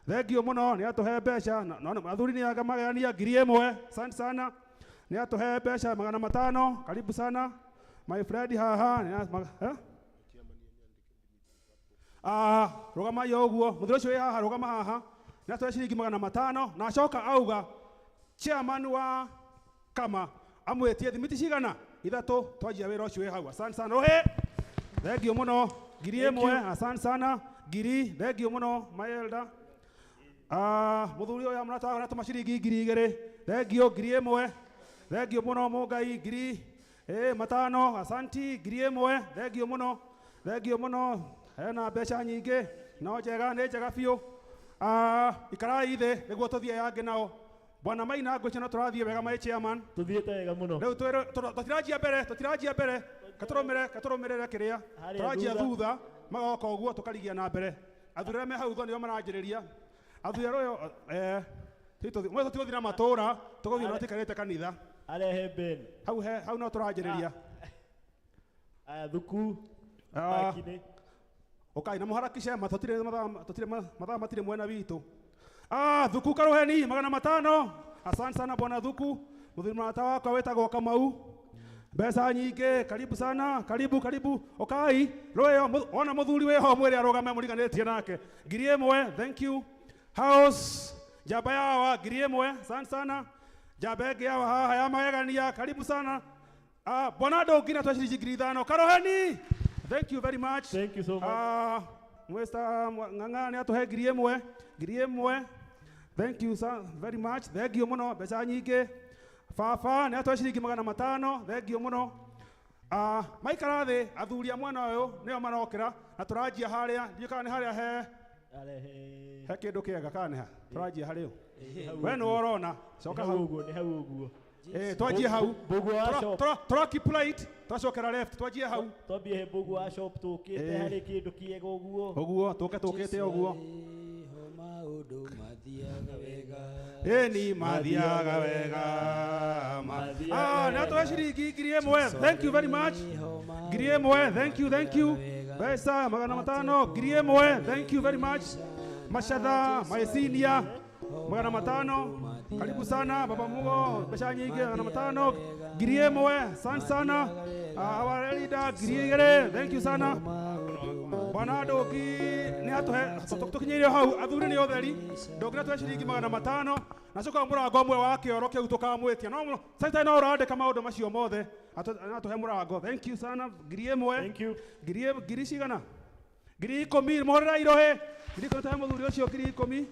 [SPEAKER 17] Thank you mũno nĩ atũhe mbeca. No athuri nĩ anga magayania 1,000. Asante sana nĩ atũhe mbeca 500. Karibu sana my friend haha. Rũgama yo ũguo mũthuri ũcio wĩ haha, rũgama haha nĩ atũhe ciringi 500 na acoka auga chairman wa kama amwĩtie thimiti cigana 3 twanjia wĩra ũcio wĩ hau. Asante sana rũhĩ, thank you mũno 1,000. Asante sana ngiri, thank you mũno my elder. Mũthuri ũyũ mũrata wakwa nĩatũma ciringi 2,000. Thank you 1,000. Thank you mũno mũngai 5,000. Asanti 1,000. Thank you mũno, thank you mũno. Hena mbeca nyingĩ no njega, nĩ njega biũ. Ikarai thĩ nĩguo tũthiĩ yangĩ nao. Bwana Maina ngwĩciria no tũrathiĩ wega my chairman.
[SPEAKER 9] Tũthiĩte wega mũno.
[SPEAKER 17] Rĩu tũtiranjia mbere, tũtiranjia mbere, katũrũmĩrĩre kĩrĩa tũranjia thutha magoka ũguo tũkarigia na mbere. Athuri arĩa me hau thutha nĩo maranjĩrĩria. Athuri arĩa ũyũ tũtigũthiĩ na matũra, tũgũthiĩ na tũikarĩte kanitha.
[SPEAKER 9] Arehe Ben.
[SPEAKER 17] Hau hau no tũranjĩrĩria.
[SPEAKER 9] Aya thuku. Makinĩ.
[SPEAKER 17] Ũkai na mũharakishe mathaa matirĩ mwena witũ. Thuku Karuheni 500. Asante sana bwana Thuku. Muthuri mũrata wakwa wĩtagwo Kamau, mbeca nyingĩ, karibu sana, karibu karibu, okai rwĩyo. Ona mũthuri wĩho mwĩrĩ arũgame mũriganĩtie nake, 1000, thank you. House njamba yawa 1000, asante sana. Njamba ĩngĩ yawa haha ya magegania, karibu sana. Bwana Ndũngi na twe ciringi 5000, Karoheni, thank you very much.
[SPEAKER 9] Thank you so much.
[SPEAKER 17] Mwesta Ng'ang'a nĩ atũhe 1000, 1000, thank you sir very much, thank you mũno, mbeca nyingĩ. Baba nĩ atũhe ciringi 500, thank you mũno. Maikara thĩ athuri a mwena ũyũ nĩo marokĩra na tũranjia harĩa, ndiũĩ kana nĩ harĩa he kĩndũ kĩega kana nĩ ha tũranjia harĩ ũ. We nĩwe ũrona, coka hau.
[SPEAKER 9] Nĩ hau ũguo.
[SPEAKER 17] Twanjie hau.
[SPEAKER 9] Mbũguo wa shop.
[SPEAKER 17] Tũra keep right, twacokera left, twanjie hau.
[SPEAKER 9] Twambie he mbũguo wa shop tũkĩte harĩ kĩndũ kĩega ũguo.
[SPEAKER 17] Ũguo, tũke tũkĩte ũguo.
[SPEAKER 8] Maũndũ mathiaga wega.
[SPEAKER 17] Ĩni mathiaga wega. Nĩ atũhe ciringi 1000, thank you very much. 1000, thank you, thank you. Mbeca 500, 1000, thank you very much. Macatha, my senior, 500, karibu sana baba Mugo, mbeca nyingĩ 500, 1000, asante sana. Our leader 2000, thank you sana. Bwana Ndũngi nĩ atũhe tũkinyĩire hau, athuri nĩ ũtheri. Ndũngi nĩ atũhe ciringi 500, na coka mũrango ũmwe wa kĩoro kĩu tũkamwĩtia. No secretary no ũrandĩka maũndũ macio mothe, atũhe mũrango. Thank you sana, 1000.
[SPEAKER 9] Thank you.
[SPEAKER 17] Ngiri cigana? 10,000, mũhũrĩre irohĩ. 10,000 tũhe mũthuri ũcio 10,000.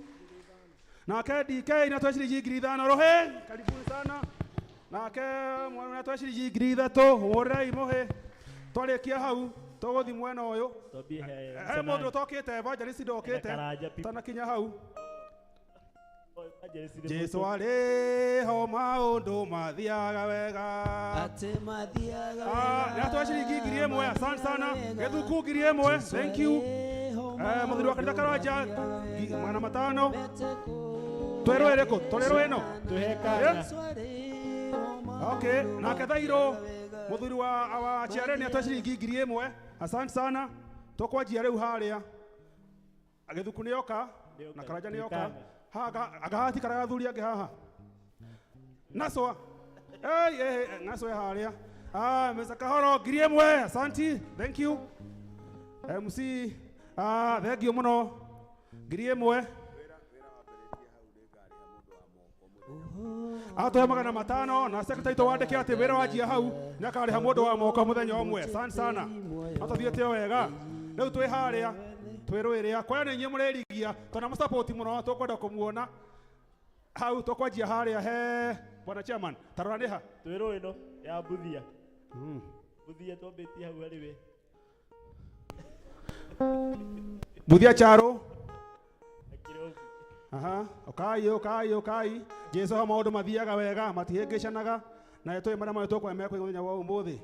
[SPEAKER 17] Nake DK nĩ atũhe ciringi 5,000, rũhĩ, karibuni sana. Nake mwana atũhe ciringi 3,000, mũhũrĩrei mũhĩ. Twarĩkia hau tũgũthiĩ mwena ũyũ.
[SPEAKER 9] Twambie he
[SPEAKER 17] He mũndũ ũtokĩte, evangelist ndokĩte, tanakinya hau. Jesu arĩ ho maũndũ mathiaga wega.
[SPEAKER 8] Atĩ mathiaga wega.
[SPEAKER 17] Nĩ atũhe ciringi 1000, asante sana. Gĩthuku 1000, thank you. Mũthuri wa kanitha Karanja 500. Twerwo ĩrĩkũ? Tũrĩrwo ĩno?
[SPEAKER 9] Tũhe kana.
[SPEAKER 17] Okay, nake Thairũ mũthuri wa Chiare nĩ atũhe ciringi 1000, asante sana. Tũkwanjia rĩu harĩa. Gĩthuku nĩ oka na Karanja nĩ oka. Haha agahatikaraga athuri angĩ haha. Naswa. Naswa harĩa. Mr. Kahoro 1000, asante, thank you. MC, thank you mũno. 1000. Atũhe 500 na secretary twandĩke atĩ wĩra wanjia hau nĩ akarĩha mũndũ wa moko mũthenya ũmwe. Asante sana. Atũthiĩte o wega. Rĩu twĩ harĩa twĩrũĩrĩa kwaya nĩ inyuĩ mũrĩrigia tondũ mũsupport mũno, tũkwenda kũmuona hau. Tũkwanjia harĩa he bwana chairman, tarora nĩ ha?
[SPEAKER 9] Twĩrũ ĩno ya Mbuthia. Mbuthia twambĩtie hau harĩ we.
[SPEAKER 17] Mbuthia Charo. Aha, okai okai okai. Jesu ho maũndũ mathiaga wega, matihĩngĩcanaga na tũĩ marĩa marĩa tũkwa mekwa mũthenya wa ũmũthĩ.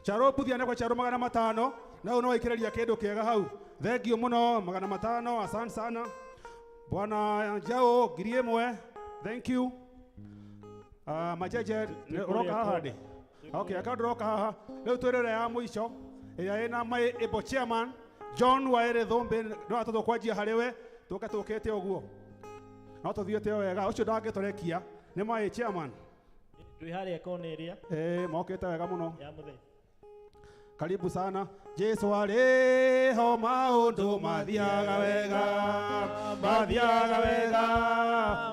[SPEAKER 17] Charo Mbuthia nĩ kwa Charo 500, na ũyũ no waikĩrĩria kĩndũ kĩega hau. Thank you mũno, 500, asante sana. Bwana Njau 1000, thank you. Majeje ũroka haha ndĩ? Okay, aka ndũroka haha. Rĩu twĩrĩre ya mũico ĩrĩa ĩna my able chairman John Waere Thũmbĩ, no atũtũ kwanjia harĩ we, tũke tũkĩte ũguo. No tũthiĩte o wega, ũcio ndangĩtũrekia nĩ my chairman.
[SPEAKER 9] Twĩ harĩa kona ĩrĩa.
[SPEAKER 17] Mokĩte wega mũno.
[SPEAKER 9] Ya mũthenya.
[SPEAKER 17] Karibu sana. Jesu arĩ ho maũndũ mathiaga wega, mathiaga wega,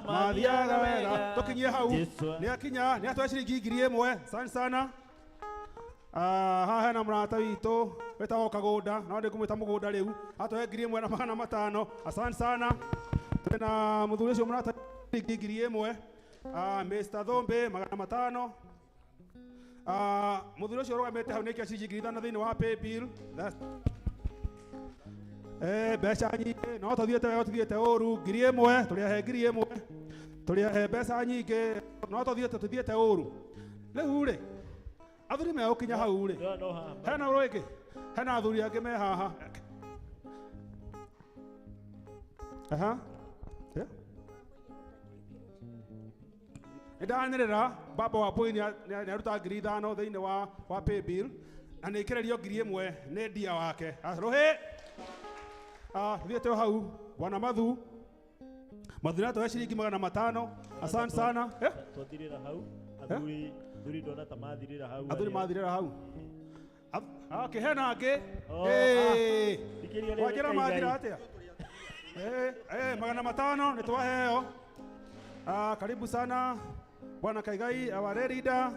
[SPEAKER 17] mathiaga wega. Tũkinyie hau. Nĩ akinya, nĩ atũhe ciringi 1000, asante sana. Haha hena mũrata witũ wĩtagwo Kagũnda, no ndĩngũmwĩta Mũgũnda rĩu, atũhe 1500, asante sana. Twĩna mũthuri ũcio mũrata ciringi 1000, Mr. Thũmbĩ 500. Mũthuri ũcio ũrũgamĩte hau nĩ aikia ciringi 5,000 thĩinĩ wa paybill. Mbeca nyingĩ, no tũthiĩte wega, tũthiĩte ũru, 1000, tũrĩahe 1000, tũrĩahe mbeca nyingĩ, no tũthiĩte ũru. Rĩu rĩ, athuri megũkinya hau rĩ, hena ũrũ ĩngĩ, hena athuri angĩ me haha. Aha. Yeah. Nĩndanĩrĩra baba wa Mbui nĩ aruta 5,000 thĩinĩ wa paybill na nĩ ĩkĩrĩrio 1000 nĩ ndia wake. Rũhĩ. Thiĩte o hau bwana Mathu. Mathu nĩ atũhe ciringi 500. Asante sana. Eh?
[SPEAKER 9] Twathirĩra hau. Athuri athuri ndona ta mathirĩra hau.
[SPEAKER 17] Athuri
[SPEAKER 9] arĩa-
[SPEAKER 17] mathirĩra hau. Okay, hena angĩ.
[SPEAKER 9] Oh,
[SPEAKER 17] Eh.
[SPEAKER 9] ah, thikĩrĩria rĩrĩ
[SPEAKER 17] Wanjĩra
[SPEAKER 9] Kaigai.
[SPEAKER 17] mathira atĩa? Eh, eh, 500 nĩ twaheo. Ah, karibu sana Bwana Kaigai, our leader.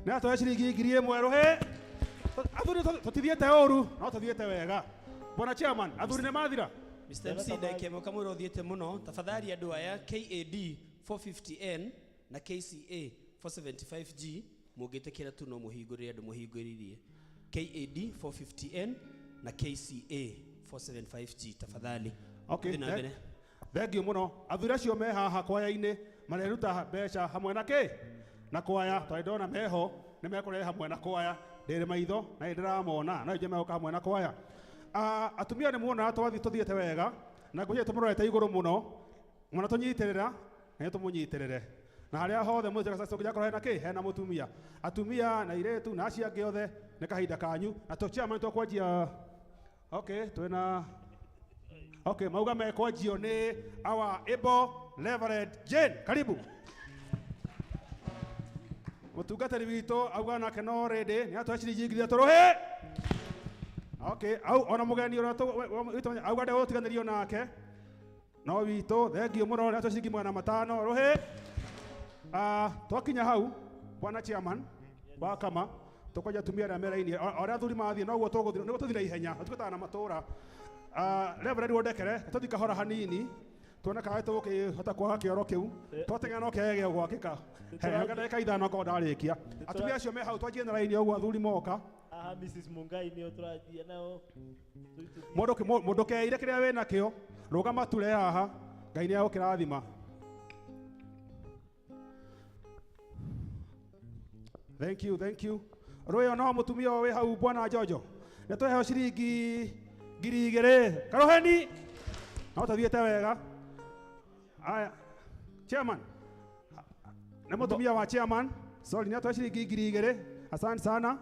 [SPEAKER 17] Nĩ atũhe ciringi 1000 rũhĩ. Athuri tũtithiĩte ũru, no tũthiĩte wega. Bwana chairman, athuri nĩ mathira?
[SPEAKER 2] Mr. MC ndagĩka ĩmwe kamũira ũthiĩte mũno tafadhali andũ aya KAD 450N na KCA 475G mũngĩtĩkĩra tu no mũhingũrĩre andũ mũhingũrĩrie KAD 450N na KCA 475G tafadhali.
[SPEAKER 17] Okay,
[SPEAKER 2] Thiĩ na mbere.
[SPEAKER 17] Thengiũ mũno. Athuri acio me haha kwaya-inĩ mareruta mbeca hamwe na kĩ? Na kwaya, tondũ ndona meho nĩ mekũrehe hamwe na kwaya. Ndĩrĩ maitho na nĩ ndĩramona, no ingĩ megũka hamwe na kwaya. Ah, atumia nĩ muonaga twathiĩ tũthiĩte wega na ngwĩciria tũmũrorete igũrũ mũno mwana tũnyitĩrĩra na nĩ tũmũnyitĩrĩre na harĩa hothe mũtũngĩakorwo hena kĩ hena mũtumia atumia na irĩtu na acio angĩ othe nĩ kahinda kanyu na tũ chairman tũkwanjia okay twĩna okay mauga mekwanjio nĩ our able Reverend Jane karibu mũtungatĩri witũ auga nake no rĩndĩ nĩ atũhe ciringi 3,000 rũhĩ okay au ona mũgeni ũrĩa witũ auga ndegũtiganĩrio nake no witũ thengiũ mũno nĩ atũhe ciringi 500 rũhĩ. Ah, twakinya hau bwana chairman wa kama tũkwanja atumia arĩa me raini o arĩa athuri mathiĩ noguo tũgũthiĩ nĩguo tũthiĩ na ihenya tũtikaga na matũra. Ah, Reverend Wondekere tũthiĩ kahora hanini tuone kana tũgũkĩhota kwaga kĩoro kĩu twateng'era no kĩage gĩa gwakĩka hega ndagĩka 5 akorwo ndarĩkia atumia acio me hau twanjie na raini ũguo athuri moka.
[SPEAKER 9] Haha Mrs. Mungai nĩo tũranjia nao.
[SPEAKER 17] Mũndũ mũndũ keire kĩrĩa wĩ nakĩo rũgama ture haha Ngai nĩ agũkĩrathima. Thank you, thank you. Rũĩ no mũtumia ũyũ wĩ hau bwana Jojo nĩ tweheo ciringi 2,000 karoheni no tũthiĩte wega. Aya chairman nĩ mũtumia wa chairman sorry nĩ atũhe ciringi 2,000 asante sana.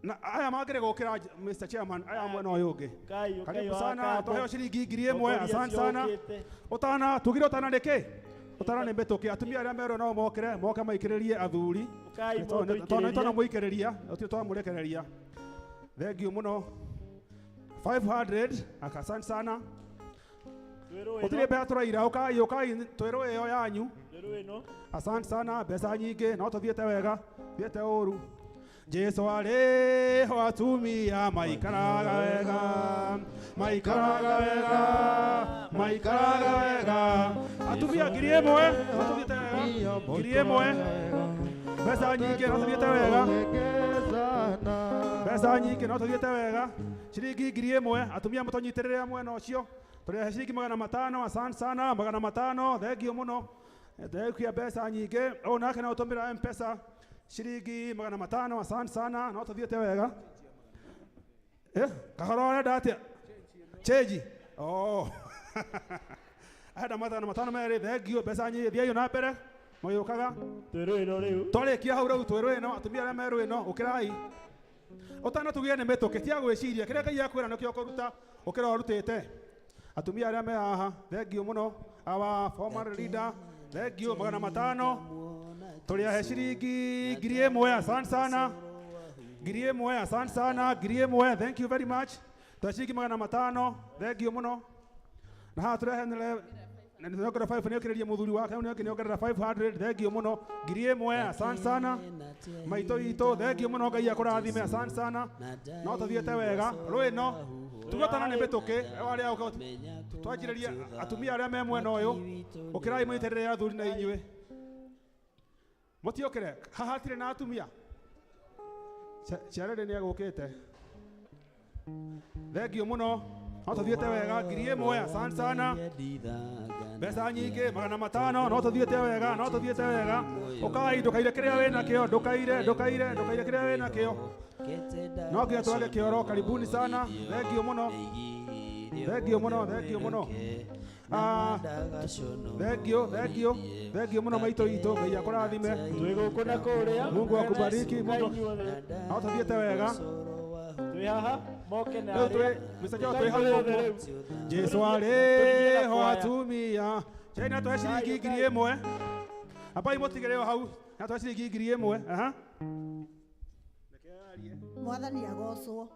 [SPEAKER 17] Na aya mangĩrĩ gũkĩra Mr. Chairman aya mwena ũyũ ũngĩ
[SPEAKER 9] Kai, ũkai
[SPEAKER 17] karibu
[SPEAKER 9] wa
[SPEAKER 17] sana
[SPEAKER 9] kando.
[SPEAKER 17] twaheo ciringi 1,000
[SPEAKER 9] Mũtongoria
[SPEAKER 17] asante
[SPEAKER 9] ũcio
[SPEAKER 17] sana.
[SPEAKER 9] ũkĩte.
[SPEAKER 17] Ũtana tugire ũtana nĩkĩ ũtana nĩ mĩtũkĩ atumia arĩa merwo no mokĩre moke maikĩrĩrie athuri
[SPEAKER 9] Ũkai
[SPEAKER 17] Nĩ tondũ nĩ
[SPEAKER 9] mũtũikĩrĩrie.
[SPEAKER 17] twanamũikĩrĩria tũtirĩ twamũrekereria thengiũ mũno 500 asante sana.
[SPEAKER 9] Twĩrwo
[SPEAKER 17] Gũtirĩ
[SPEAKER 9] ĩno.
[SPEAKER 17] mbeca tũraira ũkai ũkai twĩrwo ĩyo yanyu
[SPEAKER 9] Twĩrwo ĩno.
[SPEAKER 17] asante sana mbeca nyingĩ no tũthiĩte wega thiĩte ũru. Jesu arĩ ho atumia maikaraga wega maikaraga wega maikaraga wega atumia 1,000 no tũthiĩte wega 1,000 mbeca nyingĩ no tũthiĩte wega mbeca nyingĩ no tũthiĩte wega ciringi 1,000 atumia mũtũnyitĩrĩre mwena ũcio tũrehe ciringi 500 asante sana 500 thengiũ mũno thengiũ mbeca nyingĩ ũũ nake no ũtũmĩra mpesa ciringi 500 asante sana no tũthiĩte wega. Eh, kahora ũrenda atĩa change oh arenda 500 merĩ thengiũ mbeca nyingĩ thiai na mbere mũgĩũkaga
[SPEAKER 9] Twĩrwo ĩno rĩu.
[SPEAKER 17] twarĩkia hau rĩu twĩrwo ĩno atumia arĩa merwo ĩno ũkĩrai ũtana tugire nĩ mĩtũkĩ tia gwĩciria kĩrĩa Ngai akwĩra nĩkĩo ũkũruta ũkĩra ũrutĩte atumia arĩa me haha thengiũ mũno our former leader thengiũ 500 tũrĩahe ciringi 1,000 asante sana 1,000 asante sana 1,000 thank you very much twa ciringi 500 thengiũ mũno na haha tũrehe na nĩ 5 nĩ ũkĩrĩrie mũthuri wake nĩ nĩongerera 500 thengiũ mũno 1,000 asante sana maitũ witũ thengiũ mũno Ngai akũrathime asante sana no tũthiĩte wega rũĩ no tugatana nĩ mĩtũkĩ arĩa ũka twanjĩrĩria atumia arĩa me mwena ũyũ ũkĩrai mũnyitĩrĩre athuri na inyuĩ mũtiũkĩre haha hatirĩ na atumia Ciarĩrĩ nĩ egũkĩte thengiũ mũno no tũthiĩte wega 1,000 asante sana mbeca nyingĩ 500 no tũthiĩte wega no tũthiĩte wega ũkai ndũkaire kĩrĩa wĩ nakĩo ndũkaire ndũkaire ndũkaire kĩrĩa wĩ nakĩo no nginya twage kĩoro karibuni sana thengiũ mũno thengiũ mũno thengiũ mũno. Ah, thengiũ thengiũ thengiũ mũno maitũ itũ Ngai akũrathime
[SPEAKER 9] Twĩ gũkũ na kũrĩa.
[SPEAKER 17] Mungu akubariki Mungu no tũthiĩte wega
[SPEAKER 9] Twĩ haha moke na
[SPEAKER 17] Rĩu twĩ
[SPEAKER 9] arĩa.
[SPEAKER 17] Mr. Joe twĩ hau ũguo Jesu arĩ ho atumia Cheni atũhe ciringi 1000. Ambai mũtigĩre o hau. Atũhe ciringi 1000. Aha.
[SPEAKER 5] Mwathani agocwo.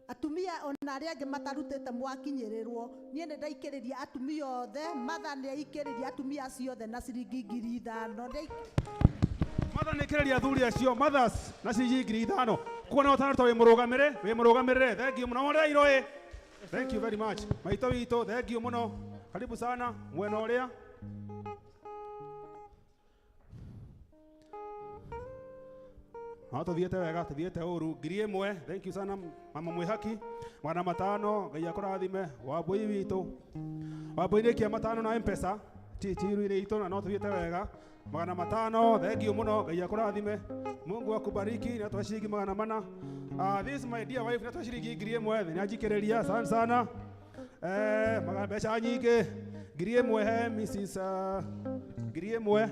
[SPEAKER 5] Atumia ona arĩa angĩ matarutĩte mwakinyĩrĩrwo, niĩ nĩ ndaikĩrĩria atumia othe, Matha nĩ aikĩrĩria atumia acio othe na ciringi 5000.
[SPEAKER 17] Matha nĩ aikĩrĩria athuri acio mothers na ciringi 5000. Kuo no ũtano wĩ mũrũgamĩre, wĩ mũrũgamĩrĩre. Thank you mũno. Mũrĩa iroĩ. Thank you very much. Maitũ witũ, thank you mũno. Karibu sana mwena ũrĩa. No tuthiĩte wega, tuthiĩte ũru. 1000. Thank you sana mama mwĩhaki. 500, Ngai akũrathime. Wambui witũ. Wambui nĩ kia 500 na M-Pesa. Ti tiru-inĩ itũ na no tuthiĩte wega. 500, thank you mũno, Ngai akũrathime. Mungu akubariki, na tuhe ciringi 400. This my dear wife, na tuhe ciringi 1000, nĩ anjikĩrĩria, asante sana. Mbeca nyingĩ. 1000 he Mrs. 1000.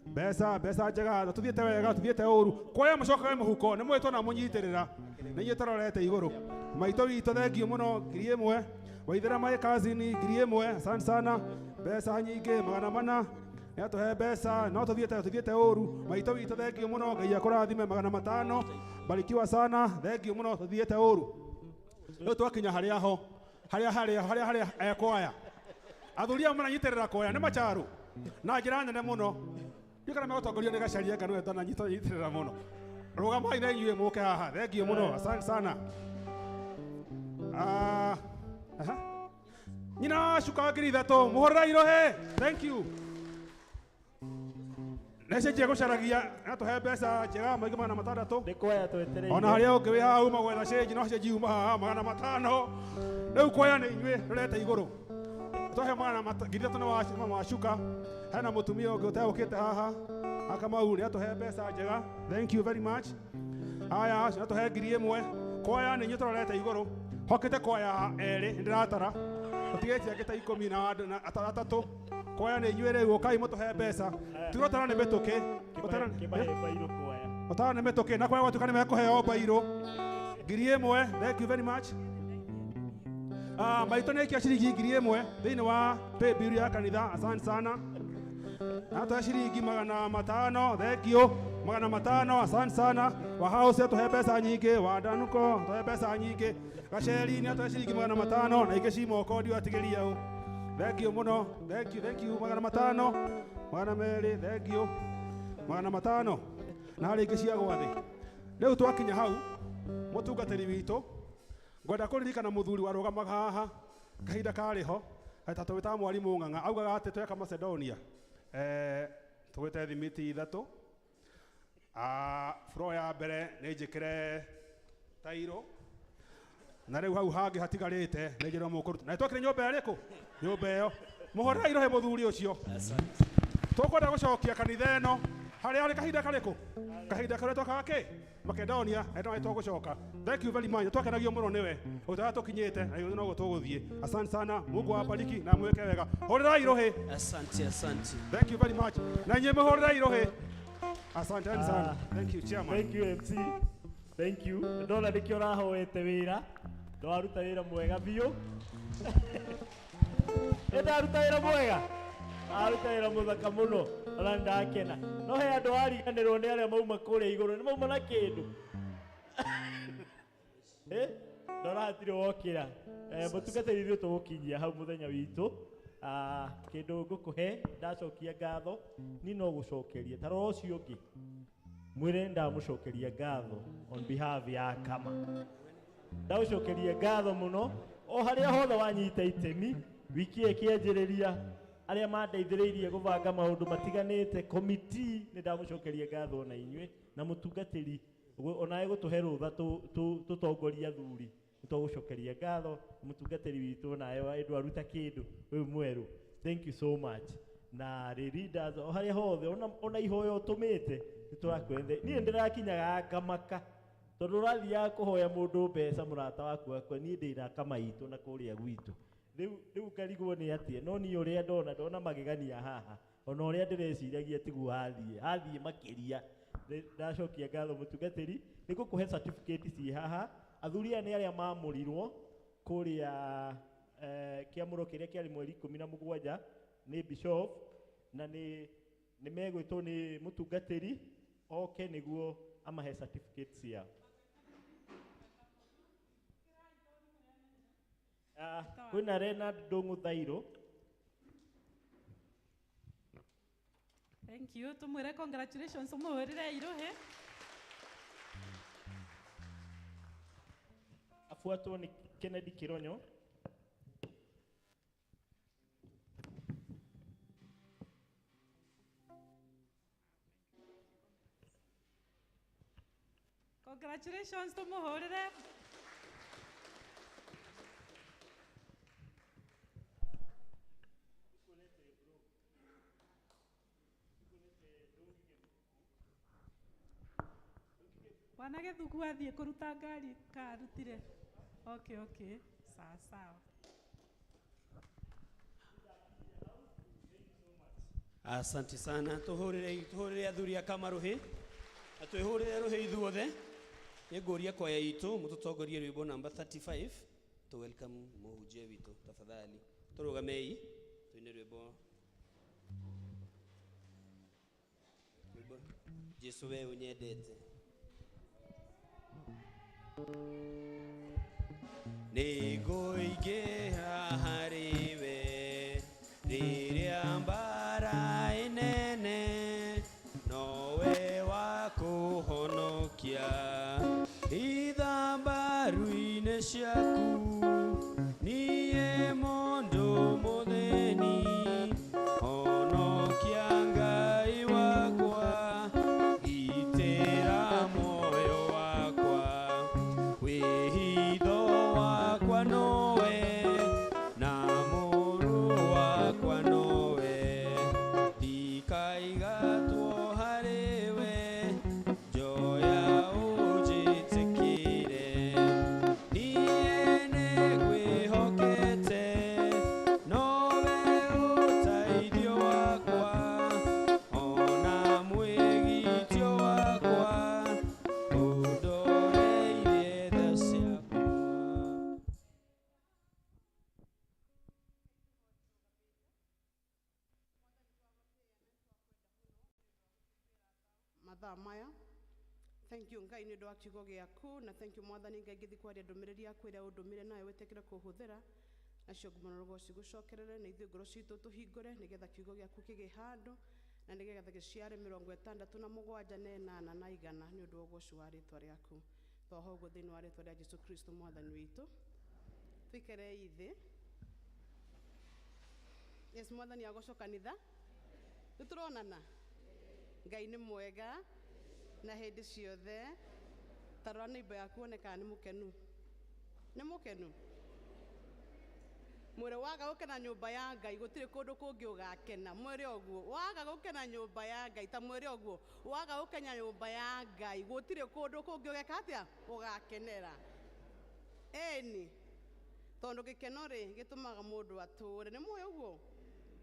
[SPEAKER 17] Mbeca mbeca njega, na tuthiĩte wega, tuthiĩte ũru. Kuoya mũcokage mũhuko, nĩ mwĩtwo na mũnyitĩrĩra. Nĩ inyuĩ tũrorete igũrũ. Maitũ witũ, thank you mũno, 1000. Waithera my cousin, 1000, asante sana. Mbeca nyingĩ, 400. Nĩ atũhe mbeca, no tuthiĩte tuthiĩte ũru. Maitũ witũ, thank you mũno, Ngai akũrathime, 500. Barikiwa sana, thank you mũno, tuthiĩte ũru. Rĩu twakinya harĩa ho, harĩa harĩa harĩa harĩa kwaya. Athuri aya maranyitĩrĩra kwaya nĩ macharu na njĩra nene mũno. Ndiũ kana megũtongorio nĩ Gacaria anga nĩwe ũtananyitĩrĩra mũno. Rũgamai na inyuĩ mũke haha, thank you mũno, asante sana. Aha. Nyina cuka 3000, mũhũrĩra irohe, thank you. Nĩ gũcaragia na tũhe mbeca njega maingĩ 600.
[SPEAKER 9] Nĩ kwaya twetereire.
[SPEAKER 17] Ona harĩa ũngĩ wĩ haha uma gwetha cĩnji no cĩnji uma haha 500. Rĩu kwaya nĩ inyuĩ rũrete igũrũ. Twahe 300 nĩ wa cuka. Hena mũtumia ũngĩ ũtegũkĩte haha Akamau nĩ atũhe mbeca njega. Thank you very much. Aya acio atũhe 1000. Kwaya nĩ inyuĩ tũrorete igũrũ. Hokĩte kwaya erĩ nĩ ndĩratara. Ũtigĩtie angĩ ta 10 na atatũ. Kwaya nĩ inyuĩ rĩu ũkai mũtũhe mbeca. Tigũtara nĩ mĩtũkĩ. Ũtara nĩ mĩtũkĩ na kwaya gwatuĩka nĩ mekũheo mbairũ. 1000. Thank you very much. Maitũ nĩ aikia ciringi 1000 thĩinĩ wa paybill ya kanitha. Asante sana. Na ciringi 500, thank you. 500, asante sana. Wa house atũhe mbeca nyingĩ, wa Danuko atũhe mbeca nyingĩ. Gaceri nĩ atũhe ciringi 500 na ingĩ ci moko ndiwatigĩria ũ. Thank you mũno. Thank you, thank you. 500, 200, thank you. 500 na harĩ ingĩ cia gwathĩ. Rĩu twakinya hau mũtungatĩri witũ ngwenda kũririkana mũthuri warũgamaga haha kahinda karĩ ho ta twĩtaga mwarimũ Ng'ang'a augaga atĩ tweka Macedonia tũgwĩte thimiti 3. Floor ya mbere nĩ njĩkĩre tairo na rĩu hau hangĩ hatigarĩte nĩ njĩrwo mũkũruta na twakire nyũmba ĩrĩkũ nyũmba ĩyo mũhũrĩra irohe mũthuri ũcio. Tũkwenda gũcokia kanitha ĩno harĩa harĩ kahinda karĩkũ kahinda karĩa twakaga kĩ Makedonia na nĩ tũgũcoka. Thank you very much. Twakenagio mũno nĩwe ũtara tũkinyĩte na ithuĩ noguo tũgũthiĩ. Asante sana. Mungu awabariki na mwĩke wega. Hũrĩrai irohe.
[SPEAKER 2] Asante, asante.
[SPEAKER 17] Thank you very much. Na inyuĩ mũhũrĩrai irohe. Asante sana. Thank you chairman.
[SPEAKER 9] Thank you MC. Thank you. Ndona nĩkĩo ũrahoete wĩra. Ndwaruta wĩra mwega biũ. Ndaruta wĩra mwega. Aruta wĩra mũthaka mũno. Ona ndakena. No he andũ ariganĩrwo nĩ arĩa mauma kũrĩa igũrũ. Nĩ mauma na kĩndũ. Ndona hatirĩ wokĩra. Mũtungatĩri ithuĩ tũgũkinyia hau mũthenya witũ. Kĩndũ ngũkũhe ndacokia ngatho ni no gũcokeria ta rora ũcio ũngĩ mwĩre ndamũcokeria ngatho on behalf ya Kama. Ndagũcokeria ngatho mũno o harĩa hothe wanyita itemi wiki ĩkĩanjĩrĩria arĩa mandeithĩrĩirie gũbanga maũndũ matiganĩte komiti nĩ ndamũcokeria ngatho na inyuĩ na mũtungatĩri onawe gũtũhe rũtha tũtongorie athuri nĩ twagũcokeria ngatho mũtungatĩri witũ nawe ndwaruta kĩndũ ũyũ mwerũ. Thank you so much. Na leaders o harĩa hothe ona ihoya ũtũmĩte nĩ tũrakwendete. Niĩ ndĩrakinyaga ngamaka tondũ ũrathiaga kũhoya mũndũ mbeca mũrata waku akwa niĩ ndĩna kama itũ na kũrĩa gwitũ. Rĩu ngarigwo nĩ atĩa no niĩ ũrĩa ndona magegania haha ona ũrĩa ndĩreciragia tiguo hathiĩ makĩria. Ndacokia ngatho mũtungatĩri nĩ ngũkũhe certificate ciĩ haha. Athuri aya nĩ arĩa maamũrirwo kũrĩa kĩamũro kĩrĩa kĩarĩ mweri 17 Nĩ bishop na nĩ megwĩtwo nĩ mũtungatĩri oke nĩguo amahe certificate ciao. Kwĩna Renard Ndung'u Thairũ.
[SPEAKER 4] Thank you. Tumwire congratulations umuhurire iruhi.
[SPEAKER 9] Afuatwo ni Kennedy Kironyo.
[SPEAKER 4] Congratulations tumuhurire. Wana Gĩthuku athiĩ kũruta ngari karutire. Okay, okay. Sawa sawa.
[SPEAKER 2] Asante sana. Tuhurire athuri a Kamaruhi. Na twihurire ruhi ithuothe. Nĩngũria kwaya itũ mũtũtongorie rwĩmbo namba 35 to welcome mũhunjia witũ tafadhali. Tũrũgamei tuine rwĩmbo. Rwĩmbo Jesu we ũnyendete. Nĩngũingĩha harĩ we rĩrĩa mbara ĩnene nowe wa kũhonokia ithambaru-inĩ ciaku niĩ mũndũ mũthĩni honokia Ngai wakwa gitĩra muoyo wakwa wĩhitho wakwa nowe na mũrũ wakwa nowe ndikaigatwo harĩ we njoya ũnjĩtĩkĩre niĩ nĩngwĩhokete nowe ũteithio wakwa ona mwĩgitio wakwa ũndoreirie tha ciakwa.
[SPEAKER 11] Mathaa maya. Thank you Ngai nĩ ũndũ wa kiugo gĩaku na thank you Mwathani Ngai ngĩthiĩ kwaria ndũmĩrĩri yaku ĩrĩa ũndũmire nayo wĩtĩkĩre kũhũthĩra nacio ngumo na rũgoci gũcokerere na ithuĩ ngoro citũ tũhingũre nĩgetha kiugo gĩaku kĩgĩe handũ na nĩgetha gĩciare 67 na 8 na 100 nĩ ũndũ wa ũgoci wa rĩtwa rĩaku. Twahoya ũguo thĩinĩ wa rĩtwa rĩa Jesu Kristo Mwathani witũ. Tũikarei thĩ. Yes, Mwathani agocwo kanitha. Nĩtũronana. Ngai nĩ mwega na hĩndĩ ciothe. Ta rora neighbor yaku wone kana nĩ mũkenu. Nĩ mũkenu? Mwĩre waga gũkena nyũmba ya Ngai gũtirĩ kũndũ kũngĩ ũgakena. Mwĩre ũguo waga gũkena nyũmba ya Ngai, ta mwĩre ũguo waga gũkena nyũmba ya Ngai gũtirĩ kũndũ kũngĩ ũgeka atĩa ũgakenera. Ĩni tondũ gĩkeno rĩ gĩtũmaga mũndũ atũre. Nĩ mũĩ ũguo?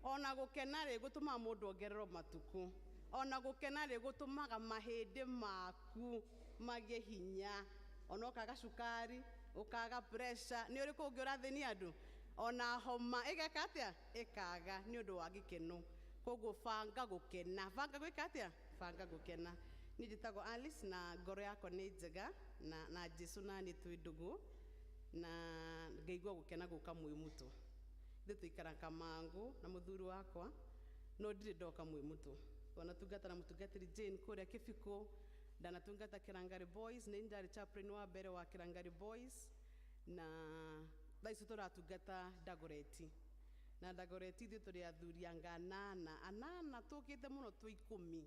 [SPEAKER 11] Ona gũkena rĩ gũtũmaga mũndũ ongererwo matukũ. Ona gũkena rĩ gũtũmaga mahĩndĩ maku magĩe hinya. Ona ũkaga cukari, ũkaga pressure, nĩ ũrĩkũ ũngĩ ũrathĩnia andũ? Ona homa ĩgeka atĩa? Ĩkaga nĩ ũndũ wa gĩkeno. Koguo banga gũkena. Banga gwĩka atĩa? Banga gũkena. Niĩ njĩtagwo Alice na ngoro yakwa nĩ njega na Jesu na niĩ twĩ ndũgũ na ngaigua gũkena gũka Mwĩmũtũ. Ithuĩ tũikaraga Kamangũ na mũthuri wakwa no ndirĩ ndoka Mwĩmũtũ. Twanatungata na mũtungatĩri Jane kũrĩa Kĩbiko, ndanatungata Kĩrangari Boys, nĩ ndarĩ chaplain wa mbere wa Kĩrangari Boys na thaa ici tũratungata Dagoretti. Na Dagoretti ithuĩ tũrĩ athuri anga anana, anana tũkĩte mũno twĩ 10.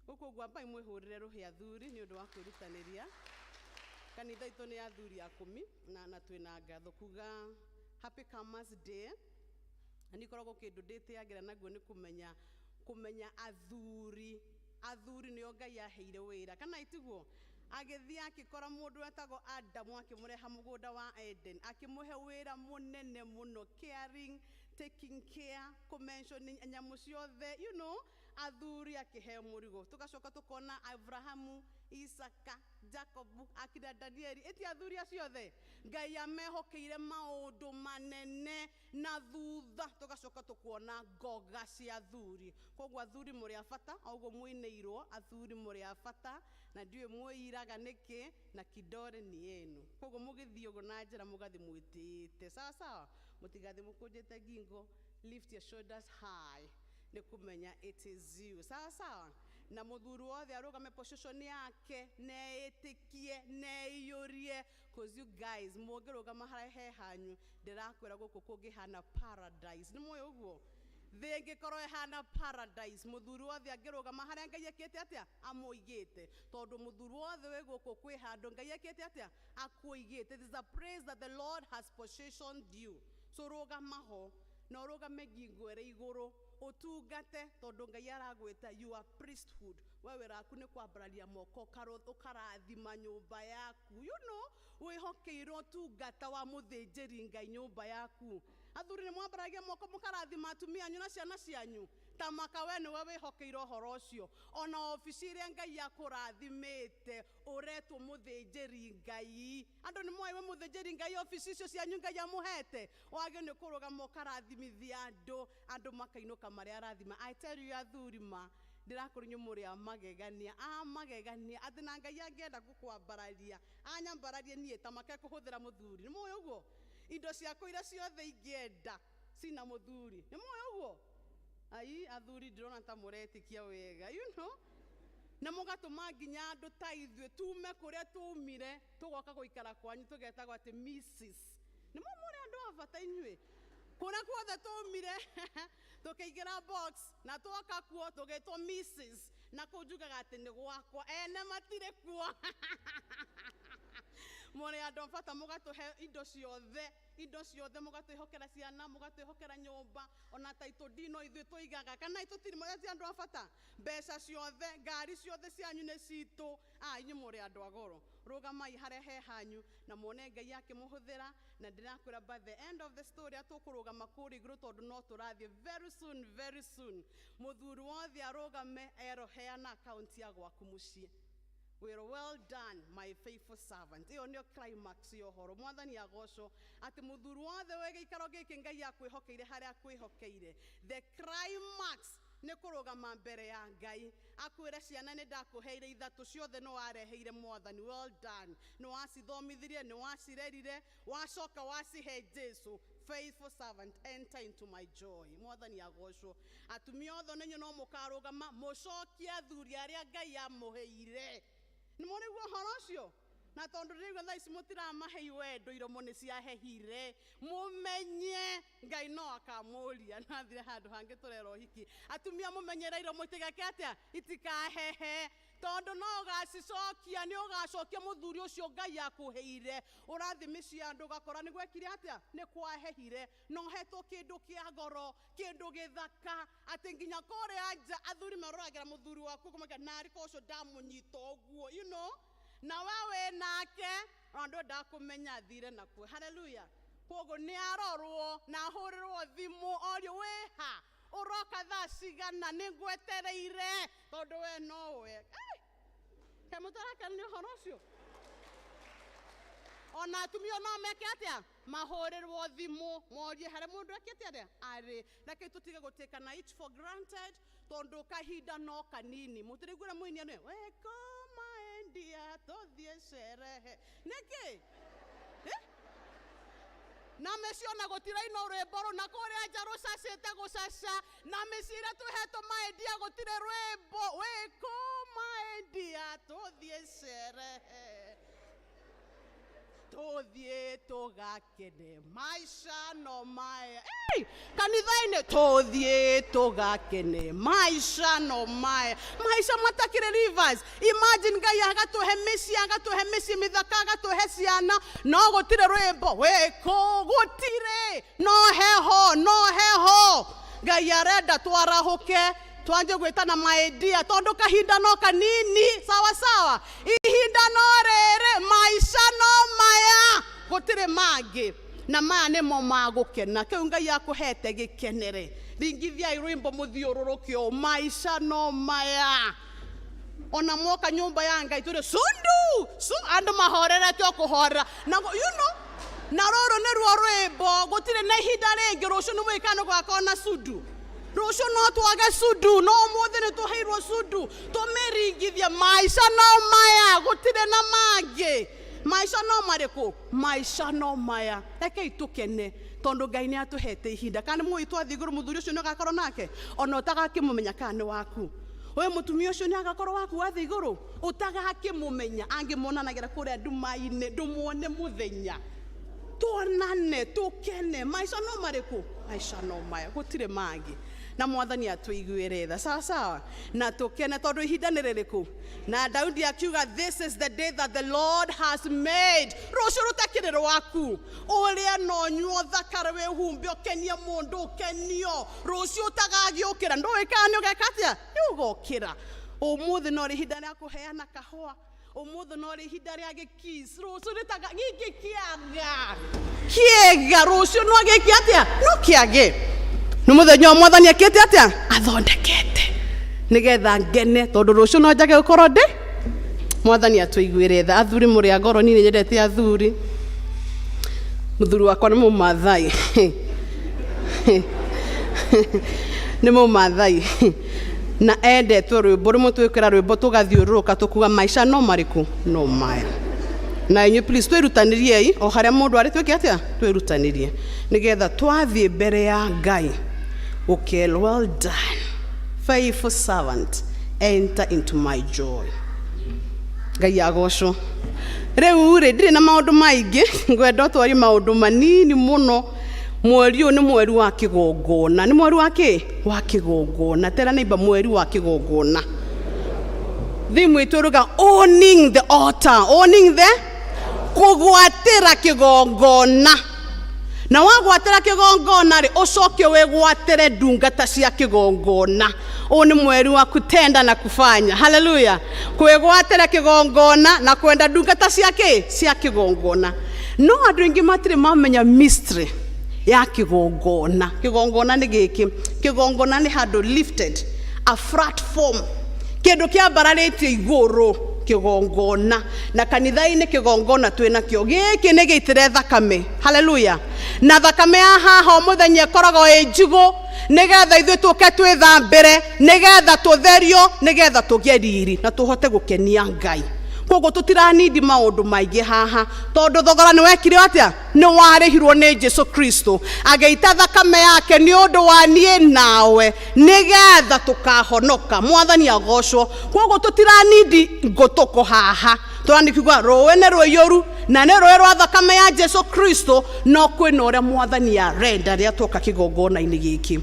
[SPEAKER 11] Gũkũ ũguo ambai mwĩhũrĩre rũhĩ athuri nĩ ũndũ wa kwĩrutanĩria. Kanitha itũ nĩ athuri a 10 na twĩna ngatho kuga Happy Commerce Day. Na nĩ ikoragwo kĩndũ ndĩtĩagĩra naguo nĩ kũmenya athuri. Athuri nĩo Ngai aheire wĩra kana itiguo? Agĩthiĩ akĩkora mũndũ wetagwo Adamu akĩmũreha mũgũnda wa Eden akĩmũhe wĩra mũnene mũno, caring, taking care, kũmention nyamũ ciothe, you know, Athuri akĩheo mũrigo. Tũgacoka tũkona Abrahamu, Isaka, Jacobu, akina Danieli, ĩti athuri acio othe Ngai amehokeire maũndũ manene. Na thutha tũgacoka tũkuona ngoga cia athuri. Koguo athuri mũrĩ a bata, o ũguo mũinĩirwo, athuri mũrĩ a bata, na ndiũĩ mwĩiraga nĩkĩ, na kidore ni yenu. Koguo mũgĩthiĩ ũguo na njĩra mũgathiĩ mwĩtĩĩte, sawa sawa, mũtigathiĩ mũkũnjĩte ngingo, lift your shoulders high, nĩ kũmenya it is you, sawa sawa. Na mũthuri wothe arũgame position yake, neĩtĩkie, neiyũrie, cause you guys mũngĩrũgama harĩa he hanyu, ndĩrakwĩra gũkũ kũngĩhana paradise. Nĩ mũĩ ũguo? Thĩ ĩngĩkorwo ĩhana paradise, mũthuri wothe angĩrũgama harĩa Ngai ekĩte atĩa? Amũigĩte. Tondũ mũthuri wothe wĩ gũkũ kwĩ handũ Ngai ekĩte atĩa? Akũigĩte. This is a praise that the Lord has positioned you. So rũgama ho, na ũrũgame ngingo ĩrĩ igũrũ, ũtungate, tondũ Ngai aragwĩta you are priesthood. We wĩra waku nĩ kwambararia moko, ũkarathima nyũmba yaku. You know, wĩhokeirwo ũtungata wa mũthĩnjĩri Ngai nyũmba yaku. Athuri nĩ mwambaragia moko mũkarathima atumia anyu na ciana cianyu. Ta maka we nĩwe wĩhokeire ũhoro ũcio. Ona obici ĩrĩa Ngai akũrathimĩte, ũretwo mũthĩnjĩri Ngai. Andũ nĩ moĩ we mũthĩnjĩri Ngai obici icio cianyu Ngai amũhete. Wagĩrĩirwo nĩ kũrũgama ũkarathimithia andũ, andũ makainũka marĩ arathima. I tell you athuri ma, ndĩrakwĩra inyuĩ mũrĩ a magegania, a magegania, atĩ na Ngai angĩenda gũkwambararia, anyambararie niĩ ta make kũhũthĩra mũthuri. Nĩ mũĩ ũguo? Indo ciakwa iria ciothe ingĩenda cina mũthuri. Nĩ mũĩ ũguo? Ai, athuri ndĩrona ta mũretĩkia wega, you know? Na mũgatũma nginya andũ ta ithuĩ tume kũrĩa tumire, tũgoka gũikara kwanyu tũgetagwo atĩ Mrs. Nĩ mũĩ mũrĩ andũ a bata inyuĩ? Kũrĩa guothe tumire, tũkĩingĩra box, na twoka kuo tũgĩtwo Mrs. Na kũu njugaga atĩ nĩ gwakwa, ene matirĩ kuo. Mũrĩ andũ a bata, mũgatũhe indo ciothe, indo ciothe, mũgatwĩhokera ciana, mũgatwĩhokera nyũmba, ona title deed no ithuĩ tũigaga, kana itũtirĩ mũrĩ andũ a bata? Mbeca ciothe, ngari ciothe cianyu nĩ citũ. Ah, inyuĩ mũrĩ andũ a goro. Rũgamai harĩa he hanyu, na muone Ngai akĩmũhũthĩra, na ndĩrakwĩra by the end of the story atũkũrũgama kũrĩa igũrũ, tondũ no tũrathiĩ very soon, very soon. Mũthuri wothe arũgame, erwo heana account ya gwaku mũciĩ. Wĩrwo well done my faithful servant. Ĩyo nĩyo climax ya ũhoro. Mwathani agocwo atĩ mũthuri wothe wĩ gĩikaro gĩkĩ Ngai akwĩhokeire harĩa akwĩhokeire. The climax nĩ kũrũgama mbere ya Ngai akwĩre ciana nĩ ndakũheire ithatũ ciothe nĩ wareheire Mwathani, well done, nĩ wacithomithirie, nĩ wacirerire, wacoka wacihe Jesu, faithful servant, enter into my joy. Mwathani agocwo. Atumia othe nĩnyuĩ no mũkarũgama mũcokie athuri arĩa Ngai amũheire. Nĩ mũrĩguo ũhoro ũcio? Na tondũ ndĩraigua thaa ici mũtiramahe wendo, iromo nĩ ciahehire, mũmenye Ngai no akamũria. No athire handũ hangĩ tũrera ũhiki. Atumia mũmenyere iromo itigeke atĩa? Itikahehe, tondũ no ũgacicokia, nĩ ũgacokia mũthuri ũcio Ngai akũheire. Ũrathiĩ mĩciĩ ya andũ ũgakora nĩ gwekire atĩa? Nĩ kwahehire. Na ũhetwo kĩndũ kĩa goro, kĩndũ gĩthaka, atĩ nginya kũrĩa nja athuri maroragĩra mũthuri waku ũkamwĩra narĩ ko ũcio ndamũnyita ũguo, you know? Na we wĩ nake, ona ndwendaga kũmenya athire nakuo. Hallelujah. Koguo nĩ arorwo na ahũrĩrwo thimũ orio wĩ ha, ũroka thaa cigana, nĩ ngwetereire, tondũ we nowe. Kaĩ mũtarakena nĩ ũhoro ũcio? Ona atumia no meke atĩa? Mahũrĩrwo thimũ morie harĩa mũndũ ekĩte atĩa arĩ. Reke tũtige gũtĩkana each for granted, tondũ kahinda no kanini. Mũtĩrĩguĩra mũini nĩ wekoma endia tũthiĩ sherehe. Nĩkĩ? Na mĩciĩ ona gũtirainwo rwĩmbo rũu, na kũrĩa nja rũcacĩte gũcaca, na mĩciĩ ĩrĩa twĩhetwo maendia gũtirĩ rwĩmbo. Wĩkũma endia tũthiĩ sherehe, tũthiĩ tũgakene maica no maya. Hey! Kanitha-inĩ tũthiĩ tũgakene maica no maya, maica matakĩrĩ rivers. Imagine Ngai agatũhe mĩciĩ, agatũhe mĩciĩ mĩthaka, agatũhe ciana, no gũtirĩ rwĩmbo. Wĩkũ gũtirĩ, no heho, no heho. Ngai arenda twarahũke, twanjie gwĩtana maendia, tondũ kahinda no kanini. Sawa sawa, ihinda no rĩrĩ, maica no maya, gũtirĩ mangĩ. Na maya nĩmo ma gũkena. Kĩu Ngai akũhete gĩkenere. Ringithiai rwĩmbo mũthiũrũrũke ũũ, maica no maya. Ona mwoka nyũmba ya Ngai tũrĩ sundu su andũ mahorerete o kũhorera na you know, na rũrũ nĩruo rwĩmbo gũtirĩ na ihinda rĩngĩ. Rũciũ nĩ mũĩkana nĩ gũgakorwo na sundu. Rũciũ no twage sundu, no ũmũthĩ nĩ tũheirwo sundu. Tũmĩringithie maica no maya, gũtirĩ na mangĩ. Maica no marĩkũ? Maica no maya. Rekei tũkene tondũ Ngai nĩ atũhete ihinda. Kana nĩ mũĩ twathiĩ igũrũ mũthuri ũcio nĩ ũgakorwo nake ona ũtagakĩmũmenya kana nĩ waku. We mũtumia ũcio nĩ agakorwo waku wathiĩ igũrũ ũtagakĩmũmenya. Angĩ monanagĩra kũrĩa nduma-inĩ, ndũmuone mũthenya. Tuonane tũkene. Maica no marĩkũ? Maica no maya, gũtirĩ mangĩ. Na Mwathani atũiguĩre tha. Sawa sawa, na tũkene tondũ ihinda nĩ rĩrĩkũ. Na Daudi akiuga, this is the day that the Lord has made. Rũciũ rũtakĩrĩ rwaku, ũrĩe na ũnyue, ũthakare, wĩhumbe, ũkenie mũndũ, ũkenio. Rũciũ ũtagagĩũkĩra, ndũĩ kana nĩ ũgeka atĩa, nĩ ũgokĩra. Ũmũthĩ no rĩ ihinda rĩa kũheana kahũa, ũmũthĩ no rĩ ihinda rĩa gĩkiss. Rũciũ rĩtaga gĩkĩ kĩaga kĩega, rũciũ no gĩkĩ atĩa, no kĩage. Nĩ mũthenya wa Mwathani akĩte atĩa, athondekete nĩgetha ngene, tondũ rũciũ no njage gũkorwo ndĩ. Mwathani atũiguĩre tha. Athuri mũrĩ a ngoro, niĩ nĩ nyendete athuri. Mũthuri wakwa nĩ Mũmathai, nĩ Mũmathai na endetwo rwĩmbo rũmwe twĩkĩra rwĩmbo tũgathiũrũrũka tũkuga maica no marĩkũ, no maya. Na inyuĩ please twĩrutanĩriei o harĩa mũndũ arĩ, twĩke atĩa, twĩrutanĩrie nĩgetha twathiĩ mbere ya Ngai ũkerwo, well done faithful servant, enter into my joy. Ngai agocwo. Rĩu rĩ, ndirĩ na maũndũ maingĩ, ngwenda ũtwarie maũndũ manini mũno. Mweri ũyũ nĩ mweri wa kĩgongona. Nĩ mweri wa kĩ? Wa kĩgongona. Tera neighbor, mweri wa kĩgongona. Theme ĩtũ ĩruga owning the altar. Owning the kũgwatĩra kĩgongona. Na wagwatĩra kĩgongona rĩ, ũcoke wĩgwatĩre ndungata cia kĩgongona. Ũyũ nĩ mweri wa kutenda na kufanya. Haleluya. Kwĩgwatĩra kĩgongona na kwenda ndungata cia kĩ? Cia kĩgongona. No andũ aingĩ matirĩ mamenya mystery ya kĩgongona. Kĩgongona nĩ gĩkĩ. Kĩgongona nĩ handũ lifted, a platform, kĩndũ kĩambararĩtio igũrũ, kĩgongona. Na kanitha-inĩ kĩgongona twĩnakĩo gĩkĩ nĩ gĩitĩre thakame. Haleluya. Na thakame ya haha o mũthenya ĩkoragwo ĩ njigũ, nĩgetha ithuĩ tũke twĩthambĩre, nĩgetha tũtherio, nĩgetha tũgĩe riri na tũhote gũkenia Ngai. Koguo tũtiranindi maũndũ maingĩ haha, tondũ thogora nĩ wekire atĩa? Nĩ warĩhirwo nĩ Jesu Kristo, agĩita thakame yake nĩ ũndũ wa niĩ nawe, nĩgetha tũkahonoka. Mwathani agocwo. Koguo tũtiranindi ngũtũkũ haha, tũranikiuga rũĩ nĩ rũiyũru na nĩ rũĩ rwa thakame ya Jesu Kristo, no kwĩna ũrĩa Mwathani arenda rĩrĩa tuoka kĩgongona-inĩ gĩkĩ.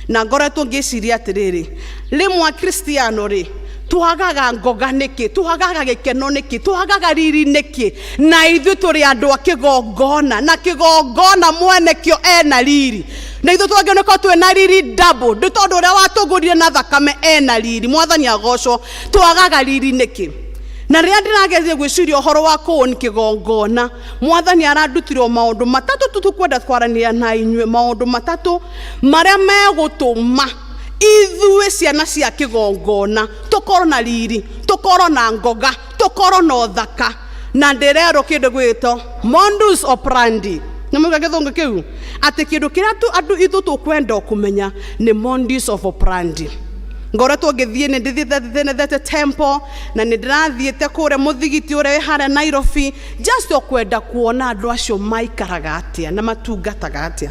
[SPEAKER 11] Na ngoretwo ngĩciria atĩrĩrĩ, rĩmwe Akristiano rĩ, twagaga ngoga nĩkĩ? Twagaga gĩkeno nĩkĩ? Twagaga riri nĩkĩ? Na ithuĩ tũrĩ andũ a kĩgongona, na kĩgongona mwene kĩo ena riri. Na ithuĩ twangĩoneka twĩna riri double, nĩ tondũ ũrĩa watũgũrire na thakame ena riri. Mwathani agocwo. Twagaga riri nĩkĩ? Na rĩrĩa ndĩrageria gwĩciria ũhoro wa kũũni kĩgongona, Mwathani arandutire o maũndũ matatũ tu tũkwenda kwaranĩria na inyuĩ, maũndũ matatũ marĩa megũtũma ithuĩ ciana cia kĩgongona tũkorwo na riri, tũkorwo na ngoga, tũkorwo na ũthaka. Na ndĩrerwo kĩndũ gwĩtwo modus operandi. Nĩ mũiga gĩthũngũ kĩu? Atĩ kĩndũ kĩrĩa andũ ithuĩ tũkwenda kũmenya nĩ modus of operandi. Ngoretwo ngĩthiĩ, nĩ ndĩthiĩte temple, na nĩ ndĩrathiĩte kũrĩa mũthigiti ũrĩa wĩ harĩa Nairobi, just o kwenda kuona andũ acio maikaraga atĩa na matungataga atĩa.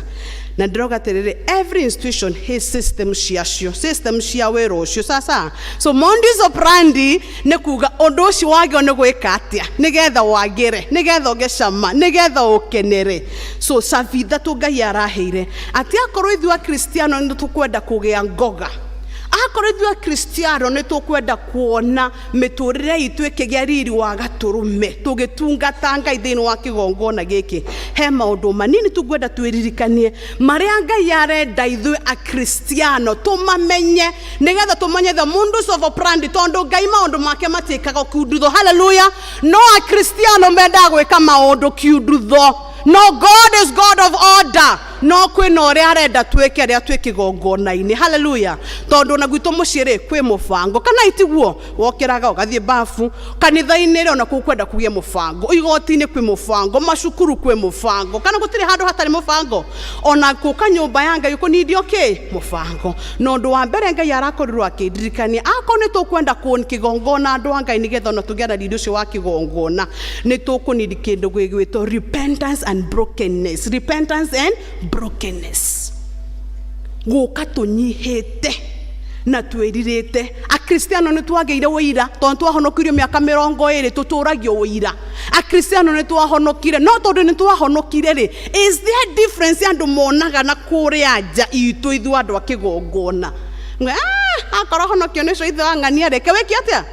[SPEAKER 11] Na ndĩroga atĩrĩrĩ, every institution he system ciacio, system cia wĩra ũcio. Sasa so modus operandi nĩ kuga ũndũ ũcio wagĩrĩirwo nĩ gwĩka atĩa nĩgetha wagĩre, nĩgetha ũgĩcama, nĩgetha ũkenere. So cabi ithatũ Ngai araheire atĩ akorwo ithuĩ Akristiano nĩ tũkwenda kũgĩa ngoga, akorwo ithuĩ Akristiano nĩ tũkwenda kuona mĩtũrĩre itũ ĩkĩgĩa riri wa gatũrũme tũgĩtungata Ngai thĩinĩ wa kĩgongona gĩkĩ, he maũndũ manini tũkwenda twĩririkanie marĩa Ngai arenda ithuĩ Akristiano tũmamenye, nĩgetha tũmenye the modus of operandi, tondũ Ngai maũndũ make matiĩkaga kiundutho. Haleluya. No Akristiano mendaga gwĩka maũndũ kiundutho. No God is God of order. No kwĩna ũrĩa arenda twĩke rĩrĩa twĩ kĩgongona-inĩ. Haleluya. Tondũ ona gwitũ mũciĩ rĩ kwĩ mũbango, kana itiguo? Wokĩraga ũgathiĩ bafu, kanitha-inĩ rĩ ona kũu kwenda kũgĩe mũbango, igoti-inĩ kwĩ mũbango, macukuru kwĩ mũbango, kana gũtirĩ handũ hatarĩ mũbango. Ona gũka nyũmba ya Ngai ũkũnindio kĩ mũbango. Na ũndũ wa mbere Ngai arakorirwo akĩndirikania, akorwo nĩ tũkwenda kũ kĩgongona andũ a Ngai nĩgetha ona tũgĩe na riri ũcio wa kĩgongona, nĩ tũkũnindi kĩndũ gĩgwĩtwo repentance and brokenness. Repentance and brokenness. Gũka tũnyihĩte na twĩrirĩte. Akristiano nĩ twagĩire ũira tondũ twahonokirio mĩaka 20, tũtũragio ũira. Akristiano nĩ twahonokire, no tondũ nĩ twahonokire rĩ, is there difference andũ monaga na kũrĩa nja itũ ithuĩ andũ a kĩgongona? Akorwo honokio nĩ ũcio ithe wa ng'ania, reke wĩke atĩa?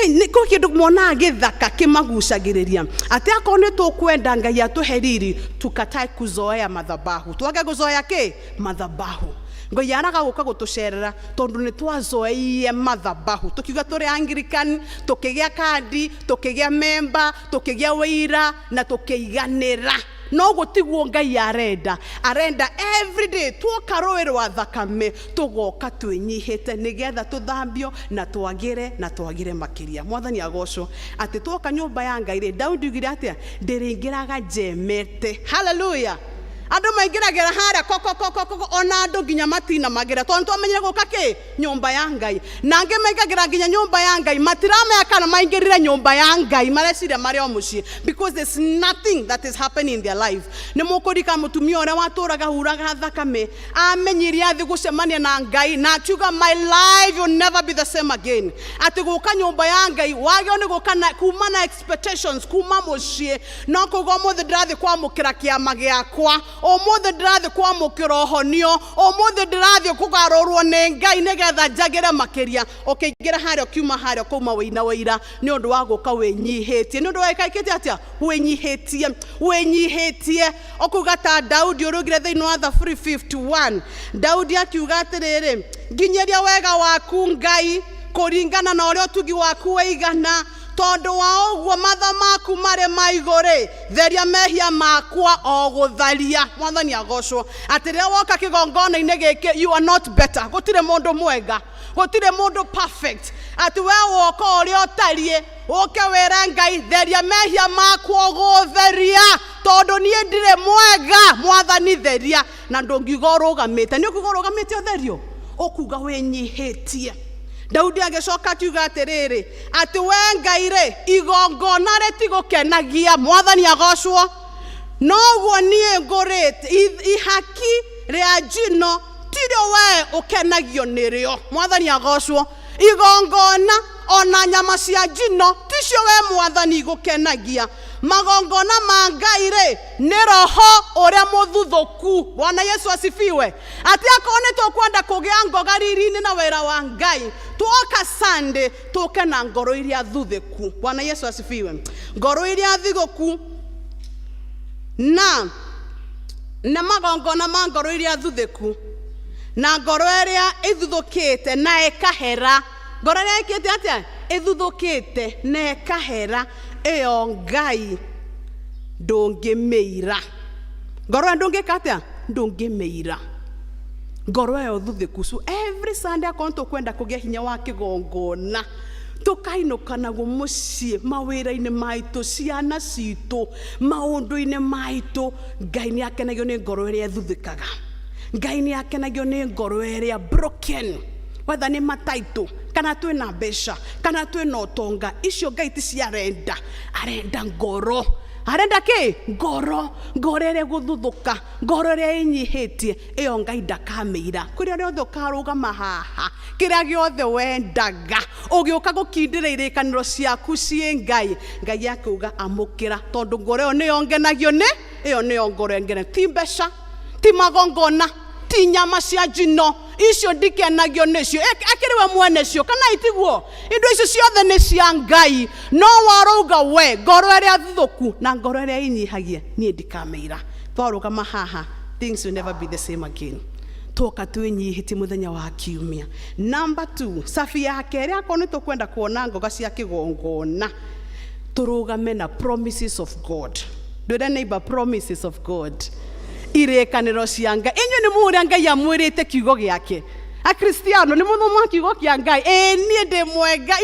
[SPEAKER 11] Nĩ kwĩ kĩndũ monaga gĩthaka kĩmagucagĩrĩria. Atĩ akorwo nĩ tũkwenda Ngai atũhe riri, tukatae kuzoea madhabahu. Twage gũzoea kĩ? Madhabahu. Ngai araga gũka gũtũcerera tondũ nĩ twazoeire madhabahu. Tũkiuga tũrĩ Anglican, tũkĩgĩa kandi, tũkĩgĩa memba, tũkĩgĩa wĩira na tũkĩiganĩra. No gũtiguo Ngai arenda. Arenda everyday tuoka rũĩ rwa thakame tũgoka twĩnyihĩte nĩgetha tũthambio na twagĩre na twagĩre makĩria. Mwathani agocwo. Atĩ tuoka nyũmba ya Ngai rĩ, Daudi oigire atĩa? Ndĩrĩingĩraga njemete. Haleluya. Andũ maingĩragĩra harĩa koko koko koko, ona andũ nginya matinamagĩra tondũ twamenyire gũka kĩ nyũmba ya Ngai. Na angĩ maingagĩra nginya nyũmba ya Ngai matiramenya kana maingĩrire nyũmba ya Ngai, mareciria marĩ o mũciĩ, because there's nothing that is happening in their life. Nĩ mũkũririkana mũtumia ũrĩa watũraga huraga thakame, amenyire athi gũcemania na Ngai na akiuga my life will never be the same again. Atĩ gũka nyũmba ya Ngai wagĩrĩirwo nĩ gũka na kuma na expectations kuma mũciĩ. No kuga ũmũthĩ ndĩrathiĩ kwamũkĩra kĩama gĩakwa, ũmũthĩ ndĩrathiĩ kwamũkĩra ũhonio, ũmũthĩ ndĩrathiĩ kũgarũrwo nĩ Ngai nĩgetha njagĩre makĩria. Ũkĩingĩra harĩa ũkiuma harĩa ũkauma wĩna wĩira nĩ ũndũ wa gũka wĩnyihĩtie. Nĩ ũndũ wa gĩka atĩa? Wĩnyihĩtie, wĩnyihĩtie. Ũkuga ta Daudi ũrĩa oigire thĩinĩ wa Thaburi 51. Daudi akiuga atĩrĩrĩ, nginyĩria wega waku Ngai kũringana na ũrĩa ũtugi waku wĩigana, tondũ wa ũguo matha maku marĩ ma igũrũ, theria mehia makwa o gũtharia. Mwathani agocwo. Atĩ rĩrĩa woka kĩgongona-inĩ gĩkĩ, you are not better. Gũtirĩ mũndũ mwega, gũtirĩ mũndũ perfect. Atĩ we woka ũrĩa ũtariĩ, ũke wĩre Ngai theria mehia makwa gũtheria, tondũ niĩ ndirĩ mwega, Mwathani theria. Na ndũngiuga ũrũgamĩte, nĩ ũkuga ũrũgamĩte ũtherio, ũkuga wĩnyihĩtie. Daudi agĩcoka akiuga atĩrĩrĩ, atĩ we Ngai rĩ, igongona rĩtigũkenagia. Mwathani agocwo. Noguo niĩ ngũrĩte ihaki rĩa njino tirĩo we ũkenagio nĩrĩo. Mwathani agocwo. Igongona ona nyama cia njino ticio we Mwathani igũkenagia. Magongona ma Ngai rĩ nĩ roho ũrĩa mũthuthũku. Bwana Yesu asifiwe. Atĩ akorwo nĩ tũkwenda kũgĩa ngoga riri-inĩ na wĩra wa Ngai, tuoka Sunday tũke na ngoro iria thuthĩku. Bwana Yesu asifiwe. Ngoro iria thigũku na magongona ma ngoro iria thuthĩku na ngoro ĩrĩa ĩthuthũkĩte na ĩkahera. Ngoro ĩrĩa ĩkĩte atĩa? Ĩthuthũkĩte na ĩkahera, ĩyo Ngai ndũngĩmĩira. Ngoro ĩyo ndũngĩka atĩa? Ndũngĩmĩira. Ngoro ĩyo thuthĩku. So every Sunday akorwo tũkwenda kũgĩa hinya wa kĩgongona, tũkainũka naguo mũciĩ, mawĩra-inĩ maitũ, ciana citũ, maũndũ-inĩ maitũ, Ngai nĩ akenagio nĩ ngoro ĩrĩa ĩthuthĩkaga. Ngai nĩ akenagio nĩ ngoro ĩrĩa broken, whether nĩ mataitũ kana twĩna mbeca kana twĩna ũtonga, icio Ngai ti ciarenda. Arenda ngoro. Arenda kĩ? Ngoro. Ngoro ĩrĩa ĩgũthuthũka, ngoro ĩrĩa ĩnyihĩtie, ĩyo Ngai ndakamĩira. Kũrĩa ũrĩa othe ũkarũgama haha, kĩrĩa gĩothe wendaga, ũgĩũka gũkindĩra irĩkanĩro ciaku ciĩ Ngai, Ngai akiuga amũkĩra, tondũ ngoro ĩyo nĩyo ngenagio nĩ, ĩyo nĩyo ngoro ĩngenagia. Ti mbeca, ti magongona, ti nyama cia njino, icio ndikenagio nĩcio. Akĩrĩ we mwene cio, kana itiguo? Indo icio ciothe nĩ cia Ngai, no warauga we ngoro ĩrĩa thũku na ngoro ĩrĩa ĩnyihagia, niĩ ndikamĩira. Twarũgama haha, things will never be the same again. Twoka twĩnyihĩtie mũthenya wa kiumia. Number 2, cabi ya kerĩ, akorwo nĩ tũkwenda kuona ngoga cia kĩgongona, tũrũgame na promises of God. Ndwĩre neighbor, promises of God, irĩkanĩro cia Ngai. Inyuĩ nĩ mũĩ ũrĩa Ngai amwĩrĩte kiugo gĩake. Akristiano nĩ mũthomaga kiugo kĩa Ngai? Ĩĩ, niĩ ndĩ mwega.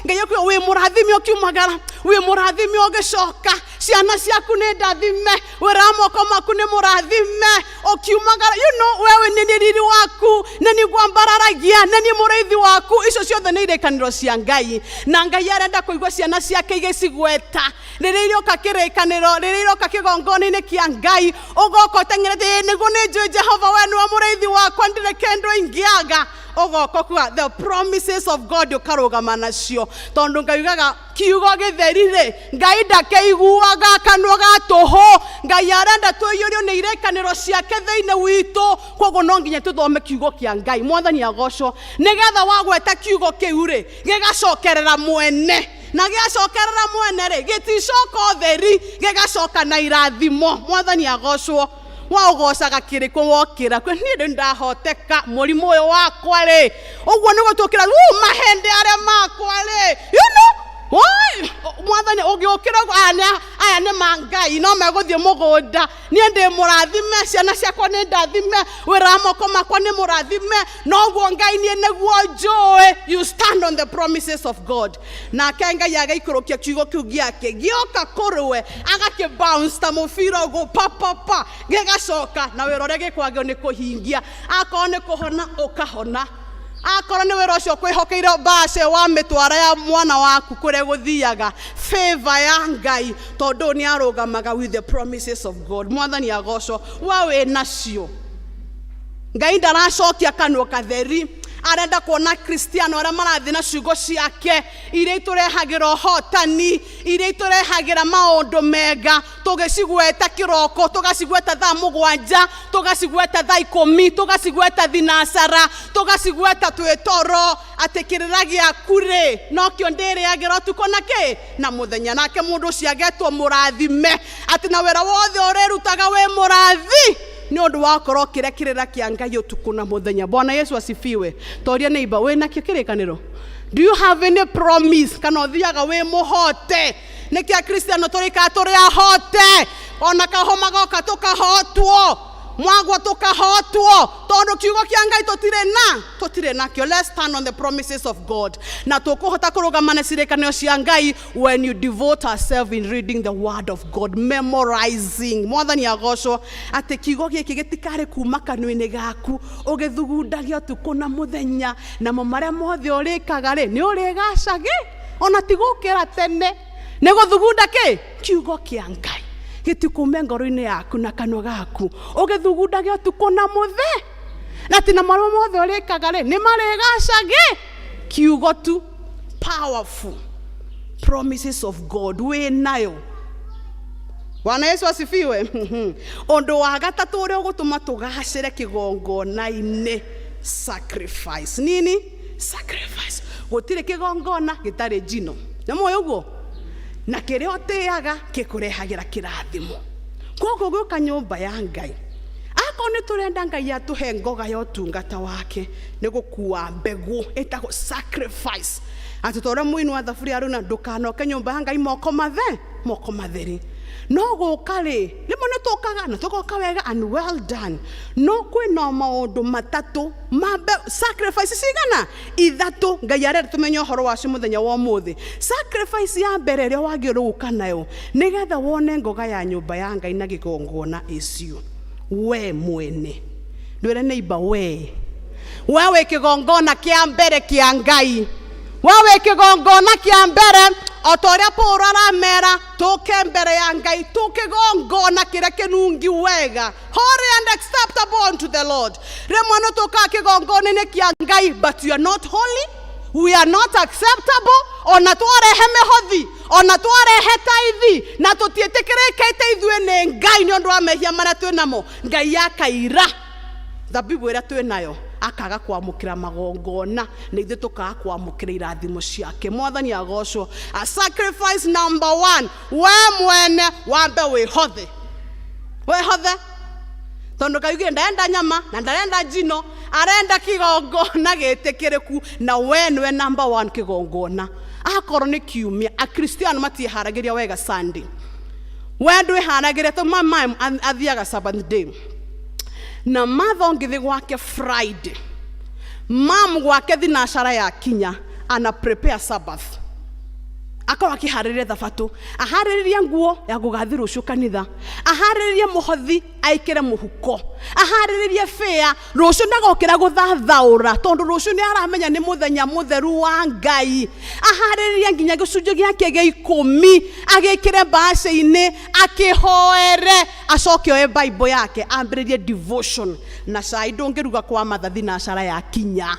[SPEAKER 11] Ngai akuga wĩ mũrathime ũkiumagara, wĩ mũrathime ũgĩcoka, ciana ciaku nĩ ndathime, wĩra wa moko maku nĩ mũrathime ũkiumagara. Wewe nĩ niĩ riri waku, nĩ niĩ ngwambararagia, nĩ niĩ mũrĩithi waku. Icio ciothe nĩ irĩkanĩro cia Ngai, na Ngai arenda kũigua ciana ciake igĩcigweta rĩrĩa iroka kĩrĩkanĩro, rĩrĩa iroka kĩgongona-inĩ kĩa Ngai. Ũgoka ũteng'erete, ĩĩ nĩguo nĩ njũĩ Jehova we nĩwe mũrĩithi wakwa, ndirĩ kĩndũ ingĩaga. Ũgoka ũkuga the promises of God, ũkarũgama nacio, tondũ Ngai ugaga kiugo gĩtheri-rĩ, Ngai ndakĩiguaga kanua ga tũhũ. Ngai arenda tũiyũrio nĩ irĩkanĩro ciake thĩinĩ witũ, koguo no nginya tũthome kiugo kĩa Ngai. Mwathani agocwo, nĩgetha wagweta kiugo kĩu-rĩ, gĩgacokerera mwene, na gĩacokerera mwene rĩ, gĩticoka ũtheri, gĩgacoka na irathimo. Mwathani agocwo. Waũgocaga kĩrĩkũ wokĩra? Kwĩ niĩ ndĩ ndahoteka mũrimũ ũyũ wakwa rĩ, ũguo nĩguo tũkĩra mahĩndĩ arĩa makwa rĩ, Woi, Mwathani ũngĩũkĩra ũguo, aya nĩ ma Ngai, no megũthiĩ mũgũnda. Niĩ ndĩ mũrathime, ciana ciakwa nĩ ndathime, wĩra wa moko makwa nĩ mũrathime, noguo Ngai niĩ nĩguo njũĩ. You stand on the promises of God. Nake Ngai agaikũrũkia kiugo kĩu gĩake, gĩoka kũrĩ we, agakĩ bounce ta mũbira ũguo, pa pa pa, gĩgacoka na wĩra ũrĩa gĩkwagĩrĩirwo nĩ kũhingia. Akorwo nĩ kũhona, ũkahona. Akorwo nĩ wĩra ũcio kwĩhokeire mbaca wa mĩtwara ya mwana waku kũrĩa gũthiaga, favor ya Ngai, tondũ nĩ arũgamaga with the promises of God. Mwathani agocwo. We wĩ nacio. Ngai ndaracokia kanua katheri, arenda kuona Kristiano arĩa marathiĩ na ciugo ciake iria itũrehagĩra ũhotani, iria itũrehagĩra maũndũ mega, tũgĩcigweta kĩroko, tũgacigweta thaa 7, tũgacigweta thaa 10, tũgacigweta thinacara, tũgacigweta twĩ toro, atĩ kĩrĩra gĩaku rĩ nokĩo ndĩrĩagĩra ũtukũ na kĩ na mũthenya. Nake mũndũ ũcio agetwo mũrathime, atĩ na wĩra wothe ũrĩrutaga wĩ mũrathi nĩ ũndũ wa gũkorwo ũkĩrĩa kĩrĩra kĩa Ngai ũtukũ na mũthenya. Bwana Yesu asifiwe. Toria neighbor, wĩ nakĩo kĩrĩkanĩro? Do you have any promise? Kana ũthiaga wĩ mũhote? Nĩkĩ Akristiano tũrĩkaga tũrĩ ahote? Ona kahoma goka tũkahotwo, mwagwo tũkahotwo, tondũ kiugo kĩa Ngai tũtirĩ nakĩo. Let's stand on the promises of God. Na tũkũhota kũrũgama na cirĩkanĩro cia Ngai when you devote ourselves in reading the word of God, memorizing. Mwathani agocwo, atĩ kiugo gĩkĩ gĩtikarĩ kuma kanua-inĩ gaku, ũgĩthugundagia ũtukũ na mũthenya, namo marĩa mothe ũrĩkaga rĩ, nĩ ũrĩgacagĩ, ona ti gũkĩra tene, nĩ gũthugunda kĩ kiugo kĩa Ngai gĩtikume ngoro-inĩ yaku na kanua gaku, ũgĩthugundagia ũtukũ na mũthenya, na ti na marĩa mothe ũrĩkaga rĩ, nĩ marĩgacagĩ. Kiugo tu, powerful promises of God wĩ nayo. Bwana Yesu asifiwe. Ũndũ wa gatatũ ũrĩa ũgũtũma tũgacĩre kĩgongona-inĩ, sacrifice. Nini? Sacrifice. Gũtirĩ kĩgongona gĩtarĩ njino. Nĩ mũĩ ũguo? Na kĩrĩa ũtĩaga gĩkũrehagĩra kĩrathimo. Koguo gũka nyũmba ya Ngai, akorwo nĩ tũrenda Ngai atũhe ngoga ya ũtungata wake, nĩ gũkua mbegũ ĩtagwo sacrifice. Atĩ ta ũrĩa mũini wa thaburia aruna, ndũkanoke nyũmba ya Ngai moko mathe, moko matheri. No gũka rĩ, rĩmwe nĩ tũkaga na tũgoka wega and well done, no kwĩna maũndũ matatũ ma sacrifice cigana ithatũ Ngai arenda tũmenye ũhoro wacio mũthenya wa ũmũthĩ. Sacrifice ya mbere ĩrĩa wagĩrĩirwo gũka nayo nĩgetha wone ngoga ya nyũmba ya Ngai na gĩgongona icio, we mwene. Ndwĩre neighbor, we we wĩ kĩgongona kĩa mbere kĩa Ngai, we wĩ kĩgongona kĩa mbere, o ta ũrĩa Paul aramera tũke mbere ya Ngai tũkĩgongona kĩrĩa kĩnungi wega, holy and acceptable unto the Lord. Rĩmwe nĩ tũkaga kĩgongona-inĩ kĩa Ngai, but you are not holy, we are not acceptable. Ona twarehe mĩhothi, ona twarehe taithi, na tũtiĩtĩkĩrĩkĩte ithuĩ nĩ Ngai nĩ ũndũ wa mehia marĩa twĩ namo. Ngai akaira thabibu ĩrĩa twĩ nayo, akaga kwamũkĩra magongona, na ithuĩ tũkaga kwamũkĩra irathimo ciake. Mwathani agocwo. A sacrifice number 1, we mwene wambe wĩhothe, wĩhothe, tondũ Ngai augire ndarenda nyama na ndarenda njino, arenda kĩgongona gĩtĩkĩrĩku, na we nĩwe number 1 kĩgongona. Akorwo nĩ kiumia, Akristiano matiĩharagĩria wega Sunday. We ndwĩharagĩria tũ mama athiaga Sabbath day na matha ũngĩthĩ gwake Friday, mam gwake thinacara yakinya ana prepare Sabbath, akorwo akĩharĩrĩria thabatũ, aharĩrĩrie nguo ya gũgathiĩ rũciũ kanitha, aharĩrĩrie mũhothi aikĩre mũhuko, aharĩrĩrie bĩa rũciũ ndagokĩra gũthathaũra tondũ rũciũ nĩ aramenya nĩ mũthenya mũtheru wa Ngai, aharĩrĩrie nginya gĩcunjĩ gĩake gĩa 10 agĩkĩre mbaca-inĩ akĩhoere, acoke oe Bible yake ambĩrĩrie devotion na cai ndũngĩruga kwa matha thinacara yakinya.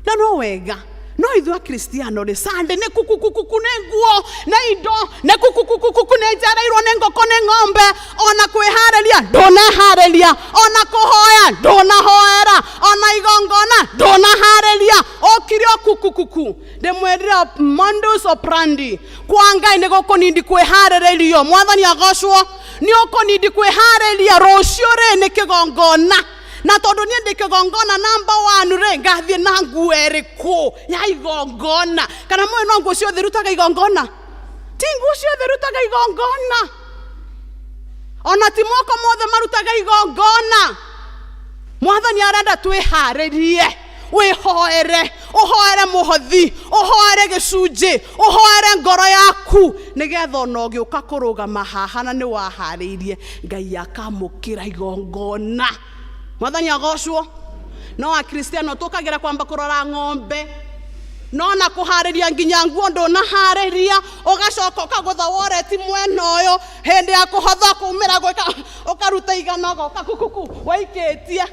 [SPEAKER 11] Na no wega no ithuĩ akristiano rĩ, Sunday nĩ kukukukuku nĩ nguo nĩ indo nĩ kukukukuku nĩ njereirwo nĩ ngũkũ nĩ ng'ombe, ona kwĩharĩria ndũneharĩria, ona kũhoya ndũnahoera, ona igongona ndũnaharĩria, ũkire o kukukuku. Ndĩmwĩrire modus operandi kwa Ngai nĩ gũkũnindi kwĩharĩrĩrio. Mwathani agocwo, nĩ ũkũnindi kwĩharĩria rũciũ rĩ nĩ kĩgongona, na tondũ niĩ ndĩ kĩgongona namba 1 rĩ, ngathiĩ na nguo ĩrĩkũ ya igongona? Kana mũĩ no nguo ciothe rutaga igongona? Ti nguo ciothe rutaga igongona, ona ti moko mothe marutaga igongona. Mwathani arenda twĩharĩrie, wĩhoere, ũhoere mũhothi, ũhoere gĩcunjĩ, ũhoere ngoro yaku, nĩgetha ona ũgĩũka kũrũgama haha na nĩ waharĩirie, Ngai akamũkĩra igongona. Mwathani agocwo. No akristiano tũkagĩra kwamba kũrora ng'ombe, no na kũharĩria nginya nguo ndũnaharĩria, ũgacoka ũkagũtha woreti mwena ũyũ, hĩndĩ ya kũhotha kumĩra gwĩka ũkaruta igana ũgoka kukuku waikĩtie.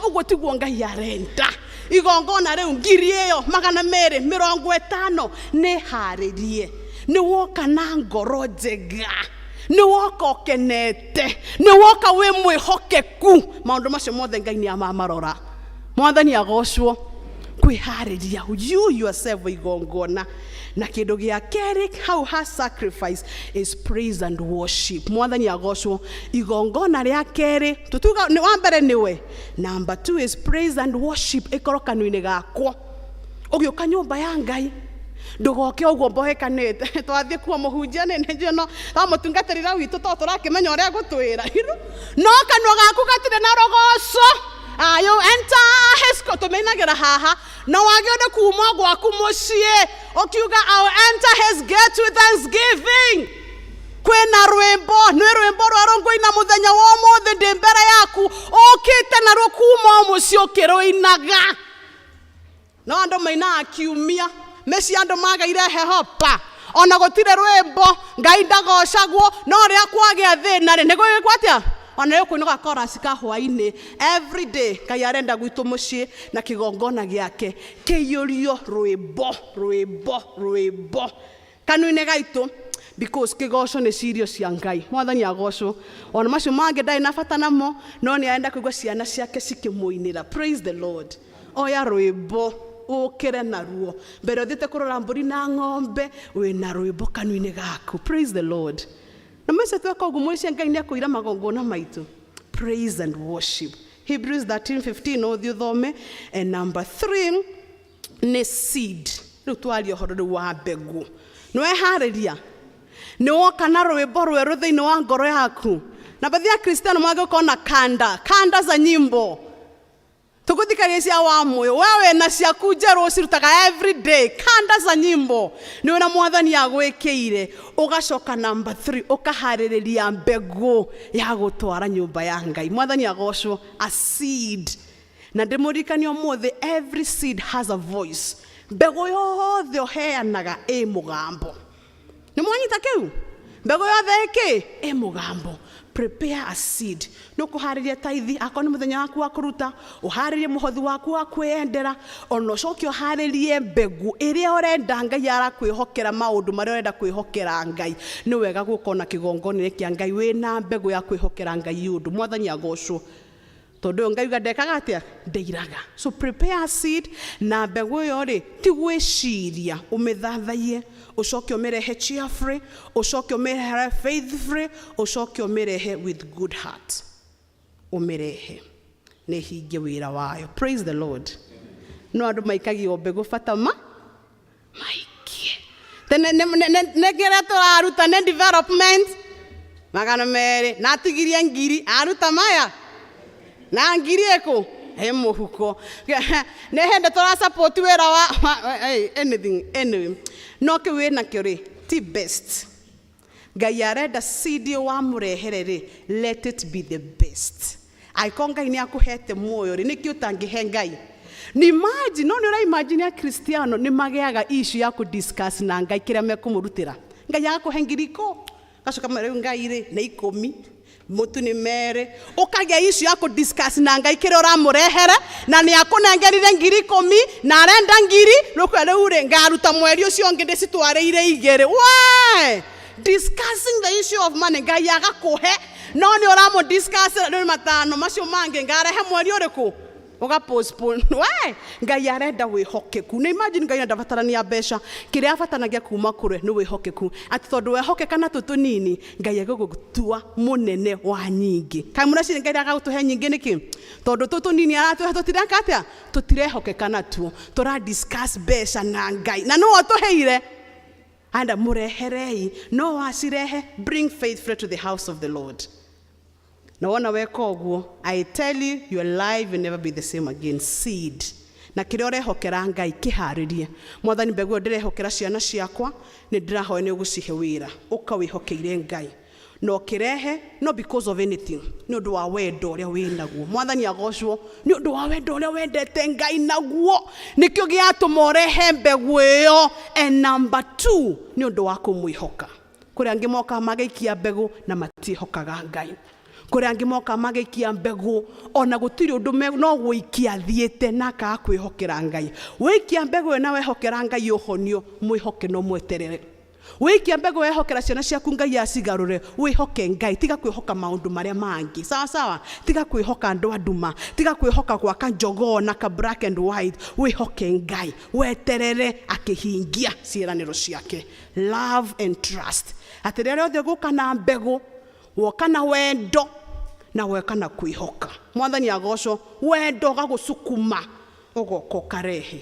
[SPEAKER 11] Ũguo tiguo Ngai arenda. Igongona rĩu ngiri ĩyo 250 nĩ harĩrie, nĩ woka na ngoro njega, nĩ woka ũkenete, nĩ woka wĩ mwĩhokeku. Maũndũ macio mothe Ngai nĩ amamarora. Mwathani agocwo. Kwĩharĩria you yourself igongona. Na kĩndũ gĩa kerĩ hau ha sacrifice is praise and worship. Mwathani agocwo. Igongona rĩa kerĩ tũtuga nĩ wa mbere nĩwe, number 2 is praise and worship ĩkorwo kanua-inĩ gakwa. Ũgĩũka nyũmba ya Ngai ndũgoke ũguo mbohekanĩte. Twathiĩ kuo mũhunjia nĩ njũĩ no twamũtungatĩrĩra witũ to tũrakĩmenya ũrĩa gũtwĩra, no kanua gaku gatirĩ na rũgoco. You enter his court, tũmĩinagĩra haha, no wagĩrĩirwo kuma gwaku mũciĩ ũkiuga I'll enter his gate with thanksgiving. Kwĩna rwĩmbo, nĩ rwĩmbo rwerũ ngũina mũthenya wa ũmũthĩ ndĩ mbere yaku, ũkĩte naruo kuma o mũciĩ ũkĩrũinaga. No andũ mainaga kiumia, mĩciĩ andũ magaire heho pa, ona gũtirĩ rwĩmbo, Ngai ndagocagwo, no rĩrĩa kwagĩa thĩna rĩ, nĩ gũgĩkwo atĩa? Ona rĩu kũinũka chorus ka hwaĩ-inĩ every day, Ngai arenda gwitũ mũciĩ na kĩgongona gĩake kĩiyũrio rwĩmbo, rwĩmbo, rwĩmbo kanua-inĩ gaitũ, because kĩgoco nĩ cirio cia Ngai. Mwathani agocwo. Ona macio mangĩ ndarĩ na bata namo, no nĩ arenda kũigua ciana ciake cikĩmũinĩra. Praise the Lord. Oya rwĩmbo ũkĩre naruo mbere ũthiĩte kũrora mbũri na ng'ombe, wĩna rwĩmbo kanua-inĩ gaku. Praise the Lord. Na maica tweka ũguo mũici Ngai nĩ akũira magongona maitũ. Praise and worship. Hebrews 13:15 ũthiĩ ũthome. And number 3 nĩ seed. Rĩu twaria ũhoro rĩu wa mbegũ. Nĩ weharĩria? Nĩ woka na rwĩmbo rwerũ thĩinĩ wa ngoro yaku? Na bathi ya Kristiano mwagĩũka na kanda, kanda za nyimbo. Tũgũthikĩrĩria cia wa muoyo, we wĩna ciaku njerũ ũcirutaga every day, kanda za nyimbo. Nĩ wĩna Mwathani agwĩkĩire. Ũgacoka number 3 ũkaharĩrĩria mbegũ ya gũtwara nyũmba ya Ngai. Mwathani agocwo. A seed. Na ndĩmũririkanie ũmũthĩ, every seed has a voice. Mbegũ yothe ũheanaga ĩ mũgambo. Nĩ mwanyita kĩu? Mbegũ yothe ĩkĩ? Ĩ mũgambo. Prepare a seed. Nĩ ũkũharĩria taithi, akorwo nĩ mũthenya waku wa kũruta, ũharĩrie mũhothi waku wa kwĩyendera, ona ũcoke ũharĩrie mbegũ ĩrĩa ũrenda Ngai arakwĩhokera maũndũ marĩa ũrenda kwĩhokera Ngai. Nĩ wega gũka ona kĩgongona-inĩ kĩa Ngai wĩna mbegũ ya kwĩhokera Ngai ũndũ. Mwathani agocwo. Tondũ ũyũ Ngai uga ndekaga atĩa? Ndeiraga. So prepare a seed, na mbegũ ĩyo rĩ, ti gwĩciria, ũmĩthathaiye, ũcoke ũmĩrehe cheerfully, ũcoke ũmĩrehe faithfully, ũcoke ũmĩrehe with good heart. Ũmĩrehe nĩ hingie wĩra wayo. Praise the Lord. No andũ maikagio mbegũ bata ma maikie. Tene nĩ kĩrĩa tũraruta nĩ development. 200 na atigirie ngiri aruta maya na ngiri ĩkũ he mũhuko. Nĩ hĩndĩ tũra support wĩra wa anything anyway, no kĩu wĩnakĩo rĩ ti best. Ngai arenda seed wamũrehere rĩ, let it be the best. Angĩkorwo Ngai nĩ akũhete muoyo rĩ, nĩkĩ ũtangĩhe Ngai? Ni imagine, no nĩ ũra imagine Akristiano nĩ magĩaga issue ya kũ discuss na Ngai kĩrĩa mekũmũrutĩra. Ngai agakũhe ngiri ikũ, gacoka rĩu Ngai rĩ nĩ 10, mũtu nĩ 2, ũkagĩa issue ya kũ discuss na Ngai kĩrĩa ũramũrehere, na nĩ akũnengerire ngiri 10 na arenda ngiri, rĩu rĩu rĩ ngaruta mweri ũcio ũngĩ ndĩcitwarĩire 2. Why? Discussing the issue of money, Ngai agakũhe no nĩ ũramũ discuss rĩu 5 macio mangĩ ngarehe mweri ũrĩkũ, uga postpone. Why? Ngai arenda wĩhokeku. Na imagine Ngai ndabatarania mbeca, kĩrĩa abatanagia kuma kũrĩ nĩ wĩhokeku, atĩ tondũ wehokeka na tũtũnini Ngai egũgũtua mũnene wa nyingĩ. Kaĩ mũreciria Ngai ndagagũtũhe nyingĩ nĩkĩ? Tondũ tũtũnini aratũhe tũtireka atĩa? Tũtirehokeka natuo, tũra discuss mbeca na Ngai na nĩwe ũtũheire. Anda mũreherei, no wacirehe, bring faithfully to the house of the Lord. Na wona weka ũguo, I tell you, your life will never be the same again. Seed. Na kĩrĩa ũrehokera Ngai kĩharĩrie. Mwathani, mbegũ ĩyo ndĩrehokera ciana ciakwa, nĩ ndĩrahoya nĩ ũgũcihe wĩra. Ũka wĩhokeire Ngai. Na ũkĩrehe, no because of anything, nĩ ũndũ wa wendo ũrĩa wĩnaguo. Mwathani agocwo, nĩ ũndũ wa wendo ũrĩa wendete Ngai naguo. Nĩkĩo gĩatũma ũrehe mbegũ ĩyo. And number 2, nĩ ũndũ wa kũmwĩhoka. Kũrĩ angĩ mokaga magaikia mbegũ na matiĩhokaga Ngai. Kũrĩ angĩ mokaga magaikia mbegũ ona gũtirĩ ũndũ no gũikia thiĩte na akaga kwĩhokera Ngai. Wĩikia mbegũ ĩyo na wehokera Ngai ũhonio, mwĩhoke no mweterere. Wĩikia mbegũ wehokera ciana ciaku Ngai acigarũre, wĩhoke Ngai, tiga kwĩhoka maũndũ marĩa mangĩ. Sawa sawa, tiga kwĩhoka andũ a nduma, tiga kwĩhoka gwaka njogoo na ka black and white, wĩhoke Ngai, weterere akĩhingia ciĩranĩro ciake. Love and trust. Atĩ rĩrĩa rĩothe ũgũka na mbegũ, woka na wendo na woka na kwĩhoka. Mwathani agocwo, wendo ũgagũcukuma ũgoka ũkarehe.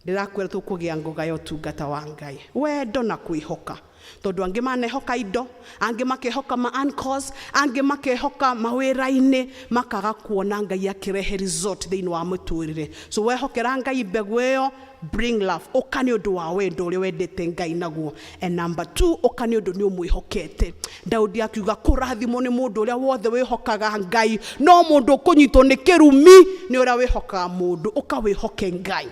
[SPEAKER 11] Ndĩrakwĩra tũkũgĩa ngũga ya ũtungata wa Ngai, wendo na kwĩhoka. Tondũ angĩ manehoka indo, angĩ makehoka ma uncles, angĩ makehoka mawĩra-inĩ, makaga kuona Ngai akĩrehe result thĩinĩ wa mũtũrĩre. So wehokera Ngai mbegũ ĩyo, bring love. Ũka nĩ ũndũ wa wendo ũrĩa wendete Ngai naguo. And number 2, ũka nĩ ũndũ nĩ ũmwĩhokete. Daudi akiuga kũrathimwo nĩ mũndũ ũrĩa wothe wĩhokaga Ngai, no mũndũ ũkũnyitwo nĩ kĩrumi nĩ ũrĩa wĩhokaga mũndũ. Ũka wĩhoke Ngai,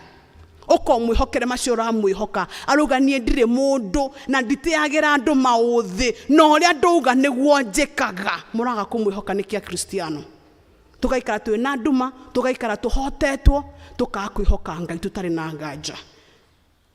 [SPEAKER 11] ũka ũmwĩhokere macio ũramwĩhoka. Arauga niĩ ndirĩ mũndũ na nditĩagĩra andũ maũthĩ, na ũrĩa ndauga nĩguo njĩkaga. Mũraga kũmwĩhoka nĩkĩ Akristiano? Tũgaikara twĩ na nduma, tũgaikara tũhotetwo, tũkaga kwĩhoka Ngai tũtarĩ na nganja.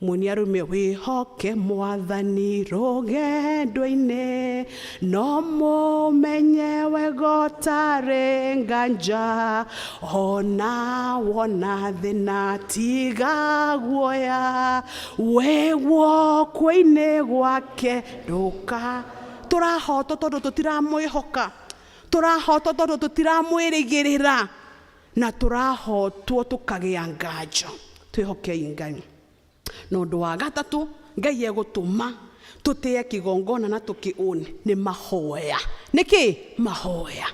[SPEAKER 11] Mũini arũme wĩhoke Mwathani rũgendo-inĩ, no mũmenye wega ũtarĩ nganja, ona wona thĩna tiga guoya, wĩ guoko-inĩ gwake ndũka. Tũrahotwo tondũ tũtiramwĩhoka, tũrahotwo tondũ tũtiramwĩrĩgĩrĩra, na tũrahotwo tũkagĩa nganja. Twĩhokei Ngai. Na ũndũ wa gatatũ Ngai egũtũma tũtĩe kĩgongona na tũkĩũne nĩ mahoya. Nĩkĩ mahoya?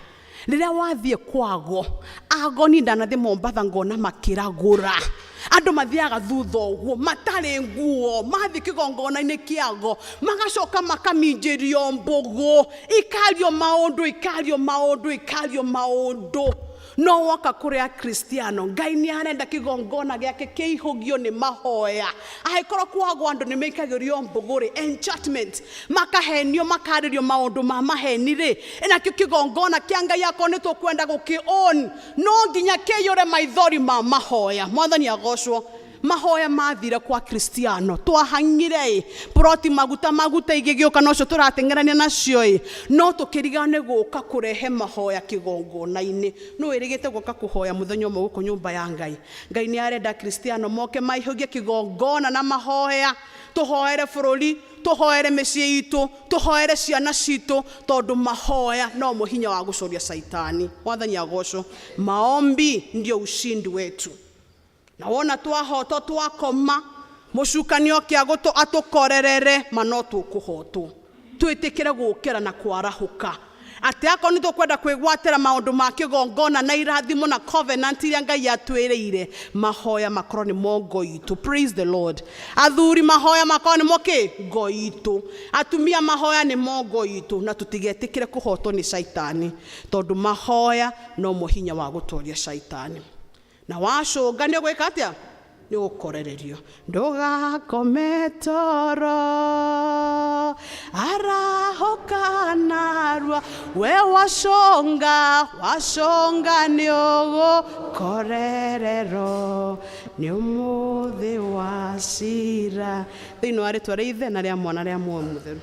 [SPEAKER 11] Rĩrĩa wathiĩ kwago, agoni ndanathiĩ Mombatha ngona makĩragũra. Andũ mathiaga thutha ũguo matarĩ nguo, mathiĩ kĩgongona-inĩ kĩago, magacoka makaminjĩrio mbũgũ, ikario maũndũ, ikario maũndũ, ikario maũndũ. No woka kũrĩ Akristiano, Ngai nĩ arenda kĩgongona gĩake kĩihũgio nĩ mahoya. Angĩkorwo kwagwo andũ nĩ maikagĩrio mbũgũ rĩ, enchantment, makahenio, makarĩrio maũndũ ma maheni rĩ, nakĩo kĩgongona kĩa Ngai akorwo nĩ tũkwenda gũkĩ-own, no nginya kĩiyũre maithori ma mahoya. Mwathani agocwo. Mahoya mathire kwa Kristiano, twahang'ire ĩ, proti maguta maguta igĩgĩũka nocio tũrateng'erania nacio ĩ, no tũkĩriga nĩ gũka kũrehe mahoya kĩgongona-inĩ. No wĩrĩgĩte gũka kũhoya mũthenya ũmwe gũkũ nyũmba ya Ngai. Ngai nĩ arenda Kristiano moke maihũgie kĩgongona na mahoya, tũhoere bũrũri, tũhoere mĩciĩ itũ, tũhoere ciana citũ, tondũ mahoya no mo hinya wa gũcoria Caitani. Mwathani agocwo. Maombi ndio ushindi wetu. Na wona twahotwo twakoma, mũcukani oke atũkorerere, ma no tũkũhotwo. Twĩtĩkĩre gũkĩra na kwarahũka atĩ akorwo nĩ tũkwenda kwĩgwatĩra maũndũ ma kĩgongona na irathimo na covenant iria Ngai atwĩrĩire, mahoya makorwo nĩmo ngo itũ. Praise the Lord. Athuri, mahoya makorwo nĩmo kĩ ngo itũ. Atumia, mahoya nĩmo ngo itũ, na tũtigetĩkĩre kũhotwo nĩ caitani, tondũ mahoya nomo hinya wa gũtoria caitani. Na wacũnga nĩ ũgwĩka atĩa? Nĩ ũgũkorererio. Ndũgakome toro, arahũka narua. We wacũnga, wacũnga, nĩ ũgũkorererwo nĩ ũmũthĩ wa cira. Thĩinĩ wa rĩtwa rĩa Ithe na rĩa Mwana rĩa Muoyo Mũtheru.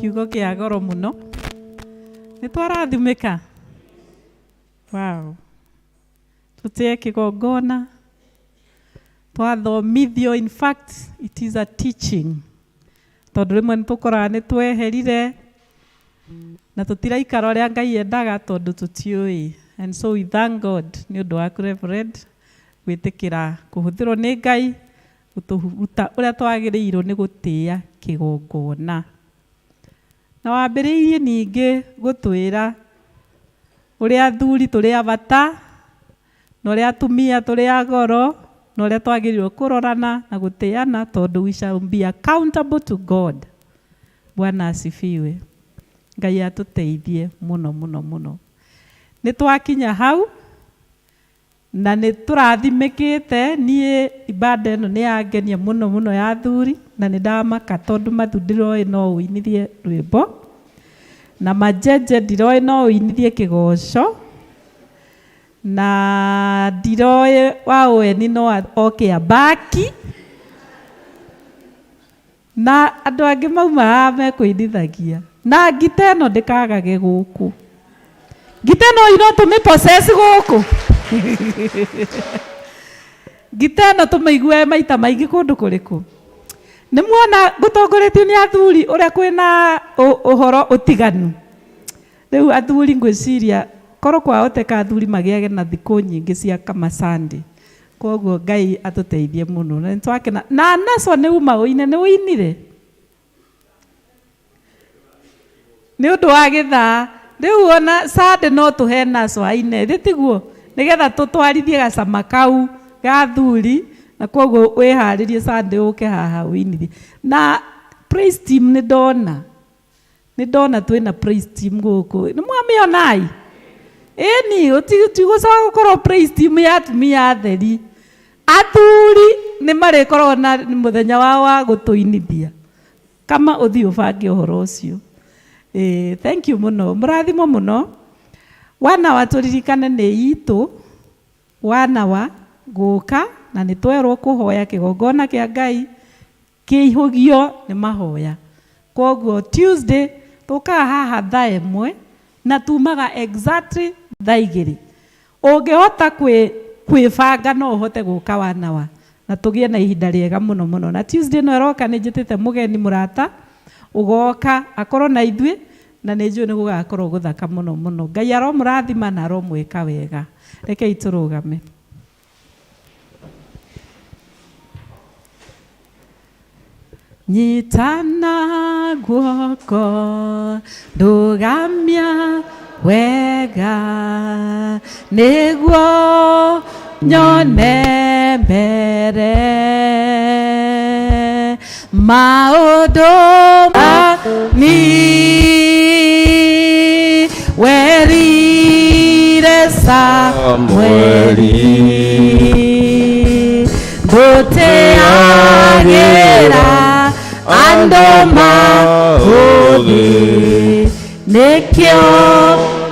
[SPEAKER 4] Kiugo kĩa goro mũno. Nĩ twarathimĩka. Wow, tũtĩe kĩgongona, twathomithio. In fact, it is a teaching, tondũ rĩmwe nĩ tũkoraga nĩ tweherire na tũtiraikara ũrĩa Ngai endaga tondũ tũtiũĩ. And so we thank God nĩ ũndũ waku, Reverend, gwĩtĩkĩra kũhũthĩrwo nĩ Ngai gũtũruta ũrĩa twagĩrĩirwo nĩ gũtĩĩa kĩgongona. Na wambĩrĩirie ningĩ gũtwĩra ũrĩa athuri tũrĩ a bata, na ũrĩa atumia tũrĩ a goro, na ũrĩa twagĩrĩirwo kũrorana na gũtĩana, tondũ we shall be accountable to God. Bwana asifiwe. Ngai atũteithie mũno mũno mũno. Nĩ twakinya hau na nĩ tũrathimĩkĩte. Niĩ ibada ĩno nĩ yangenia mũno mũno ya athuri, na nĩ ndamaka tondũ Mathu ndiroĩ no ũinithie rwĩmbo, na Majenje ndiroĩ no ũinithie kĩgoco, na ndiroĩ wa ũeni no oke ambaki, na andũ angĩ mauma haha mekũinithagia. Na ngita ĩno ndĩkagage gũkũ. Ngita ĩno ino tũmĩ possess gũkũ. Ngita ĩno tũmĩigue maita maingĩ kũndũ kũrĩkũ. Nĩ muona gũtongoretio nĩ athuri ũrĩa kwĩna ũhoro ũtiganu. Rĩu athuri, ngwĩciria korwo kwahoteka athuri magĩage na thikũ nyingĩ cia kama Sunday. Koguo Ngai atũteithie mũno, na nĩtwakena. Na naco nĩ uma ũine, nĩ ũinire nĩ ũndũ wa gĩthaa. Rĩu ona Sunday no tũhe naco aine thĩ, tiguo? Nĩgetha tũtwarithie gacama kau ga athuri. Na koguo wĩharĩrie Sunday ũke haha ũinithie. Na praise team, nĩ ndona twĩna praise team gũkũ. Nĩ mwamĩonai? Ĩni tigũcoka gũkorwo praise team ya atumia atheri. Athuri nĩ marĩkoragwo na mũthenya wao wa gũtũinithia. Kama ũthiĩ ũbange ũhoro ũcio. Thank you mũno, mũrathimo mũno. Wana wa tũririkane nĩ itũ wana wa gũka, na nĩ twerwo kũhoya kĩgongona kĩa Ngai kĩihũgio nĩ mahoya. Koguo Tuesday tũkaga haha thaa 1 na tumaga exactly thaa 2. Ũngĩhota kwĩbanga no ũhote gũka wanawa na tũgĩe na ihinda rĩega mũno mũno. Na Tuesday no ĩroka nĩ njĩtĩte mũgeni mũrata ũgoka akorwo na ithuĩ, na nĩ njũĩ nĩ gũgakorwo gũthaka mũno mũno. Ngai aromũrathima na aromwĩka wega. Rekei tũrũgame. Nyitana guoko, ndũgamia wega, nĩguo nyone mbere maũndũ mani werire Samueli. Ndũteagĩra andũ maũthĩ, nĩkĩo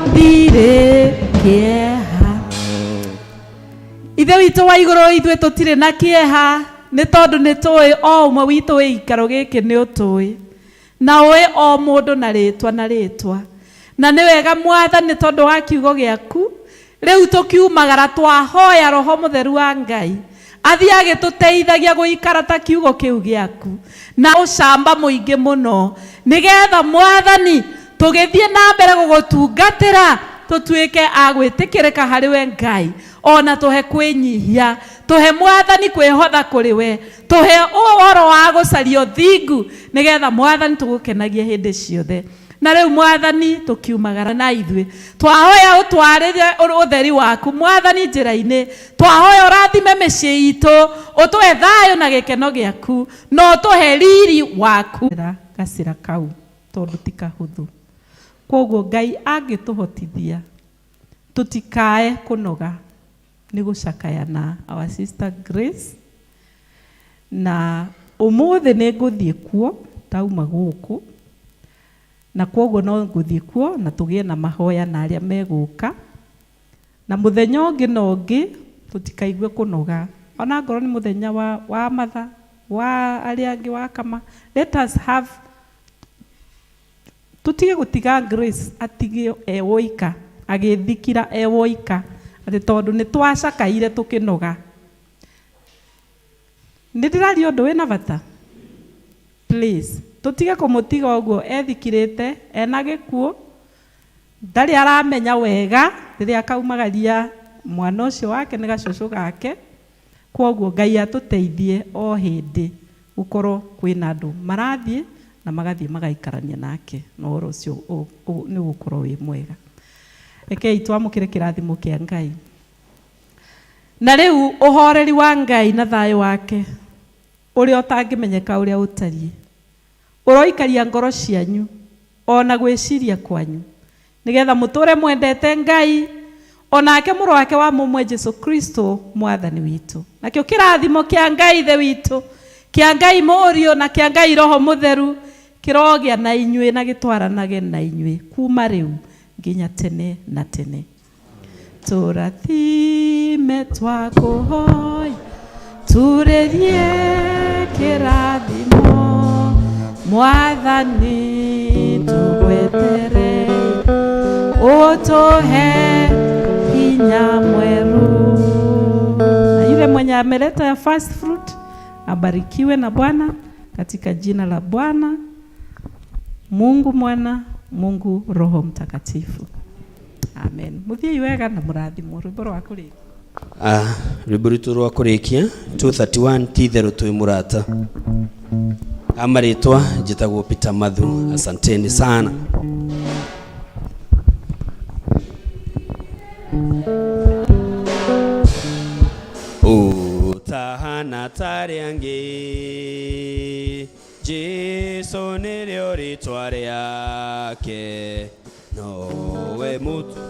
[SPEAKER 4] ndirĩ kĩeha. Ithe witũ wa igũrũ, ithuĩ tũtirĩ na kĩeha nĩ tondũ nĩ tũĩ o ũmwe witũ wĩ ikaro gĩkĩ nĩ ũtũĩ, na ũĩ o mũndũ na rĩtwa na rĩtwa. Na nĩ wega, Mwathani, tondũ wa kiugo gĩaku Rĩu tũkiumagara twahoya Roho Mũtheru wa Ngai athiĩ agĩtũteithagia gũikara ta kiugo kĩu gĩaku na ũcamba mũingĩ mũno, nĩgetha Mwathani tũgĩthiĩ na mbere gũgũtungatĩra tũtuĩke a gwĩtĩkĩrĩka harĩ we Ngai, ona tũhe kwĩnyihia, tũhe Mwathani kwĩhotha kũrĩ we, tũhe ũhoro wa gũcaria ũthingu, nĩgetha Mwathani tũgũkenagie hĩndĩ ciothe. Na rĩu Mwathani tũkiumagara na ithuĩ twahoya ũtwarĩre ũtheri waku Mwathani njĩra-inĩ, twahoya ũrathime mĩciĩ itũ, ũtũhe thayũ na gĩkeno gĩaku, na ũtũhe riri waku. Gacĩra kau tondũ ti kahũthũ. Koguo Ngai angĩtũhotithia tũtikae kũnoga nĩ gũcakaya na our sister Grace, na ũmũthĩ nĩ ngũthiĩ kuo ndauma gũkũ, na koguo no ngũthiĩ kuo na tũgĩe na mahoya na arĩa megũka, na mũthenya ũngĩ na ũngĩ tũtikaigue kũnoga, ona ngorwo nĩ mũthenya wa matha wa arĩa angĩ wa kama. Let us have tũtige gũtiga Grace atige e woika agĩthikira e woika atĩ tondũ nĩ twacakaire tũkĩnoga. Nĩ ndĩraria ũndũ wĩna bata? Please tũtige kũmũtiga ũguo ethikirĩte ena gĩkuũ, ndarĩ aramenya wega rĩrĩa akaumagaria mwana ũcio wake nĩ gacũcũ gake. Koguo Ngai atũteithie o hĩndĩ gũkorwo kwĩna andũ marathiĩ na magathiĩ magaikarania nake, na ũhoro ũcio nĩ ũgũkorwo wĩ mwega. Rekei twamũkĩre kĩrathimo kĩa Ngai. Na rĩu ũhoreri wa Ngai na thayũ wake ũrĩa ũtangĩmenyeka ũrĩa ũtariĩ ũroikaria ngoro cianyu ona gwĩciria kwanyu, nĩgetha mũtũre mwendete Ngai onake mũrũ wake wa mũmwe Jesu Kristo Mwathani witũ. Nakĩo kĩrathimo kĩa Ngai Ithe witũ, kĩa Ngai Mũriũ na kĩa Ngai Roho Mũtheru kĩrogĩa na inyuĩ na gĩtwaranage na inyuĩ kuma rĩu nginya tene na tene. Tũrathime twakũhoya turĩrie kĩrathimo Mwathani tũgwetere ũtũhe hinya mwerũ. Na yule mwenye ameleta ya first fruit abarikiwe na Bwana katika jina la Bwana Mungu Mwana, Mungu Roho Mtakatifu. Amen. Muthii wega na mũrathimwo. Rwĩmbo rwa kũrĩkia.
[SPEAKER 2] Rwĩmbo rwitũ rwa kũrĩkia 231 ti itherũ twĩ mũrata. Amarĩtwa njĩtagwo Peter Mathu. Asanteni sana. Ũtahana tarĩ angĩ, Jesu nĩrĩo rĩtwa rĩake, nowe mũtu.